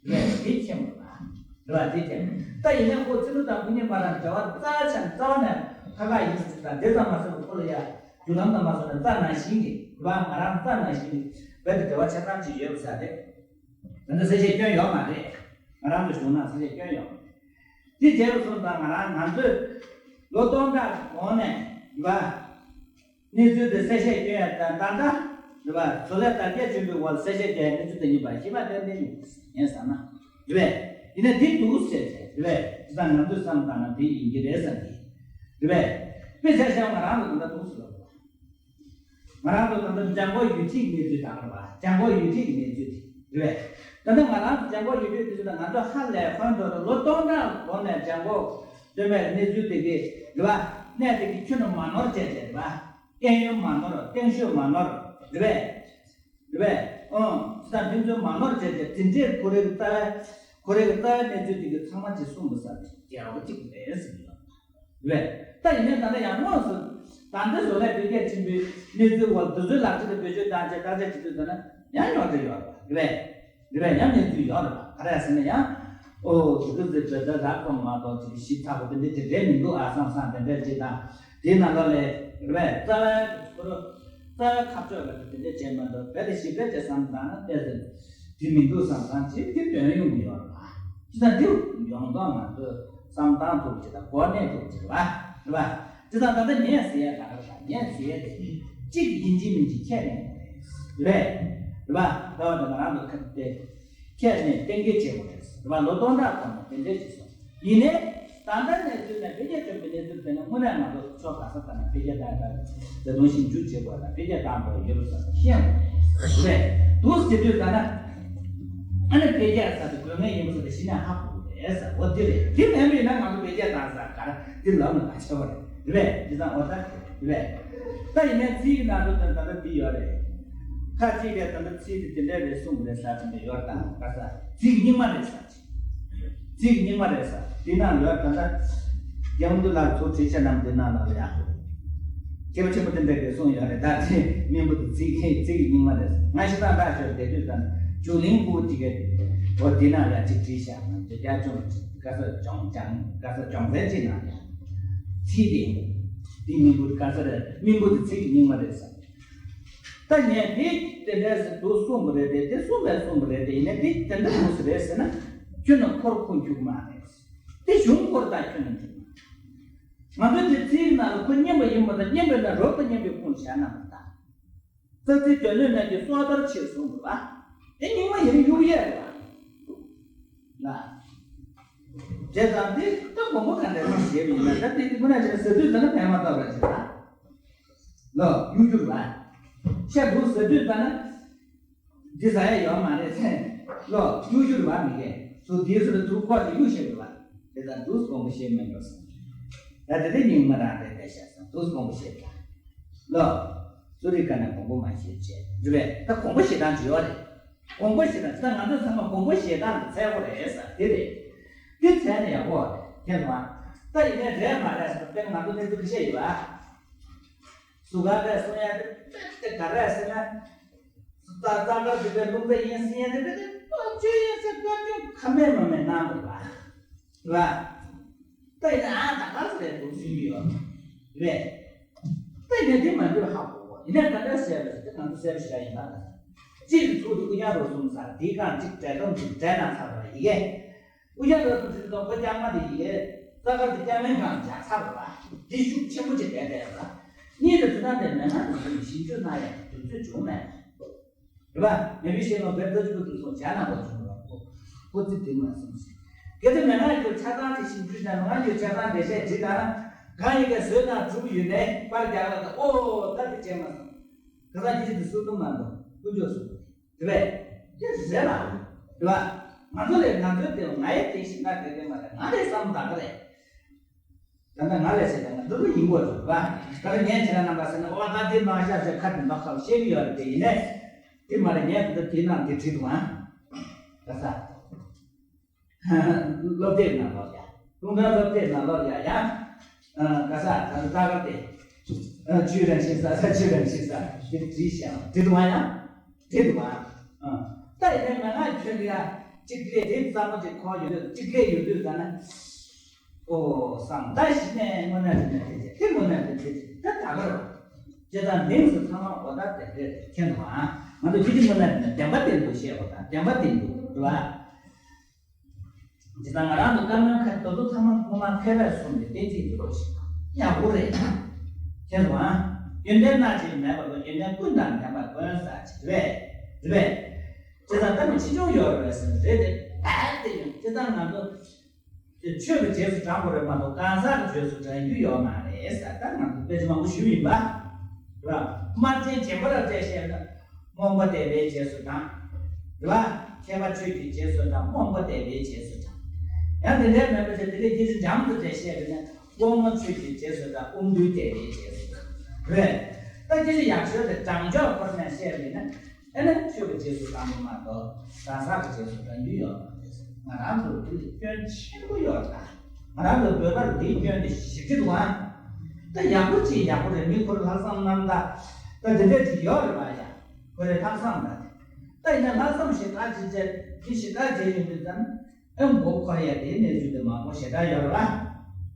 རེད་པས། དེ་མཁྱེན་པ་དང་རེད་པ། དེ་མཁྱེན། ད་ཡིན་ནའི་ཁོ་ཚི་ལུ་དང་ཁོ་གཉིས་བར་ལ་འབྲེལ་བ་རྩ་ཆེན་རྩ་བ་ནས་ཁ་ཁ་ཡིན་པ་ཅིག་དང་དེ་ཙམ་མ་ཟད་པར་ཁོ་ལ་ཡ་རྒྱུ་ལམ་དང་མ་སོང་ནས་རྩ་ནང་བཞིན་གྱི་རེད་པ། ང་རང་རྩ་ནང་བཞིན་གྱི་རྦད་དེ་འབྲེལ་བ་ཆ་ཚང་ཅིག་ཡོད་པ་ས་རེད། ད་ལྟ་གསལ་བཤད་སྐྱོན་ཡོད་མ་རེད། ང་རང་ཚོ་གཞུང་ནང་གསལ་བཤད་སྐྱོན་ཡོད་མ་རེད། དེ་བྱས་པ་སོང་ཙང་ང་རང་ང་ཚོས་ལོ་སྟོང་ཕྲག་གོང་ནས་རེད་པ། གནས་ཚུལ་དེ་གསལ་བཤད་སྐྱོན་ཡ་ད་ད་ལྟ་རེད་པ། བཟོ་ལས་དར་རྒྱས་ཆེན་པོའི་འོག་གསལ་བཤད་སྐྱོན་ཡ་གནས་ཚུལ་དེ་ཉིད་པ་ཤེས་པ་ཏན་ཏན་ཡིན་ཟེར་ན་རེད་པས། ཡིན་ན་དེ་འདུག་ཟེར་ཏེ་རེད་པས། དེ་ད་ང་ཚོས་བསམ་བཏང་ན་དེ་ཡིན་གྱི་རེད་བསམ་གྱི་རེད་པས། དཔེ་ཆ་བཞག་ང་རང་ལ་ད་ལྟ་འདུག་ཟེར་བ། ང་རང་ཚོ་ད་ལྟ་ལྗང་གོ་ཡུལ་ཁྲིའི་གནས་ཚུལ་དང་རེད་པ། ལྗང་གོ་ཡུལ་ཁྲིའི་གནས་ཚུལ་དེ་རེད་པས། ད་ལྟ་ང་རང་ཚོ་ལྗང་གོ་ཡུལ་ཁྲིའི་གནས་ཚུལ་དང་ང་ཚོ་ཧ་ལས་ཁོང་ཚོ་ལོ་སྟོང་ཕྲག་གོང་ནས་ལྗང་གོ་སྟོད་སྨད་གནས་ཚུལ་དེ་གི་རེད་པ། གནས་དེ་གི་ཁྱོན་ནས་མ་ནོར་བྱས་བྱས་རེད་པ། གཡས་གཡོན་མ་ནོར། སྟེང་ཤོད་མ་ནོར། རེད་པས། རེད་པས། ཨང་། ཇི་ལྟར་ཕན་ཚུན་མ་ནོར་བྱས་ཏེ་དེ་འདྲའི་ཁོ་རའི་རྩ་བའི་ཁོ་རའི་རྩ་བའི་གནས་ཚུལ་དེ་གི་ཚང་མ་ཅིག་གསུངས་པ་ས་དེ་རྒྱལ་བ་གཅིག་རེད་ཟེར་གྱི་ཡོད་རེད། ད་ཡིན་ནའི་ད་ལྟ་ཡང་དངོས་སུ་ད་ལྟ་བཟོ་ལས་འཕེལ་རྒྱས་ཆེན་པོའི་གནས་ཚུལ་འོག་དེ་ཚོའི་ལག་ཁྱེར་དེ་བེད་སྤྱོད་བཏང་བྱས་བརྟག་དཔྱད་བྱེད་དུས་ད་ན་ཡང་ཡོད་རེད་ཡོད་རེད་པས། རེད་པས། ཡང་གནས་ཚུལ་ཡོད་རེད་པ། ག་རེ་ཟེར་ན་ཡང་། ཨོ་དེ་གི་ཟེར་བོད་ཟླ་རག་གོ་མ་གཏོགས་ཅིག་ཞིབ་ཚགས་པོ་དེ་འདྲ་ཅིག་རེད་མི་འདུག་ཨ་བསམ་བསམ་དེ་འདྲ་ཅིག་དང་། དེའི་ནང་ལོགས་ལས་རེད་པས། རྩ་བའི་ཁོ་རང་རྩ་བའི་ཁ་ཕྱོགས་ལ་དེ་འདྲ་བྱས་མ་གཏོགས་རྦད་དེ་ཞིབ་ཕྲ་ཅིག་བསམ་བཏང་ན་ཏོག་ཙམ་དེ་མི་འདུག་བསམ་བཏང་ཅིག་དེ་དོན་ཡོང་གི་ཡོད་རེད་པ། ཅི་ད་དེ་ཡོང་སྟངས་ང་ཚོས་བསམ་བཏང་ཐུབ་ཅིག་དང་གོ་གནས་ཐུབ་ཅིག་རེད་པ། རེད་པ། དེ་དང་ད་ལྟ་ངས་ཟེར་ཡ་ག་རེ་ལ་ངས་ཟེར་ཡ་དེ་གཅིག་ཡིན་གཅིག་མིན་གཅིག་ཁྱེད་ནས་རེད། རེད་པ། ད་བ་དེ་ང་རང་ཚོ་ཁ་དེ་ཁྱེད་ནས་གཏན་འཁེལ་བྱེད་དགོས་རེད། རེད་པ། ལོ་སྟོང་ཕྲག་གོང་ནས་དེ་འདྲས་བྱེད་སོང་། ཡིན་ནའི་ད་ལྟ་གནས་ཚུལ་ནས་འཕེལ་རྒྱས་བྱུང་བའི་གནས་ཚུལ་དེ་ནི་དངོས་གནས་ང་ཚོ་ཕྱོགས་ག་ས་ག་ནས་འཕེལ་རྒྱས་བཏང་ཡོད་པ་དེ་དོན་ཞིབ་འཇུག་བྱེད་དགོས་དང་འཕེལ་རྒྱས་བཏང་དགོས་ཡོད་པ་ཟེར་ཤེས་དགོས་རེད། འདུག་ཟེར་དུས་ད་ན། ཨ་ནི་འཕེལ་རྒྱས་ཟེར་དེ་དགོས་ངེས་ཡིན་པ་ཟེར་དེ་གཞི་ནས་ཧ་གོ་གི་རེད་ཟེར་བ་འདི་རེད། དེ་མེད་པ་ཡིན་ན་ང་ཚོ་འཕེལ་རྒྱས་བཏང་ཟེར་ག་རེ་འདི་ལབ་ན་ག་ཆེ་བ་རེད། རེད་པས། འདི་ཚང་འོ་ད་རེད་པས། ད་ཡིན་ནའི་ཚིག་གི་ནང་དུ་ད་ད་ལྟ་འདི་ཡོད་རེད། ཁ་ཅིག་གིས་ད་ལྟ་ཚིག་དེ་དེ་འདྲ་རེད་གསུངས་གི་རེད་ཟེར་དེ་འདྲ་ཡོད་དང་ག་ས་ཚིག་རྙིང་མ་རེད་ཟེར་ཅིག་ཚིག་རྙིང་མ་རེད་ཟེར། འདི་ནང་ལ་ད་ལྟ་རྒྱལ་བ་འདུལ་བ་ཚུར་བྲིས་ཆ་རྣམས་འདི་ནང་ལ་ཡ། མཁས་པ་ཆེན་པོ་དེ་འདྲ་གིས་གསུངས་ཡོད་རེད། ད་དེ་མིན་པ་དེ་ཚིག་ཚིག་རྙིང་མ་རེད་ཟེར། ང་ཞིག་དང་ད་ཞོར་བསྡད་དུས་ད་ནི་བྱུང་གླིང་ཕྲུ་གུ་དེ་གས་དེ་འོ་འདི་ནང་ལ་ཅིག་བྲིས་བཞག་ན་དེ་རྒྱ་ཆུང་ལ་ཅིག་ག་ས་སྦྱོང་སྦྱང་ག་ས་སྦྱོང་ཚན་ཅིག་ནང་ལ་ཚིག་དེ། འདི་སྙིང་པོ་དེ་ག་ས་རེད། སྙིང་པོ་དེ་ཚིག་གི་སྙིང་མ་རེད་ཟེར། ད་ངས་འདི་དེ་འདྲ་ཟེར་འདུག་གསུངས་པ་རེད་དེ། དེ་གསུངས་པས་གསུངས་པ་རེད་དེ། ཡིན་ན་འདི་དེ་འདྲ་འདུག་ཟེར་རེད་ཟེར་ན། ཁྱོད་ནི་ཁོར་ཁུངས་འཁྱུག་མ་རེད། དེ་གཞུང་ཁོར་དང་ཁྱོད་ནི་འཁྱུག་མ་རེད། ང་ཚོ་དེ་ཚིག་ནང་ལ་ཁོ་སྙན་པ་ཡིན་པ་དང་། སྙན་པའི་ནང་རོབ་ཏུ་སྙན་པའི་ཁུངས་བཞག་གནང་བ་དང་། རྩ་ཚིག་དོན་སྣོད་རྣམས་ཀྱི་སྲོག་ལྟར་ཆེ་གསུངས་པ་རེད་པ། དེ་རྙིང་མ་ཡིན་གཡུག་ཡས་རེད་པ། ལ། བྱས་ཙང་དེ་ད་དགོངས་པ་ག་འདྲ་ཅིག་བཞེས་པ་ཡིན་ན། ད་དེ་དེ་ཁོ་ན་ཅིག་ཟེར་དུས་ད་ནི་ཕན་མ་ཐོགས་པ་ཅིག་ལ། ལོ་གཡུག་རྒྱུ་རེད་པ། བཤད་འདུག་ཟེར་དུས་ད་ནི་འདི་ཟ་ཡ་ཡོད་མ་རེད་ཟེར། ལོ་གཡུག་རྒྱུ་རེད་པ། མི་སྐད་སུ་དེའི་སུ་ལ་ཐུག་ཁོག་ཅིག་གཡུག་བཤད་རེད་པ། དེ་ད་འདུག་དགོངས་པ་བཞེས་མི་འགྲོ་ཟེར། ད་དེ་དེ་རྙིང་མ་རང་རེད་པས་བཤད་སོང་། འདུག་དགོངས་པ་བཞེས་ད། ལོ། སུ་རིག་ག་ནས་དགོངས་པ་མ་བཞེས་བྱས་རེད་པས། ད་དགོངས་པ་བཞེས་སྟངས་ཅིག་ཡོད་རེད། དགོངས་པ་བཞེས་སྟངས་ཅིག་ད་ང་ཚོ་ཚང་མ་དགོངས་པ་བཞེས་སྟངས་དེ་འཚལ་དགོས་རེད་ཟེར་དེ་རེད། དེ་འཚལ་ན་ཡག་པོ་རེད། མཁྱེན་སོང་ཨ། ད་ཡིན་ནའི་རེད་མ་རེད་ཟེར་དཔེར་ན་ང་ཚོ་གནས་ཚུལ་ཁ་ཤས་ཡོད་ཨ། སུ་ག་རེ་གསུང་ཡ་དེ་དཔེ་དེ་ག་རེ་ཟེར་ན། རྩ་རྩ་དཀར་དེ་དཔེ་རླུང་རྟ་ཡིན་ཟེར་ཡ་དེ་དཔེ་དེ་སྟོབས་ཆེ་ཡིན་ཟེར་སྟོབས་ཆུང་ཁ་མེད་མ་མེད་གནང་དགོས་པ། རེད་པ། ད་ཡིན་ན་ཨ་ད་ག་ཟེ་རེད་འདུག་སེ་ཡོད་རེད། ད་ཡིན་ན་དེ་མ་འདོད་ཧ་གོ་གོ། ཡིན་ན་ད་ལྟ་ཟེར་བ་དེ་ང་ཚོ་ཟེར་བ་ཞིག་ཡིན་ན། གཅིག་གི་ཚུལ་དུ་ཨུ་རྒྱན་རོ་གསུམ་ཟེར་དེའི་སྒང་གཅིག་འགྲེལ་སྡོམ་གཅིག་འགྲེལ་ན་ཚར་བ་ཡི་གེ། ཨུ་རྒྱན་རོ་གསུམ་ཟེར་དུས་ཁོ་རྐྱང་མ་དེ་ཡི་གེ་རྩ་བར་དུ་རྐྱང་མའི་སྒང་བཞག་ཚར་བ། འདི་ཤུགས་ཆེན་པོ་ཅིག་བསྡད་བསྡད་ཡོད་ལ། གཉིས་ལ་མཐུན་སྣང་དེ་མན་ངག་དང་མཐུན་པའི་ཞིབ་འཇུག་གནང་ཡག་གི་དུས་ཚོད་བྱུང་མེད། རེད་པ། མེས་པོའི་ཞལ་ལུང་བེར་ལྟ་བཅུ་པ་དེ་ཚོ་བྱ་ནང་པ་བྱུང་བ་ཁོ། ཁོ་ཚིག་དེ་མ་གསུངས་ཤིང་། གལ་ཏེ་མན་ངག་གི་ཆ་ཚང་ཅིག་ཞིབ་འཇུག་བྱས་ན། མན་ངག་གི་ཆ་ཚང་འགྲེལ་བཤད་བྲིས་དང་། གང་ཡིན་གྱི་བཟོས་དང་གྲུབ་ཡོད་ནའི་པར་རྒྱག་ལ་དང་། ཨོ་ད་དེ་བྱས་མ་སོང་། ག་ས་ཀྱི་ཅི་དེ་སུ་གཏོང་མ་འདུག་དཀོན་མཆོག་སུ། རེད་པས། དེ་རེད་ལ། རེད་པ། ང་ཚོ་ལས་ང་ཚོའི་དེ་ང་ཡི་དེ་ཞིག་ན་དེ་དེ་མ་རེད། ང་ལས་བསམ་བཏང་གི་རེད། ད་ལྟ་ང་ལས་བྱས་ན་ང་འདི་ལོ་ཡིན་དགོས་རེད་པ། ད་ལྟ་ངས་བྱས་ན་རྣམ་པ་ཟེར་ན། ཨོ་ད་དེ་མ་བཤད་ཟེར་ཁ་དེ་མ་ཁ་བཤད་ཀྱི་ཡོད་རེད་དེ། ཡིན་ནས་དེ་མ་རེད། ངས་ད་ལྟ་དེའི་ནང་དེ་བྲིས་འདུག་ཨ། ག་ས། སློབ་དེབ་ནང་ལོག་ཡ། ཀུན་མཁྱེན་སློབ་དེབ་ནང་ལོག་ཡ་ཡ། ག་ས་ད་ལྟ་ད་ག་དེ། ཆོས་རང་བཞིན་གསལ། ཆོས་རང་བཞིན་གསལ་དེ་བྲིས་ཤག་བྲིས་འདུག་ཨ་ཡ། དེ་རེད་པ། ཨ། ད་ཡིན་ནའི་མན་ངག་ཁྱོན་ལ་ཡ་གཅིག་ལས་དེ་གཙང་མ་ཅིག་ཁོག་ཡོད་དུས། གཅིག་ལས་ཡོད་དུས་ད་ན། ཨོ་བསམ། ད་གཞི་ནས་དངོས་གནས་དེ་ནས་དེ་དེ་དངོས་གནས་དེ་དེ་ད་ད་ག་རེད་པ། ཇི་ལྟར་མིང་སུ་ཚང་མ་འོ་ད་དེ་རེད་མཁྱེན་སོང་ཨ། ང་ཚོ་ཁྱི་ཁྱི་དངོས་གནས་དེ་ནས་བདེན་པ་བདེན་འདུག་བཤད་པ་དང་། བདེན་པ་བདེན་འདུག་རེད་པ། ཇི་ལྟར་ང་རང་ཚོ་བཀའ་མོལ་ཁ་དེ་ཚོ་ཚང་མ་ངོ་མ་མཁས་པས་གསུངས་པའི་གཏན་ཚིགས་ཀྱི་སྐོར་ཞིག་ཡག་པོ་རེད། མཁྱེན་སོང་ཨ། ཡོན་ཏན་སྣ་གཅིག་མེད་པ་ལ་ཡོན་ཏན་ཀུན་དང་ལྡན་པ་དགོས་ཟེར་གྱི་རེད། རེད་པས། ཇི་ལྟར་ད་ནི་ཆེ་ཆུང་ཡོད་རེད་ཟེར་རེད་དེ། ད་དེ་ཡོད་ཇི་ལྟར་ང་ཚོ་ཆོས་ཀྱི་རྗེས་སུ་འབྲང་དགོས་རེད་མ་གཏོགས་གང་ཟག་གི་རྗེས་སུ་འབྲང་རྒྱུ་ཡོད་མ་རེད་ཟེར། ད་ང་ཚོ་དཔེ་ཆ་མང་པོ་ཞུས་ཡིན་པ། རེད་པ། དམར་རྗེན་རྗེན་པ་ལ་བལྟས་བཤད་ན། རྨོངས་པ་དད་པའི་རྗེས་སུ་འབྲང་། རེད་པ། མཁས་པ་ཆོས་ཀྱི་རྗེས་སུ་འབྲང་། རྨོངས་པ་དད་པའི་རྗེས་སུ་འབྲང་། ཡང་དེ་འདྲའི་མེད་པ་ཞིག་དེ་ལས་སྐད་ཆ་འཇམ་དུ་བྱས་བཤད་པ་ཡིན་ན། དབང་མོ་ཆོས་ཀྱི་རྗེས་སུ་འབྲང་། དབང་རྟུལ་དད་པའི་རྗེས་སུ་འབྲང་། རེད། ད་སྐད་ཆ་ཡག་ཤོས་དེ་དྲང་ཕྱོགས་སྐོར་ནས་བཤད་པ་ཡིན་ན། ཨེ་ན་ཆོས་ཀྱི་རྗེས་སུ་འབྲང་དགོས་མ་གཏོགས་གང་ཟག་གི་རྗེས་སུ་འབྲང་རྒྱུ་ཡོད་མ་རེད། ང་རང་ཚོ་འདི་ལ་སྐྱོན་ཆེན་པོ་ཡོད་རེད། ད་ང་རང་ཚོ་བོད་པར་འདིའི་སྐྱོན་དེ་ཞེ་པོ་ཅིག་འདུག་ཨ། ད་ཡག་པོ་ཅིག་ཡག་པོ་རེད། མི་ཁོ་རང་ལྷག་བསམ་རྣམ་དག་ད་དེ་འདྲ་ཅིག་ཡོད་རེད་པ་ཡ། ཁོ་རེ་ལྷག་བསམ་ད་དེ། ད་ཡིན་ན་ལྷག་བསམ་ཞེ་དྲག་ཅིག་བྱས། དེ་ཞེ་དྲག་བྱས་ཡོང་དུས་ཙམ། ཨེ་མགོ་འཁོར་ཡ་དེ་གནས་ཚུལ་དེ་མང་པོ་ཞེ་དྲག་ཡོད་རེད་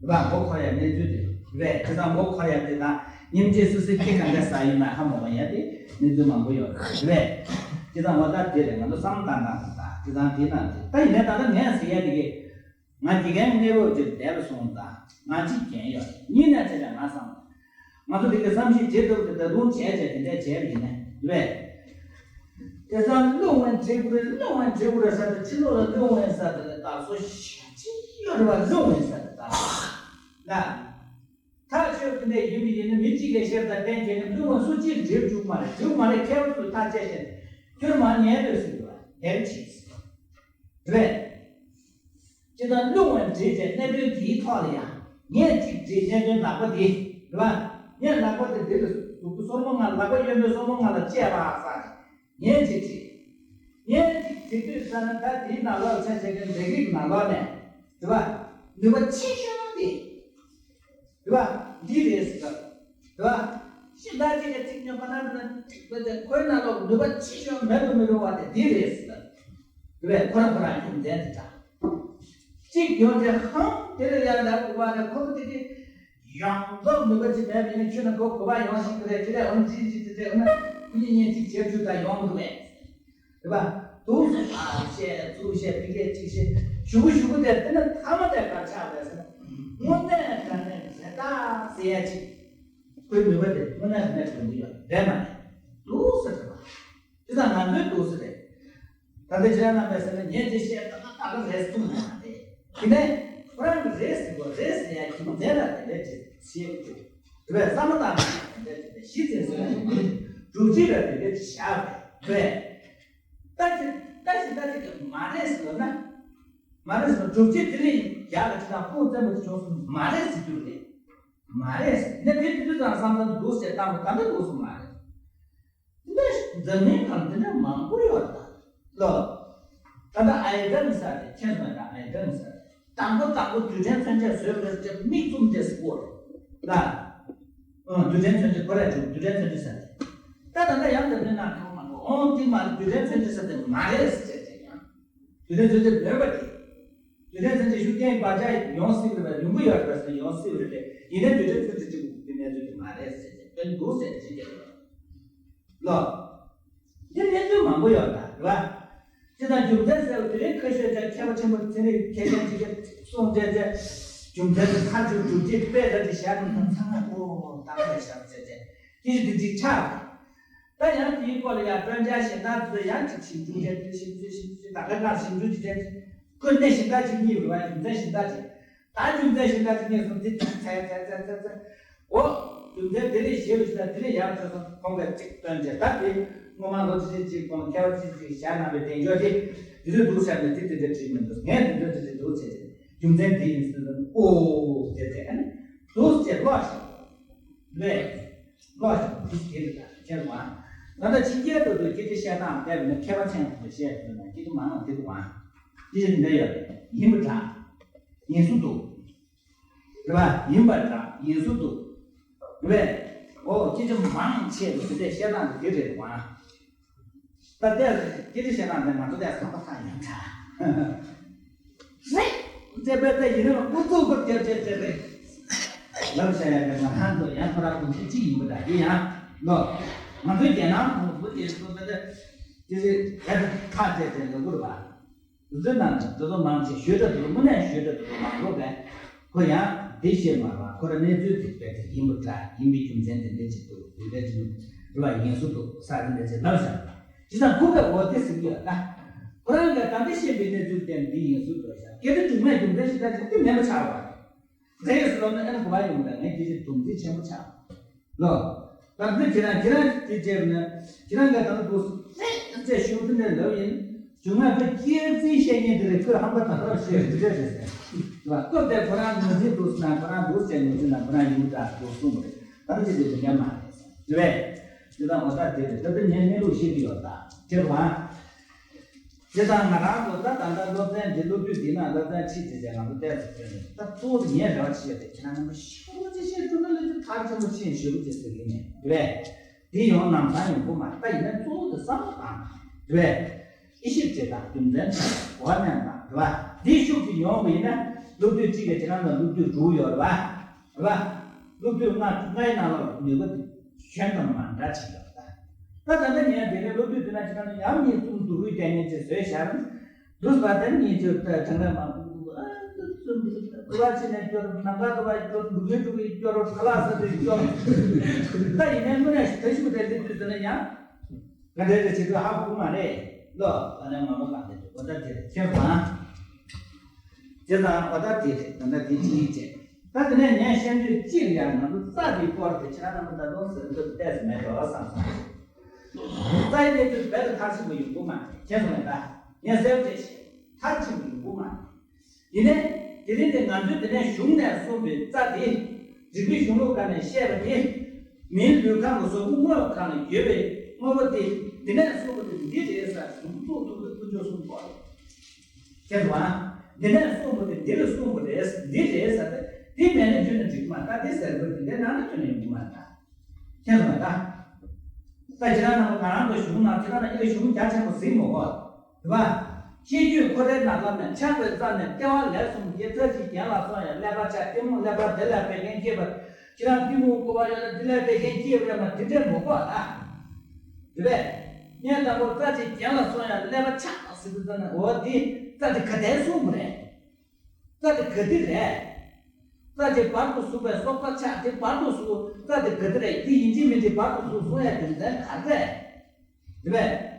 པ། རེད་པ། མགོ་འཁོར་ཡ་གནས་ཚུལ་དེ་རེད། དེ་དང་མགོ་འཁོར་ཡ་དེ་དང་ཉིན་གཅིག་སུ་སུའི་ཁྱི་གང་ག་ཟ་ཡིན་ན་ཧ་མ་གོ་ཡ་དེ་གནས་ཚུལ་མང་པོ་ཡོད་རེད། རེད་པས། དེ་དང་འོ་ད་དེ་རེད། ང་ཚོ་བསམ་བློ་བཏང་སྟངས་དང་། དེ་དང་དེ་དང་དེ། ད་ཡིན་ན་ད་ལྟ་ངས་ཟེར་ཡ་དེ་གི། ང་དགེ་རྒན་གནས་བབ་ཅིག་བསྡད་པ་སོང་ཙང་ང་གཅིག་འགན་ཡོད་རེད། གཉིས་ནས་བྱས་ན་ང་བསམ། ང་ཚོ་དེ་གའི་བསམ་ཤེས་བྱེད་ཐུབ་དེ་ད་དུང་བྱས་བྱས་དེ་འདྲ་བྱས་པ་ཡིན་ན་རེད་པས། དེ་ཚང་བླུན་པོ་འདྲི་དགོས་རེད། བླུན་པོ་འདྲི་དགོས་རེད་ཟེར་ཏེ་ཕྱི་ལོགས་ལ་བླུན་པོ་ཟེར་ཏེ་ལ་དར་སོ་ཞེ་ཅིག་ཡོད་རེད་པ། བླུན་པོ་ཟེར་ཏེ་དར་སོ་ལ། ཐག་ཆོད་ཀྱི་འདྲ་ཡིན་པ་ཡིན་ན་མི་གཅིག་གིས་ཤེས་པ་དང་གཏན་འཁེལ་ནས་བླུན་པོ་སུ་གཅིག་འགྲིག་བཅུག་མ་རེད། འགྲིག་མ་རེད། མཁས་པ་ཚོས་ཐག་བཅད་བྱས་ནས་ཁྱོད་མར་ཉལ་སྡོད་ཟེར་གྱི་རེད། དེར་གྱིས་རེད། ཅི་ལྟར་བླུན་པོ་འདྲི་བྱས་གནད་དོན་དེའི་ཐོག་ལ་ཡང་ངས་གཅིག་འདྲི། གནད་དོན་ལག་པ་འདི་རེད་པ། ངས་ལག་པ་དེ་འདི་ལ་གཟུགས་པོ་སོར་མོ་ལྔ། ལག་པ་གཡོན་པའི་སོར་མོ་ལྔ་ལ་བཅད་པ་ཟེར། ངས་གཅིག་འདྲི། ངས་གཅིག་འདྲི་དུས་ཙ་ན་ད་དེའི་ནང་ལོགས་ཆ་བྱེད་མཁན་ལས་རིགས་ནང་ལོགས་ནས་རེད་པ། ནུས་པ་ཆེ་ཤོས་འདི་རེད་པ། འདི་རེད་ཟེར། རེད་པ། ཤིང་རྟ་གཅིག་གི་ཚིག་སྙན་པ་ན་ན་གཅིག་པ་དེ་ཁོའི་ནང་ལོགས་ནུས་པ་ཆེ་ཤོས་མེད་དུ་མི་རུང་བ་དེ་འདི་རེད་ཟེར། རེད་པས། ཁོ་རང་ཁོ་རང་རྒྱུ་མཚན་དེ་འདྲ། གཅིག་ཡོང་དེ་ཧང་དེ་ལ་ཡར་ལ་དགོས་པ་ནས་ཁོ་གི་དེ་གི་ ཡོང་མདོག་ནུས་པ་ཅིག་མེད་པ་ཡིན་ན། ཁྱོད་ནི་གོ་གོ་བ་ཡོང་ཞིག་གི་རེད། དེ་རེད། འོ་ན་ཅི་ཅི་དེ་རེད། འོ་ན་ཁོ་གཉིས་གཉིས་ཅིག་བྱེད་རྒྱུ་ད་ཡོང་གི་རེད། རེད་པ། འདུག་སེ་ཕར་བཤད་ཚུར་བཤད་ཕི་གེ་ཅིག་བཤད་ཞུ་གུ་ཞུ་གུ་དེ་དེ་ནི་མཐའ་མ་དེ་གར་ཆགས་པས་ཟེར་ན། དངོས་གནས་དྲང་གནས་རེད་ད་ཟེར་ཡ་ཅིག་ཁོའི་ནུས་པ་དེ་དངོས་གནས་དྲང་གནས་གྲུབ་ཀྱི་ཡོད་རེད་མ་རེད། འདུག་སེ་རེད་པ། དེ་དང་ང་ཚོའི་འདུག་སེ་རེད། ད་ལྟ་ཁྱེད་རང་རྣམ་པས་ཟེར་ན་ངས་དེ་བཤད་ད་ད་ག་རེད་གསུངས་ཡོང་བ་རེད། དེ་ནས་ཁོ་རང་གི་རེད་ཟེར་དགོས་རེད་ཟེར་ཡ་རྒྱུ་མཚན་ལ་དེ་འདྲ་ཅིག་བཤད་དགོས། དེ་བས་བསམ་བློ་བཏང་ན་དེ་འདྲ་ཅིག་གཞི་འཛིན་ཟེར་ན་སྒྲུབ་བྱེད་ལ་དེ་འདྲ་ཅིག་བཞག་པས་དེ་བས། ད་ཅི་ད་ཅི་ད་ཅི་གི་མ་རེད་ཟེར་ན། མ་རེད་ཟེར་ན་སྒྲུབ་བྱེད་དེ་ལས་ཡག་གི་ཅི་དང་ཁུངས་བཙན་པོ་ཅིག་བྱུང་སོང་མ་རེད་ཟེར་རྒྱུ་རེད། མ་རེད་ཟེར་ནས་དེ་དུས་ཙང་བསམ་བློ་འདུག་ཟེར་བཏང་བ་ད་འདི་འདུག་སོང་མ་རེད། འདི་འདྲ་འཛམ་གླིང་ནང་འདི་འདྲ་མང་པོ་ཡོད་ད། ལོ། ད་ལྟ་ཨའི་ཏམ་ཟེར་རེད། མཁྱེན་སོང་ཡ། ད་ཨའི་ཏམ་ཟེར་རེད། དང་པོ་དང་པོ་རྡུལ་ཕྲན་མཚོན་ཆ་བཟོས་པ་རེད་དེ། མིག་བཙུམ་སྟེ་སྐོར་ལ། ཨང་། རྡུལ་ཕྲན་མཚོན་ཆ་ཁོ་ར་བྱུང་། རྡུལ་ཕྲན་མཚོན་ཆ་ཟེར་རེད། ད་ད་ལྟ་ཡང་འཛམ་གླིང་ནང་གང་མང་པོ་འོང་དེ་མ་རེད། རྡུལ་ཕྲན་མཚོན་ཆ་ཟེར་དེ་མ་རེད་ཟེར་བྱས་བྱས་ཡང་། རྡུལ་ཕྲན་མཚོན་ཆ་མེད་པ་དེ། རྡུལ་ཕྲན་མཚོན་ཆ་ཤུགས་རྐྱེན་བག་ཆགས་ཡོང་སྲིད་པ་རེད། ཡོང་གི་ཡོད་རེད་ཟེར་ན་ཡོང་སྲིད་པ་རེད། ཡིན་ནའི་རྡུལ་ཕྲན་མཚོན་ཆ་གཅིག་པུ་གི་གནས་ཚུལ་དེ་མ་རེད་ཟེར་བྱས་དཔེ་འདུག་ཟེར་ཏེ་བྱེད་ཀྱི་རེད། ལོ། འདི་གནས་ཚུལ་མང་པོ་ཡོད་ད་རེད་བ། སྤྱིར་བཏང་རྒྱུ་མཚན་ཟེར་བ་དེ་རིང་ཁ་ཤས་ཀྱང་མཁས་པ་ཆེན་པོ་ཚན་རིག་མཁས་ཅན་ཅིག་གིས་གསུངས་བྱས་བྱས། རྒྱུ་མཚན་དེ་མཐར་གྱུར་སྒྲུབ་བྱེད་དཔེ་ལྟ་ཅི་བྱ་རྣམས་དང་ཚང་མ་ཨོ་ད་ཁ་བཞག་བྱས་བྱས་ཀྱི་ཞིག་འདི་ཅིག་ཆགས། ད་ཡང་དེའི་སྐོར་ལ་ཡང་སྤྲོས་འཆར་གཞན་དག་དེ་ཚོ་ཡང་ཅིག་ཞིབ་འཇུག་བྱས། དེ་ཞིབ་འཇུག་ཞིབ་འཇུག་ད་ག་ནང་ཞིབ་འཇུག་ཅིག་བྱས། ཁོས་གནས་གཞན་དག་ཅིག་རྙེད་པ་རེད་བ། རྒྱུ་མཚན་གཞན་དག་ཅིག་ད་རྒྱུ་མཚན་གཞན་དག་ཅིག་རྙེད་སོང་། འདི་ཚད་ཚད་ཚད་ཚད་ཚད། འོ། རྒྱུ་མཚན་དེ་ལས་ཞེ་རུ་ཞིག་ན་དེ་ལས་ཡག་ཆོད་སོང་། ཁོང་གིས་གཅིག་སྟོན་བྱས། ད་དེ་སྔོན་མ་ལོ་ཅི་ཅི་ཅིག་གོང་མཁས་པ་ཅི་ཅི་ཞལ་གནང་བའི་གདེང་འཇོག་དེ་དེ་ཚོས་འདུག་བྱས་ནས་དེ་དེ་འདྲ་བྲིས་མི་འདུག་ངས་དེ་ཚོས་དེ་འདྲ་འདུག་བྱས་ཏེ་རྒྱུ་མཚན་དེ་ཡིན་ཟེར་ན། ཨོ་དེ་དེ་ཨ་ནི་འདུག་བྱས་ལོག་ཤིག་ལས། ལོག་ཤིག་འདུག་དེ་རེད། ད་ཁྱེད་ཀྱིས་ང་ད་ལྟ་ཕྱི་རྒྱལ་དུ་དུ་སྐད་ཆ་བཤད་སྟངས་བལྟས་པ་ན་མཁས་པ་ཆེན་པོ་བཤད་དུས་ན་སྐད་ཆ་མང་བ་དེ་འདུག་ཨང་། སྐད་ཆ་དེ་འདྲ་ཡོད་རེད། ཡིན་པ་འདྲ། ཡིན་སྲོལ་འདུག་རེད་པ། ཡིན་པ་འདྲ་ཡིན་སྲོལ་འདུག་རེད་པས། ཨོ་སྐད་ཆ་མང་ཆེ་བ་དེ་འདྲས་བཤད་སྟངས་དེ་རེད་བ། ད་ལྟའི་སྐད་ཆ་བཤད་སྟངས་དེ་ང་ཚོ་དེ་བསམ་པ་ཐག་ཡོད་འདྲ། རེད། དེ་བས་དེ་ཡིན་ན་ཨུ་ཚུགས་པ་རྒྱབ་བྱས་བྱས་རེད། ལབ་བྱས་ཡ་གི་ང་རང་ཚོ་ཡང་ཁོ་རང་ཁོང་ཚོ་གཅིག་ཡིན་པ་འདྲ་ཡིན་ཡང་ལོ། ང་ཚོའི་རྒྱལ་ནང་ཁོང་ཚོ་དེ་ཚོ་དེ་དེ་དེ་ཡ་ཐག་བཅད་བྱས་ལབ་དགོས་རེད་པ། དེ་ཚོའི་ནང་ནས་དེ་ཚོ་མང་ཆེ་ཞོལ་གྲྭ་དེ་ཚོ་དངོས་གནས་ཞོལ་གྲྭ་དེ་ཚོ་མང་པོ་བས། ཁོ་ཡང་དེ་བཤད་མ་རེད་པ། ཁོ་རང་གནས་ཚུལ་དེ་རྦད་དེ་ཡིན་པ་འདྲ། ཡིན་པའི་རྒྱུ་མཚན་དེ་འདྲ་ཅིག་འདུག་དེ་འདྲ་ཅིག་འདུག་རེད་པ། ཡིན་སྲོལ་འདུག་ས་རེད་འདྲ་ཅིག་ལབ་བཞག་པ། བྱས་ཙང་ཁོ་གིས་འོ་དེ་ཟེར་གྱི་ཡོད་ད། ཁོ་རང་གིས་ད་ལྟ་བཤད་པའི་གནས་ཚུལ་དེ་འདི་ཡིན་སྲོལ་འདུག་བཞག་སྐད་ཆ་དྲུག་མའི་རྒྱུ་མཚན་ཞིག་ད་ཅིག་དེ་མེད་པ་ཆགས་པ་རེད། འདྲ་ཡོད་སྲོལ་ལབ་ན་ཨ་ནི་གོ་བ་ཡོང་གི་རེད། ངས་སྐད་ཆ་དུམ་ཚིགས་ཆེན་པོ་ཆགས། ལོ། ད་ལྟ་ཁྱེད་རང་ཁྱེད་རང་དེ་བྱས་ན་ཁྱེད་རང་ག་ད་ལྟ་འདུག་ཟེར་ཟེར་ཞུ་དེ་འདྲ་ལབ་ཡིན། བྱུང་ན་ཁོ་སྐྱེས་རྩིས་བཤད་མཁན་དེ་རེད། ཁོས་ཧམ་པ་ད་ལྟ་བཤད་རེད་འདི་འདྲ་རེད་ཟེར། ལ་སྐབས་དེར་ཁོ་རང་ངོས་འཛིན་འདུག་ཟེར་ན་ཁོ་རང་འདུག་ཟེར་ངོས་འཛིན་ན་ཁོ་རང་ཡིན་འདྲ་འདུག་གསུངས་པ་རེད། ད་ལྟ་ཅི་ཟེར་དེ་འདྲ་མ་རེད་ཟེར་རེད་པས། དེ་དང་འོ་ད་དེ་རེད། ད་ལྟ་ངས་གནས་ལུགས་བཤད་ཀྱི་ཡོད་ད་ཁྱེད་རང་། དེ་དང་ང་རང་ཚོ་ད་ད་ལྟ་སློབ་ཚན་འདི་སློབ་དུས་འདི་ན་སློབ་ཚན་ཁྲིད་བྱས་བྱས་ང་ཚོ་བལྟས་སུ་ཐོན་ནས་ད་གཙོ་བོ་ངས་རེ་བ་བྱེད་ཡོད་དེ་ཁྱེད་རང་རྣམ་པ་ཤེས་པོ་ཅིག་བཤད་ཐུབ་ན་ལས་དེ་མཐར་ཕྱིན་པོ་ཆེ་ཞེ་པོ་ཅིག་ཟེར་གི་མེད་རེད་པས། འདི་ཡང་ནམ་སང་ཡོང་གི་མ་རེད། ད་ཡིན་ན་གཙོ་བོ་དེ་བསམ་བློ་བཏང་རེད་པས། དབྱེ་ཞིབ་བྱེད་སྟངས་རྒྱུ་མཚན་ཆགས་གོ་བ་ལེན་སྟངས་རེད་པ། འདི་ཤུགས་ཀྱིས་ཡོང་བ་ཡིན་ན་སློབ་དུས་གཅིག་གི་ཁྱེད་རང་ལ་སློབ་དུས་དྲུག་ཡོད་རེད་པ། རེད་པ། སློབ་དུས་ལྔ་ལྔའི་ནང་ལ་ནུས་པ་དེ་གཞན་དང་མ་འདྲ་ཅིག་ཡོད་རེད་པ། ད་ད་ལྟ་ངས་དེ་ནས་སློབ་དུས་དེ་ན་ཁྱེད་རང་ལ་ཡང་མིག་བཙུམ་སྡུག་རུས་རྒྱག་མཁན་ཅིག་བཟོས་བཞག་ན། འདུག་པ་དེ་ནས་ཉིན་ཚོད་དྲང་གནས་མ་འདུག་ཨ་འདུག་ཚོད་འདུག་དུ་བ་ཕྱི་ནས་སྐྱོར། ནམ་མཁའ་དུ་བ་སྐྱོར། འབྲུག་རྒྱལ་འབྲུག་གི་སྐྱོར། ཁ་ལག་ཟ་དུས་སྐྱོར། ད་ཡིན་ནའི་དངོས་གནས་ད་ཤུགས་དེ་སླེབས་དུས་ཟེར་ན་ཡང་ག་འདྲ་རེ་བྱེད་དུས་ཧ་གོ་གི་མ་རེད་ལོ། ད་ནས་མ་མོ་གང་དེ་འདུག་འོ་ད་དེ་རེད། ཁྱེད་རང་དེ་དང་འོ་ད་དེ་རེད། ད་ལྟ་དེ་གཅིག་བྱས། ད་དེ་ནས་ངས་བཤད་འདོད་གཅིག་ཡང་ང་ཚོ་རྩ་དེའི་སྐོར་དེ་ཁྱེད་རང་རྣམ་པ་ད་དུང་ཟེར་འདོད་ཏོག་ཙམ་མེད་འགྲོ་བསམ་སོང་། རྩ་ཡི་གནས་ཚུལ་རྦད་དེ་མཐར་ཕྱིན་པ་ཡོང་གི་མ་རེད། མཁྱེན་སོང་ངས་ད། ངས་གསལ་པོ་བྱས་ཤིང་མཐར་ཕྱིན་པ་ཡོང་གི་མ་རེད། ཡིན་ནའི་དེ་རིང་དེ་ང་ཚོས་དེ་ནས་གཞུང་ནས་གསུངས་པའི་རྩ་དེ། རིག་པའི་གཞུང་ལུགས་སྒང་ནས་བཤད་པ་དེ། མིའི་ལུས་ཁམས་ཀྱི་གཟུགས་པོ་དངོས་པོ་སྒང་ལ་ཡོད་པའི་དངོས་པོ་དེ་འདི་ནས་གསུངས་པ་དེ་འདི་རེད་ཟེར་གཞུང་ཚུགས་ཐུབ་པ་དེ་དཀོན་མཆོག་གསུམ་པོ་རེད། མཁྱེན་སོང་ཨ། འདི་ནས་གསུངས་པ་དེ་འདི་ལ་གསུངས་པ་རེད། འདི་རེད་ཟེར་ཏེ་འདི་མེད་ན་ཁྱོན་ནས་འགྲིག་གི་མ་རེད། ད་འདི་ཟེར་དགོས་དེ་འདི་ནང་ན་ཁྱོན་ནས་ཡོང་གི་མ་རེད་ད། མཁྱེན་སོང་ཨ་ད། ད་ཁྱེད་རང་རྣམ་པ་ག་རང་གི་གཞུང་ནང་ཁྱེད་རང་ལ་ཨི་ལ་གཞུང་རྒྱ་ཆེན་པོ་གཟིགས་མ་དགོས། རེད་པ། ཤེས་རྒྱུད་ཁོ་རའི་ནང་ལ་ནས་ཆགས་པའི་རྩ་ནས་ལྟེ་བ་ལས་གསུམ་གྱི་རྩ་གཅིག་གྱེན་ལ་སོང་ཡང་ཀླད་པ་ཆགས། གཏི་མུག་ཀླད་པ་དེ་ལ་འབད་མཁན་སྐྱེས་པ། ཁྱེད་རང་གཏི་མུག་ཀླད་པ་ཡོད་ན་འདི་ལ་འབད་མཁན་སྐྱེས་པ་རེད་མ། དེ་འདྲས་མི་དགོས་ཨ། དེ་བས། ངས་དང་པོ་རྩ་གཅིག་གྱེན་ལ་སོང་ཡང་ཀླད་པ་ཆགས་ཟེར་དུས་ཙམ་ནས་འོ་འདི་རྩ་དེ་ག་དེ་གསུམ་རེད། རྩ་དེ་ག་དེ་རེད། རྩ་དེ་བར་དུ་ཟུག་པའི་སྲོག་རྩ་ཆགས་དེ་བར་དུ་ཟུག་རྩ་དེ་ག་དེ་རེད། དེ་ཡིན་གཅིག་མིན་གཅིག་བར་དུ་ཟུག་གསུང་ཡ་རྒྱུ་མཚན་ག་རེ་རེད། དེ་བས།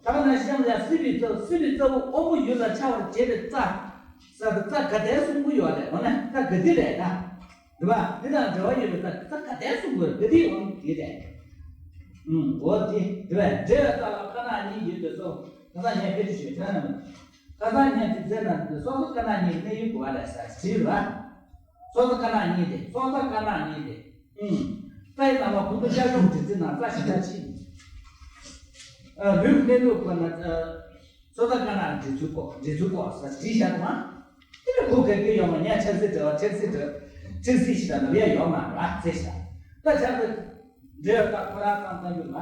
ད་ག་ན་གཤམ་ལ་སྲིད་པའི་རྩ་བོ་སྲིད་པའི་རྩ་བོ་དབང་པོ་ཡུལ་ལ་འཆར་བར་བྱེད་པའི་རྩ། ས་དེ་རྩ་ག་དེ་གསུང་གི་ཡོད་རེད། འོ་ན་རྩ་ག་དེ་རེད་ད། དེ་བས་འདི་དང་འབྲེལ་བ་ཡོད་པའི་རྩ་རྩ་ག་དེ་གསུང་གི་ཡོད་རེད། ག་དེ་ཡོང་གི་རེད། ཨུམ་འོ་དེ་དེ་བས་འབྲེལ་བའི་རྩ་ལ་དཀར་ནག་གཉིས་ཡོད་པའི་སོ། ཁ་སང་ངས་དཔེ་ཆ་ཞིག་དྲན་ན། ཁ་སང་ངས་དེ་བཙལ་ན་དེ་སོ་སོ་དཀར་ནག་གཉིས་གནས་ཡུལ་དགོས་པ་རེད་ཟེར་བྲིས་ར། སོ་སོ་དཀར་ནག་གཉིས་དེ་སོ་སོ་དཀར་ནག་གཉིས་དེ། ཨུམ། རྩ་ཡི་ནང་ལ་ཁུ་ཏུ་ཤ་ཡོམ་དྲི་རྩི་ན་རྩ་ཞིག་ཆ་ཆི། ཨ་ལུས་གནས་ལུགས་པ་ན་ཨ། སོ་སོ་དཀར་ནག་འདྲི་ཚུལ་སྐོར་འདྲི་ཚུལ་སྐོར་ཟེར་བྲིས་བཞག་མ། དེ་ལ་ཁུ་གེ་གེ་ཡོང་བ་ངས་ཆབ་སྲིད་འབྲེལ་བ་ཆབ་སྲིད་འབྲེལ་ཆབ་སྲིད་ཞིག་དང་ལབ་ཡ་ཡོད་མ་རེད་བ་ཟེར་བཞག་ད་ཆབ་སྲིད་འབྲེལ་བ་ཁོ་རང་ཚང་ཚང་རྒྱུ་མ།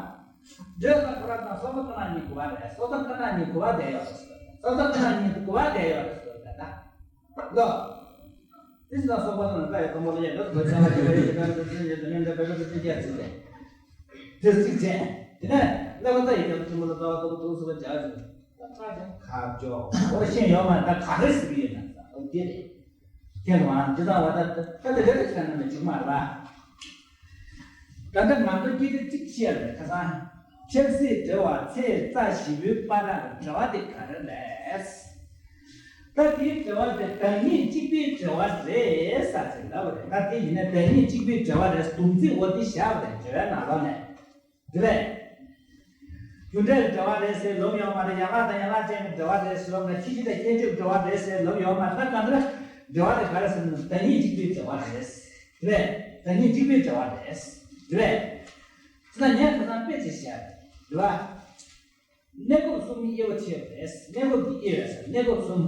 འབྲེལ་བ་ཁོ་རང་ཚང་སོ་སོ་དཀར་ནག་གཉིས་གོ་བ་རེད། སོ་སོ་དཀར་ནག་གཉིས་གོ་བ་བསྡད་ཡོད་རེད་ཟེར། སོ་སོ་དཀར་ནག་གཉིས་གོ་བ་བསྡད་ཡོད་རེད་ཟེར་ད་ད། ལོ། དེ་ཕྱི་ལ་སོགས་པ་ལ་ནི་ལྟ་ཡི་དང་པོ་ལ་ཡང་ལོ་དགོས་ཆ་ལ་ཡོད་རེད། ཡི་དམ་དུ་ཚུལ་ཡོད་དུ་ནི་འདྲ་བེ་རོ་དུ་ཚུལ་རྒྱ་ཚིག་རེད། དེ་ཚིག་བྱས། དེ་ནས་ལེ་བ་ལྟ་ཡི་དམ་ཐུན་མོ་ལ་ལྟ་བ་ལྟ་བུ་ཐུགས་སུ་བ་བྱ་བྱུང་། ཁ་བྱོ། འོ་ཤེས་ཡོད་མ་ད་ག་རེ་ཟེར་གི་ཡོད་ན་ད་འོ་དེ་རེད། ཁྱེད་རང་འདི་ལྟ་བ་ད་ད་དེ་རེ་རེ་བྱས་ན་མི་འཇིགས་མ་རེད་བ། ད་ལྟ་ང་ཚོ་སྐད་ཆ་གཅིག་བཤད་རེད་ཁ་སང་། ཆབ་སྲིད་འབྲེལ་བ་ཚེ་རྩ་བཞི་པོའི་བར་ལ་འབྲེལ་བ་དེ་ག་རེ་རེད། ད་དེའི་འབྲེལ་བ་དེ་བདག་ཉིད་གཅིག་པའི་འབྲེལ་བ་རེད་ཟེར་ཟེར་ལབ་པ་རེད། ད་དེ་ཡིན་ན་བདག་ཉིད་གཅིག་པའི་འབྲེལ་བ་རེད། སྡོམ་ཚིག་འོ་དེ་བཞག་པ་རེད་འབྲེལ་བའི་ནང་ལོགས་ནས། དེ་རེད། རྒྱུ་འབྲས་ཀྱི་འབྲེལ་བ་རེད་ཟེར་ལབ་ཡོད་མ་རེད། ཡན་ལག་དང་ཡན་ལག་ཅན་གྱི་འབྲེལ་བ་རེད་ཟེར་ལབ་ན་ཁྱད་ཆོས་དང་ཁྱད་ཆོས་ཀྱི་འབྲེལ་བ་རེད་ཟེར་ལབ་ཡོད་མ་རེད། ད་གང་ལྟར་འབྲེལ་བ་དེ་ག་རེ་ཟེར་ན་བདག་ཉིད་གཅིག་པའི་འབྲེལ་བ་རེད། དེ་རེད། བདག་ཉིད་གཅིག་པའི་འབྲེལ་བ་རེད། དེ་རེད། ཅི་ན་ངས་ཁ་སང་དཔེ་ཅིག་བཤད་རེད་བ། གནས་སྐབས་གསུམ་དབྱེ་བ་ཕྱེ་བ་རེད། གནས་སྐབས་ཀྱི་དབྱེ་བ་ཟེར་གནས་སྐབས་གསུམ།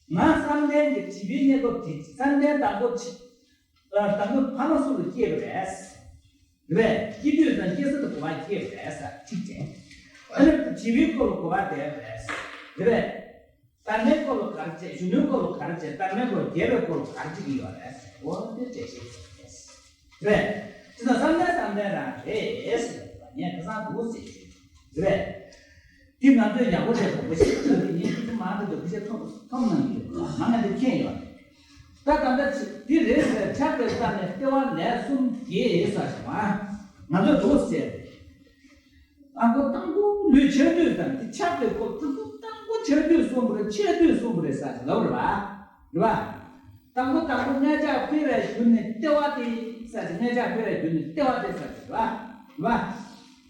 ང་བསམ་གཏན་གྱི་བྱིས་པའི་གནས་སྐབས་དེ་བསམ་གཏན་དང་པོ་ཆི། དང་པོ་ཕ་མ་གསུམ་ལ་སྐྱེས་པ་རེད། རེད། སྐྱེ་དུས་དང་སྐྱེ་ས་དེ་གོ་བ་སྐྱེས་པ་རེད་ཟེར་གཅིག་བྱས། ཨ་ནི་བྱིས་པའི་སྐབས་ལ་གོ་བ་བསྡད་པ་རེད། དེ་རེད། དར་མའི་སྐོར་ལ་ག་རེ་བྱས། གཞོན་ནུའི་སྐོར་ལ་ག་རེ་བྱས། དར་མའི་སྐོར་རྒས་པའི་སྐོར་ལ་ག་རེ་བྱེད་ཀྱི་ཡོད་རེད། འོ་དེ་འགྲེལ་བཤད་བྱེད་དགོས་རེད། རེད། དེ་ན་བསམ་གཏན་བསམ་གཏན་རང་རེད་ཟེར་བ་ངས་ཁ་སང་འདུག་ཟེར་གྱི་རེད། དེ་ང་ཚོས་ཡག་པོ་བྱས་ཐོག་པ་ཞིག་ཐོག་དེ་ངས་ཁྱེད་ཚོ་མང་དུ་འདུག་ཁྱེད་ཚོ་མཐོང་མཐོང་གནང་གི་ཡོད། མང་ང་དེ་མཁྱེན་ཡོད། ད་ད་ལྟ་དེ་རེད་ཟེར་ཆགས་པའི་རྩ་ནས་ལྟེ་བ་ལས་གསུམ་གྱེས་ཟེར་བ་ང་ཚོས་འདུག་ཟེར། དང་པོ་དང་པོ་ལུས་ཆགས་དུས་དང་དེ་ཆགས་པའི་སྐབས་དང་པོ་དང་པོ་ཆགས་དུས་གསུམ་པོ་རེད། ཆགས་དུས་གསུམ་པོ་རེད་ཟེར་གྱི་ལབ་རེད་བ། རེད་བ། དང་པོ་དང་པོ་མངལ་ཆགས་འཕེལ་བའི་རྒྱུ་ནི་ལྟེ་བ་སྟེ་ཟེར་གྱི། མངལ་ཆགས་འཕེལ་བའི་རྒྱུ་ནི་ལྟེ་བ་སྟེ་ཟེར་གྱི་རེད་བ། རེད་བ།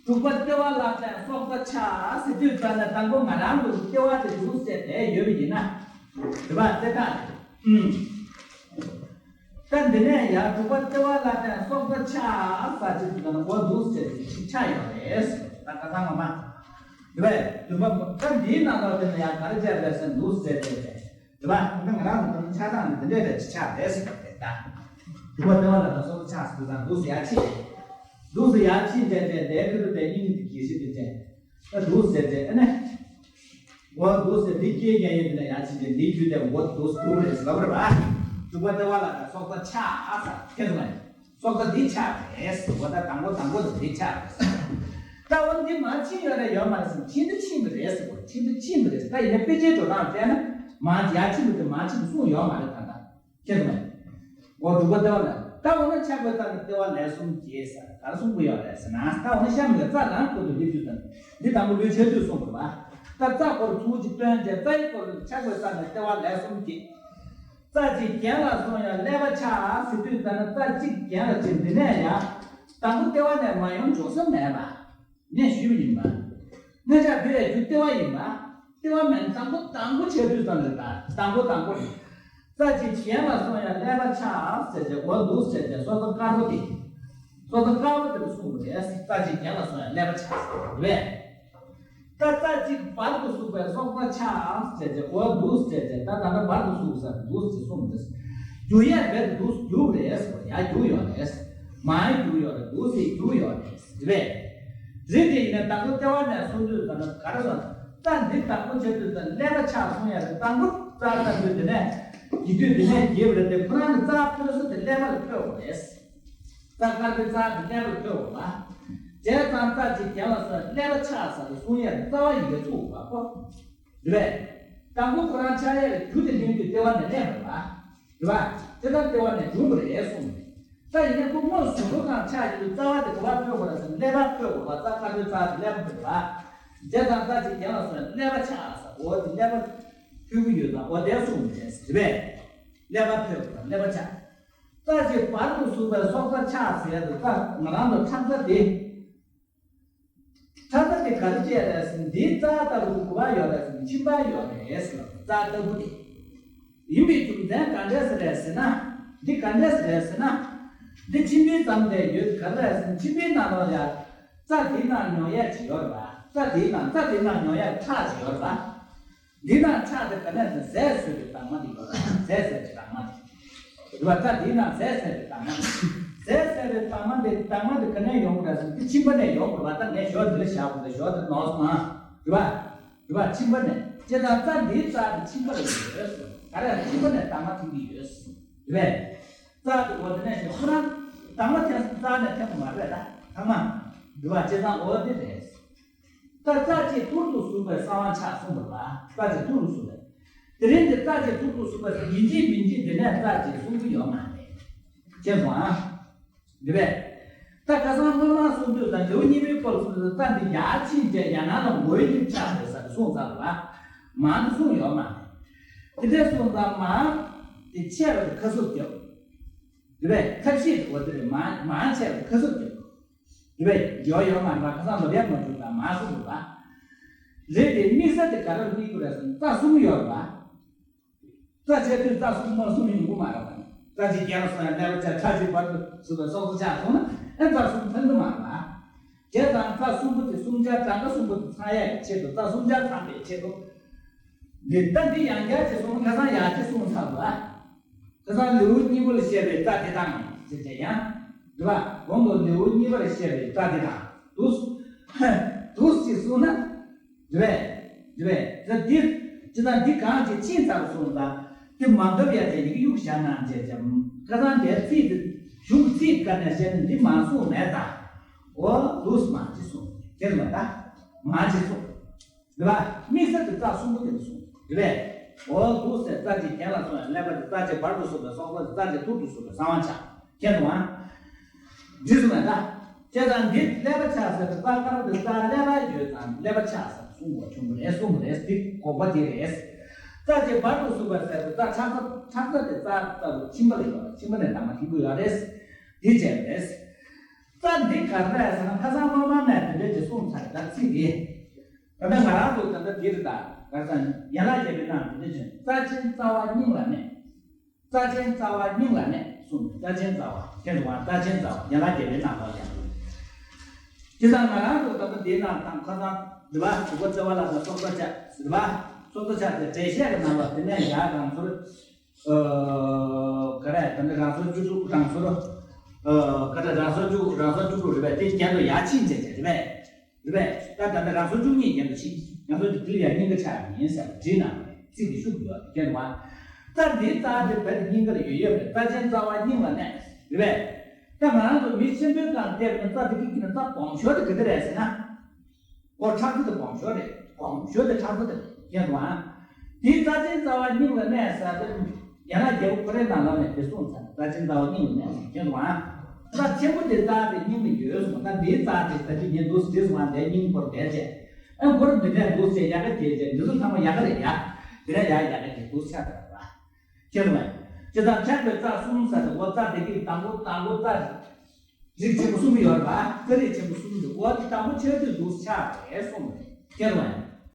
དྲུག་པ་ལྟེ་བ་ལ་བརྟེན་སྲོག་རྩ་ཆགས་ཟེར་དུས་ཙམ་ནས་དང་པོ་ང་རང་ལུས་ལྟེ་བ་དེ་འདུག་ཟེར་བསྡད་ཡོད་པ་ཡིན་ན། རེད་བ། དེ་ལྟ་རེད། ཨུམ། ད་འདི་ནས་ཡང་དྲུག་པ་ལྟེ་བ་ལ་བརྟེན་སྲོག་རྩ་ཆགས་ཟེར་གྱི་འདུག་ན་འོ་འདུག་ཟེར་གྱི་ཆགས་ཡོད་རེད། ད་ཁ་སང་ངོ་མ། དེ་བས་དྲུག་པ་ད་འདིའི་ནང་ལོགས་དེ་ནས་ཡང་ག་རེ་བྱས་རེད་ཟེར་འདུག་ཟེར་དེ་རེད། དེ་བ་ད་ང་རང་ཚོ་ཆགས་སྟངས་འདི་འདྲས་རེད། ཆགས་རེད་ཟེར་བ་རེད་ད། དྲུག་པ་ལྟེ་བ་ལ་བརྟེན་སྲོག་རྩ་ཆགས་ཟེར་དུས་ཙམ་འདུག་ཟེར་ཡ་ཆེ། འདུག་ཟེར་ཡ་ཆེ་དེ་དེ་དེ་ཁྱོད་དེ་སྙིང་གི་དགེ་བཤེས་དེ་དེ། ད་འདུག་ཟེར་ཏེ་ཨ་ནི། འོ་འདུག་ཟེར་འདི་སྐྱེ་མཁན་ཡིན་ན་ཡང་ཅི་སྟེ་འདིའི་རྒྱུ་དེ་འོ་འདུག་འདུག་རེད་ཟེར་ལབ་རེད་བ། དྲུག་པ་ལྟེ་བ་ལ་ད་སྲོག་རྩ་ཆགས་ཟེར་ཁྱེད་ཚོ་ལ་སྲོག་རྩ་འདི་ཆགས་རེད་ཟེར་བ། ད་དང་པོ་དང་པོ་ལ་འདི་ཆགས་རེད་ཟེར། ད་འོ་འདི་མ་ཕྱིན་ཡོད་རེད་ཡོད་མ་རེད་ཟེར། ཕྱིན་དུ་ཕྱིན་པ་རེད་ཟེར་བ། ཕྱིན་དུ་ཕྱིན་པ་རེད་ཟེར། ད་ཡིན་ན་དཔེ་ཆའི་འགྲོ་སྟངས་བལྟས་ན་མ་ཡར་ཕྱིན་པ་དེ་མ་ཕྱིན་པ་གསུངས་ཡོད་མ་རེད་ད་ལྟ། ཁྱེད་ཚོ་མ། འོ་དྲུག་པ་ལྟེ་བ་ལ། ད་འོ་ན་ཆགས་པའི་རྩ་ནི་ལྟེ་བ་ལས་གསུམ་གྱེས་ཟེར་ག་རེ་གསུང་གི་ཡོད་རེད་ཟེར་ན། ད་འོ་ན་གཤམ་གྱི་རྩ་རང་ཁུལ་དུ་སླེབས་དུས་ཙམ་འདི་དང་པོ་ལུས་ཆགས་དུས་གསུངས་པ་རེད་བ། ད་རྩ་སྐོར་ཚུལ་གཅིག་སྟོན་ཏེ་རྩ་ཡི་སྐོར་ལ་ཆགས་པའི་རྩ་ནི་ལྟེ་བ་ལས་གསུམ་གྱེས། རྩ་གཅིག་གྱེན་ལ་སོང་ཡང་ཀླད་པ་ཆགས་ཟེར་དུས་ཙམ་ན་རྩ་གཅིག་གྱེན་ལ་ཕྱིན། འདི་ནས་ཡང་དང་པོ་ལྟེ་བ་ནས་མ་ཡོང་འཇོག་ས་མེད་པ། ངས་ཞུས་པ་ཡིན་པ། མངལ་ཆགས་འཕེལ་བའི་རྒྱུ་ལྟེ་བ་ཡིན་པ། ལྟེ་བ་མིན་དང་པོ་དང་པོ་ཆགས་དུས་ཙམ་རེད་ད། དང་པོ་དང་པོ་རེད། རྩ་གཅིག་གྱེན་ལ་སོང་ཡང་ཀླད་པ་ཆགས་ཟེར་ཏེ་འོ་འདུག་ཟེར་ཏེ་སྲོག་རྩ་དཀར་པོ་དེ། སྲོག་རྩ་དཀར་པོ་དེ་ལ་གསུངས་པ་རེད། རྩ་གཅིག་གྱེན་ལ་སོང་ཡང་ཀླད་པ་ཆགས་ཟེར་བས། ད་རྩ་གཅིག་བར་དུ་ཟུག་པའི་སྲོག་རྩ་ཆགས་ཟེར་ཏེ་འོ་འདུག་ཟེར་ཏེ་ད་ད་ལྟ་བར་དུ་ཟུག་ཟེར་འདུག་ཟེར་གསུངས་པ་རེད། རྒྱུ་ཡས་བེད་འདུག་རྒྱུ་རེད་ཟེར་བ་ཡ་རྒྱུ་ཡོད་རེད། མ་རྒྱུ་ཡོད་རེད་འདུག་ཟེར་རྒྱུ་ཡོད་རེད་ཟེར་བས། རེད་དེ་ཡིན་ན་དང་པོ་ལྟེ་བ་ནས་སོང་དུས་ཙམ་ན་ག་རེ་ཟེར། རྩ་འདི་དང་པོ་བྱེད་དུས་དང་ཀླད་པ་ཆག་སོང་ཡ་རེད། དང་པོ་རྩ་ལྟ་བུ་དེ་ནས་རྒྱས་བསྡུས་དེ་ནས་རྒྱས་པ་རེད་དེ། ཁོ་རང་གི་རྩ་འཕོས་ས་དེ་ཀླད་པ་ལ་འཕོས་པ་རེད། རྩ་དཀར་པོའི་རྩ་དེ་ཀླད་པ་ལ་འཕོས་པ་རེད། བྱས་ཙང་རྩ་གཅིག་གྱེན་ལ་སོང་ཡ་ཀླད་པ་ཆག་ས་དེ་གསུང་ཡ་རྩ་བ་ཡི་གེ་བཙུགས་པ་ཁོ། རེད་པས། དང་པོ་ཁོ་རང་ཆགས་ཡས་ཀྱི་རྒྱུ་དེ་སྟོན་དུས་ལྟེ་བ་ནས་སླེབས་པ་རེད་པ། རེད་པ། དེ་ལྟར་ལྟེ་བ་ནས་བྱུང་བ་རེད་གསུངས་པ་རེད། ད་ཡིན་ན་ཁོ་དངོས་སུ་གཟུགས་པོ་གང་ཆགས་ཀྱི་དུས་རྩ་བ་དེ་ག་པར་འཕོས་དགོས་རེད་ཟེར་ན་ཀླད་པ་འཕོས་དགོས་པ། རྩ་དཀར་པོའི་རྩ་དེ་ཀླད་པ་འཕོས་པ། བྱས་ཙང་རྩ་གཅིག་གྱེན་ལ་སོང་ཡ་ཀླད་པ་ཆགས་ས་འོ་དེ་ཀླད་པ་འཕོས་ཀྱི་ཡོད་ཙང་འོ་དེ་གསུངས་པ་རེད། རེད་པས། ཀླད་པ་འཕོས་དགོས་པ་ཀླད་པ་ཆགས། རྩ་གཅིག་བར་དུ་ཟུག་པའི་སྲོག་རྩ་ཆགས་ཟེར་དུས་རྩ་ང་རང་ཚོ་ཁྲག་རྩ་དེ། ཁྲག་རྩ་དེ་ག་རེ་བྱས་རེད་ཟེར་ན་འདིའི་རྩ་ལྟ་བུ་ག་པར་ཡོད་རེད་ཟེར་ན་མཆིན་པར་ཡོད་རེད་ཟེར་ལབ། རྩ་ལྟ་བུ་དེ་ཡིན་པའི་རྒྱུ་མཚན་ག་འདྲས་སེ་རེད་ཟེར་ན། འདི་ག་འདྲས་སེ་རེད་ཟེར་ན། འདི་མཆིན་པའི་ཙམ་དེ་ཡོད་ག་རེ་རེད་ཟེར་ན་མཆིན་པའི་ནང་ལོགས་ལ་རྩ་དེའི་ནང་ཉོ་ཡས་ཅིག་ཡོད་རེད་པ། རྩ་དེའི་ནང་རྩ་དེའི་ནང་ཉོ་ཡས་ཁྲག་ཅིག་ཡོད་རེད་པ། འདི་ནང་ཁྲག་དེ་ག་ནས་ཟད་ཟེར་བའི་དྭངས་མ་དེ་ཡོད་རེད། ཟད་ཟེར་བའི་དྭངས་མ་དེ། རེད་པ། ད་འདི་ནང་ཟད་ཟེར་བའི་དྭངས་མ་དེ། ཟད་ཟེར་བའི་དྭངས་མ་དེ་དྭངས་མ་དེ་ག་ནས་ཡོང་གི་རེད་ཟེར་ན་འདི་མཆིན་པ་ནས་ཡོང་གི་རེད་པ། ད་ངས་ཞོར་འདི་ལ་བཞག་དགོས་རེད། ཞོར་འདི་ནོར་སོང་ཨ། རེད་པ། རེད་པ། མཆིན་པ་ནས། བྱས་ཙང་རྩ་འདིའི་རྩ་དེ་མཆིན་པ་ལ་ཡོད་ཟེར། ག་རེ་མཆིན་པ་ནས་དྭངས་མ་ཐོན་གྱི་ཡོད་ཟེར། རེད་པས། རྩ་དེ་འོ་དེ་ནས་ཞོར་ཁོ་རང་དྭངས་མ་ཐོན་རྩ་ནས་ཐོན་གི་མ་རེད་ད་ཚང་མ། རེད་པ། བྱས་ཙང་འོ་དེ་རེད། ད་རྩ་གཅིག་ཐུར་དུ་ཟུག་པའི་གསང་བ་ཆགས་གསུངས་པ་རེད་པ། རྩ་གཅིག་ཐུར་དུ་ཟུག་པའི། དེ་རིང་འདི་རྩ་གཅིག་ཐུར་དུ་ཟུག་པའི་ཟེར་ཡིན་གཅིག་མིན་གཅིག་འདི་ནས་རྩ་གཅིག་གསུང་གི་ཡོད་མ་རེད། མཁྱེན་སོང་ཨ། འདི་རེད། ད་ཁ་སང་སྔོན་མ་གསུང་དུས་དང་ལེའུ་གཉིས་པའི་སྐོར་གསུང་དུས་རྩ་འདི་ཡར་ཕྱིན་བྱས་ཡར་ནང་ལ་མགོའི་དབྱིབས་ཆགས་རེད་ཟེར་གསུངས་ཚར་རེད་པ། མར་འདི་གསུངས་ཡོད་མ་རེད། དེ་འདྲས་གསུངས་ཙང་མར་དེ་ཆད་པ་དེ་ཁ་གསབ་རྒྱབ། འདི་རེད། ཐབས་ཤེས་དེ་འོ་དེ་རེད། མར་མར་ཆད་པ་ཁ་གསབ་རྒྱབ། དེ་བས་ཡོ་ཡོ་མ་ར་ཁ་སང་ལོ་བརྒྱ་མ་བྱུང་དང་མ་སུ་རུ་བ། རེད་དེ་དམིགས་བསལ་དེ་ག་རེར་དམིགས་དགོས་རེད་ཟེར་ན་རྩ་གསུམ་ཡོད་རེད་བ། རྩ་ཆད་དུས་རྩ་གསུམ་མ་གསུམ་ཡོང་གི་མ་རེད་བ། རྩ་གཅིག་རྒྱལ་ལ་སོང་ཡང་ཀླད་པ་ཆག་ཁྲག་ཤུགས་བར་དུ་ཟུག་པའི་སྲོག་རྩ་ཆག་སོང་ན་ཨེ་རྩ་གསུམ་ཐོན་གི་མ་རེད་བ། བྱས་ཙང་རྩ་གསུམ་པོ་དེ་གསུམ་ཆར་གྲངས་ཀ་གསུམ་པོ་དེ་ཚང་ཡག་གི་ཆེད་དུ་རྩ་གསུམ་ཆར་ཚང་པའི་ཆེད་དུ། འདི་ལྟ་འདི་ཡང་བསྐྱར་གྱི་གསུང་ཁ་སང་ཡར་གྱི་གསུང་ཚར་བ། ཁ་སང་ལེའུ་གཉིས་པ་ལ་བཤད་པའི་རྩ་དེ་དང་ཟེར་བྱས་ཡང་། འདི་བ་གོང་དུ་ལེའུ་གཉིས་པར་བཤད་པའི་རྩ་དེ་དང་དུས་དུས་ཀྱི་གསུང་ན། འདི་བས་འདི་བས་ཟེར་འདི་ཅི་ད་འདི་གང་ཅི་ཕྱིན་ཚར་གསུང་དང་དེ་མ་འདབ་ཡ་དེ་ཡི་གེ་གཡུག་བཞག་ན་བྱས་ཀྱང་ཁ་སང་དེ་ཚིག་དེ་གཞུང་ཚིག་བཀར་ནས་བཤད་ན་འདི་མ་གསུང་མེད་ད། འོ་དུས་མ་ཅི་གསུང་དེ་མ་ད་མ་ཅི་གསུང་། འདི་བ། དམིགས་བསལ་གྱི་རྩ་གསུམ་པོ་དེ་ལ་གསུངས། རེད་པས། འོ་འདུག་སེ་རྩ་གཅིག་གྱེན་ལ་སོང་ཡང་ཀླད་པ་དེ་རྩ་གཅིག་བར་དུ་ཟུག་པའི་སྲོག་རྩ་དེ་རྩ་གཅིག་ཐུར་དུ་ཟུག་པའི་གསང་བ་ཆགས། མཁྱེན་སོང་ང་། འགྲིག་སོང་ངས་ད། བྱས་ཙང་འདི་ཀླད་པ་ཆགས་ཟེར་ཏེ་རྩ་དཀར་པོ་དེ་རྩ་ཀླད་པ་ཡོད་ཙང་ཀླད་པ་ཆགས་ཟེར་གསུང་དགོས་བྱུང་བ་རེད་གསུངས་པ་རེད། འདི་དགོངས་པ་དེ་རེད། རྩ་གཅིག་བར་དུ་ཟུག་པ་ཟེར་ཏེ་རྩ་ཁྲག་རྩ་ཁྲག་རྩ་དེ་རྩ་རྩ་རུ་མཆིན་པ་ལ་ཡོད་རེད། མཆིན་པ་ནས་དྭངས་མ་ཐོན་གྱི་ཡོད་རེད། འདི་བྱས་པ་རེད། རྩ་འདི་ག་རེ་རེད་ཟེར་ན་ཁ་སང་སྔོན་མ་ནས་དེ་འདྲས་ཀྱི་གསུངས་ཚར་ད་ཚིག་འདི། ད་ལྟ་ང་རང་ཚོ་ད་ལྟ་འདིར་ད་ག་ས་ཡན་ལག་བརྒྱད་པའི་ནང་དུ་འདི་བྱོན། རྩ་ཆེན་རྩ་བ་སྙིང་ལ་གནས། རྩ་ཆེན་རྩ་བ་སྙིང་ལ་གནས་གསུངས། རྩ་ཆེན་རྩ་བ་མཁྱེན་སོང་ང་། རྩ་ཆེན་རྩ་བ་ཡན་ལག་བརྒྱད་པའི་ནང་ལ་ཡང་། དེ་ཙང་ང་རང་ཚོ་ད་ལྟ་འདིའི་ནང་དང་ཁ་སང་འདི་བ་དྲུག་པ་རྩ་བ་ལ་དང་སྲོག་རྩ་ཆགས་འདི་བ་སྲོག་རྩ་ཆགས་དེ་འགྲེལ་བཤད་ཀྱི་ནང་ལ་དེ་ནས་ཡར་རང་ཚུར། ཨ་ག་རེ་ད་ནི་རང་སོར་བཅུ་དྲུག་རང་སོར། ཨ་ག་རེ་རང་སོར་བཅུ་རང་སོར་བཅུ་དྲུག་རེད་པས། དེ་གྱེན་དུ་ཡར་ཕྱིན་བྱས་བྱས་རེད་པས། རེད་པས། ད་ད་ནི་རང་སོར་བཅུ་གཉིས་གྱེན་དུ་ཕྱིན། ང་ཚོ་འདི་དེ་ལ་ཡང་སྙིང་ག་ཆགས་ཡིན་ཟེར་བ་བྲིས་ན་ཚིག་འདི་ཤུགས་ཡོད་གྱེན་དུ་བ། ད་འདི་རྩ་དེ་བས་སྙིང་ག་ལ་ཡོད་ཡོད་རེད། རྩ་ཆེན་རྩ་བ་སྙིང་ལ་གནས་རེད་པས། ད་ང་རང་ཚོ་མི་ཆེན་པོའི་སྒང་བལྟས་པ་ན་རྩ་དེ་གི་དཀྱིལ་ན་རྩ་སྦོམ་ཤོས་དེ་ག་དེ་རེད་ཟེར་ན། ཨོ་ཁྲག་རྩ་དེ་སྦོམ་ཤོས་རེད། སྦོམ་ཤོས་དེ་ཁྲག་རྩ་དེ་རེད། མཁྱེན་སོང་ང་། དེའི་རྩ་ཆེན་རྩ་བ་སྙིང་ལ་གནས་ཟེར་ཏེ། ཡང་ན་རྒྱལ་པོ་ཁོ་རའི་ནང་ལོགས་ནས་དེ་གསུངས་ཚར། རྩ་ཆེན་རྩ་བ་སྙིང་ལ་གནས་ཟེར། མཁྱེན་སོང་ང་། རྩ་ཆེན་པོ་དེ་རྩ་དེ་སྙིང་ལ་ཡོད་གསུངས། ད་འདིའི་རྩ་དེ་ད་ཅི་ཉིན་འདུག་ཟེར་སོང་ང་། དེ་སྙིང་ཁོར་བསྡད་བྱས། ཨ་ཁོར་འདི་འདྲས་འདུག་ཟེར་ཡག་ག་བྱས་བྱས། འདི་ཚོ་ཚང་མ་ཡག་ག་རེད་ཡ། དེ་ནས་ཡག་ཡག་ག་བྱས་འདུག་ཆགས་པ་རེད་པ། མཁྱེན་སོང་ང་། ཇི་ལྟར་ཆགས་པའི་རྩ་གསུམ་ཟེར་ཏེ་འོ་རྩ་དེ་གི་དང་པོ་དང་པོ་རྩ། རིགས་ཆེན་པོ་གསུམ་ཡོད་རེད་པ། རྩ་རིགས་ཆེན་པོ་གསུམ་འདུག་འོ་དེ་དང་པོ་ཆགས་དུས་འདུག་ཆགས་རེད་གསུངས་པ་རེད། མཁྱེན་སོང་ང་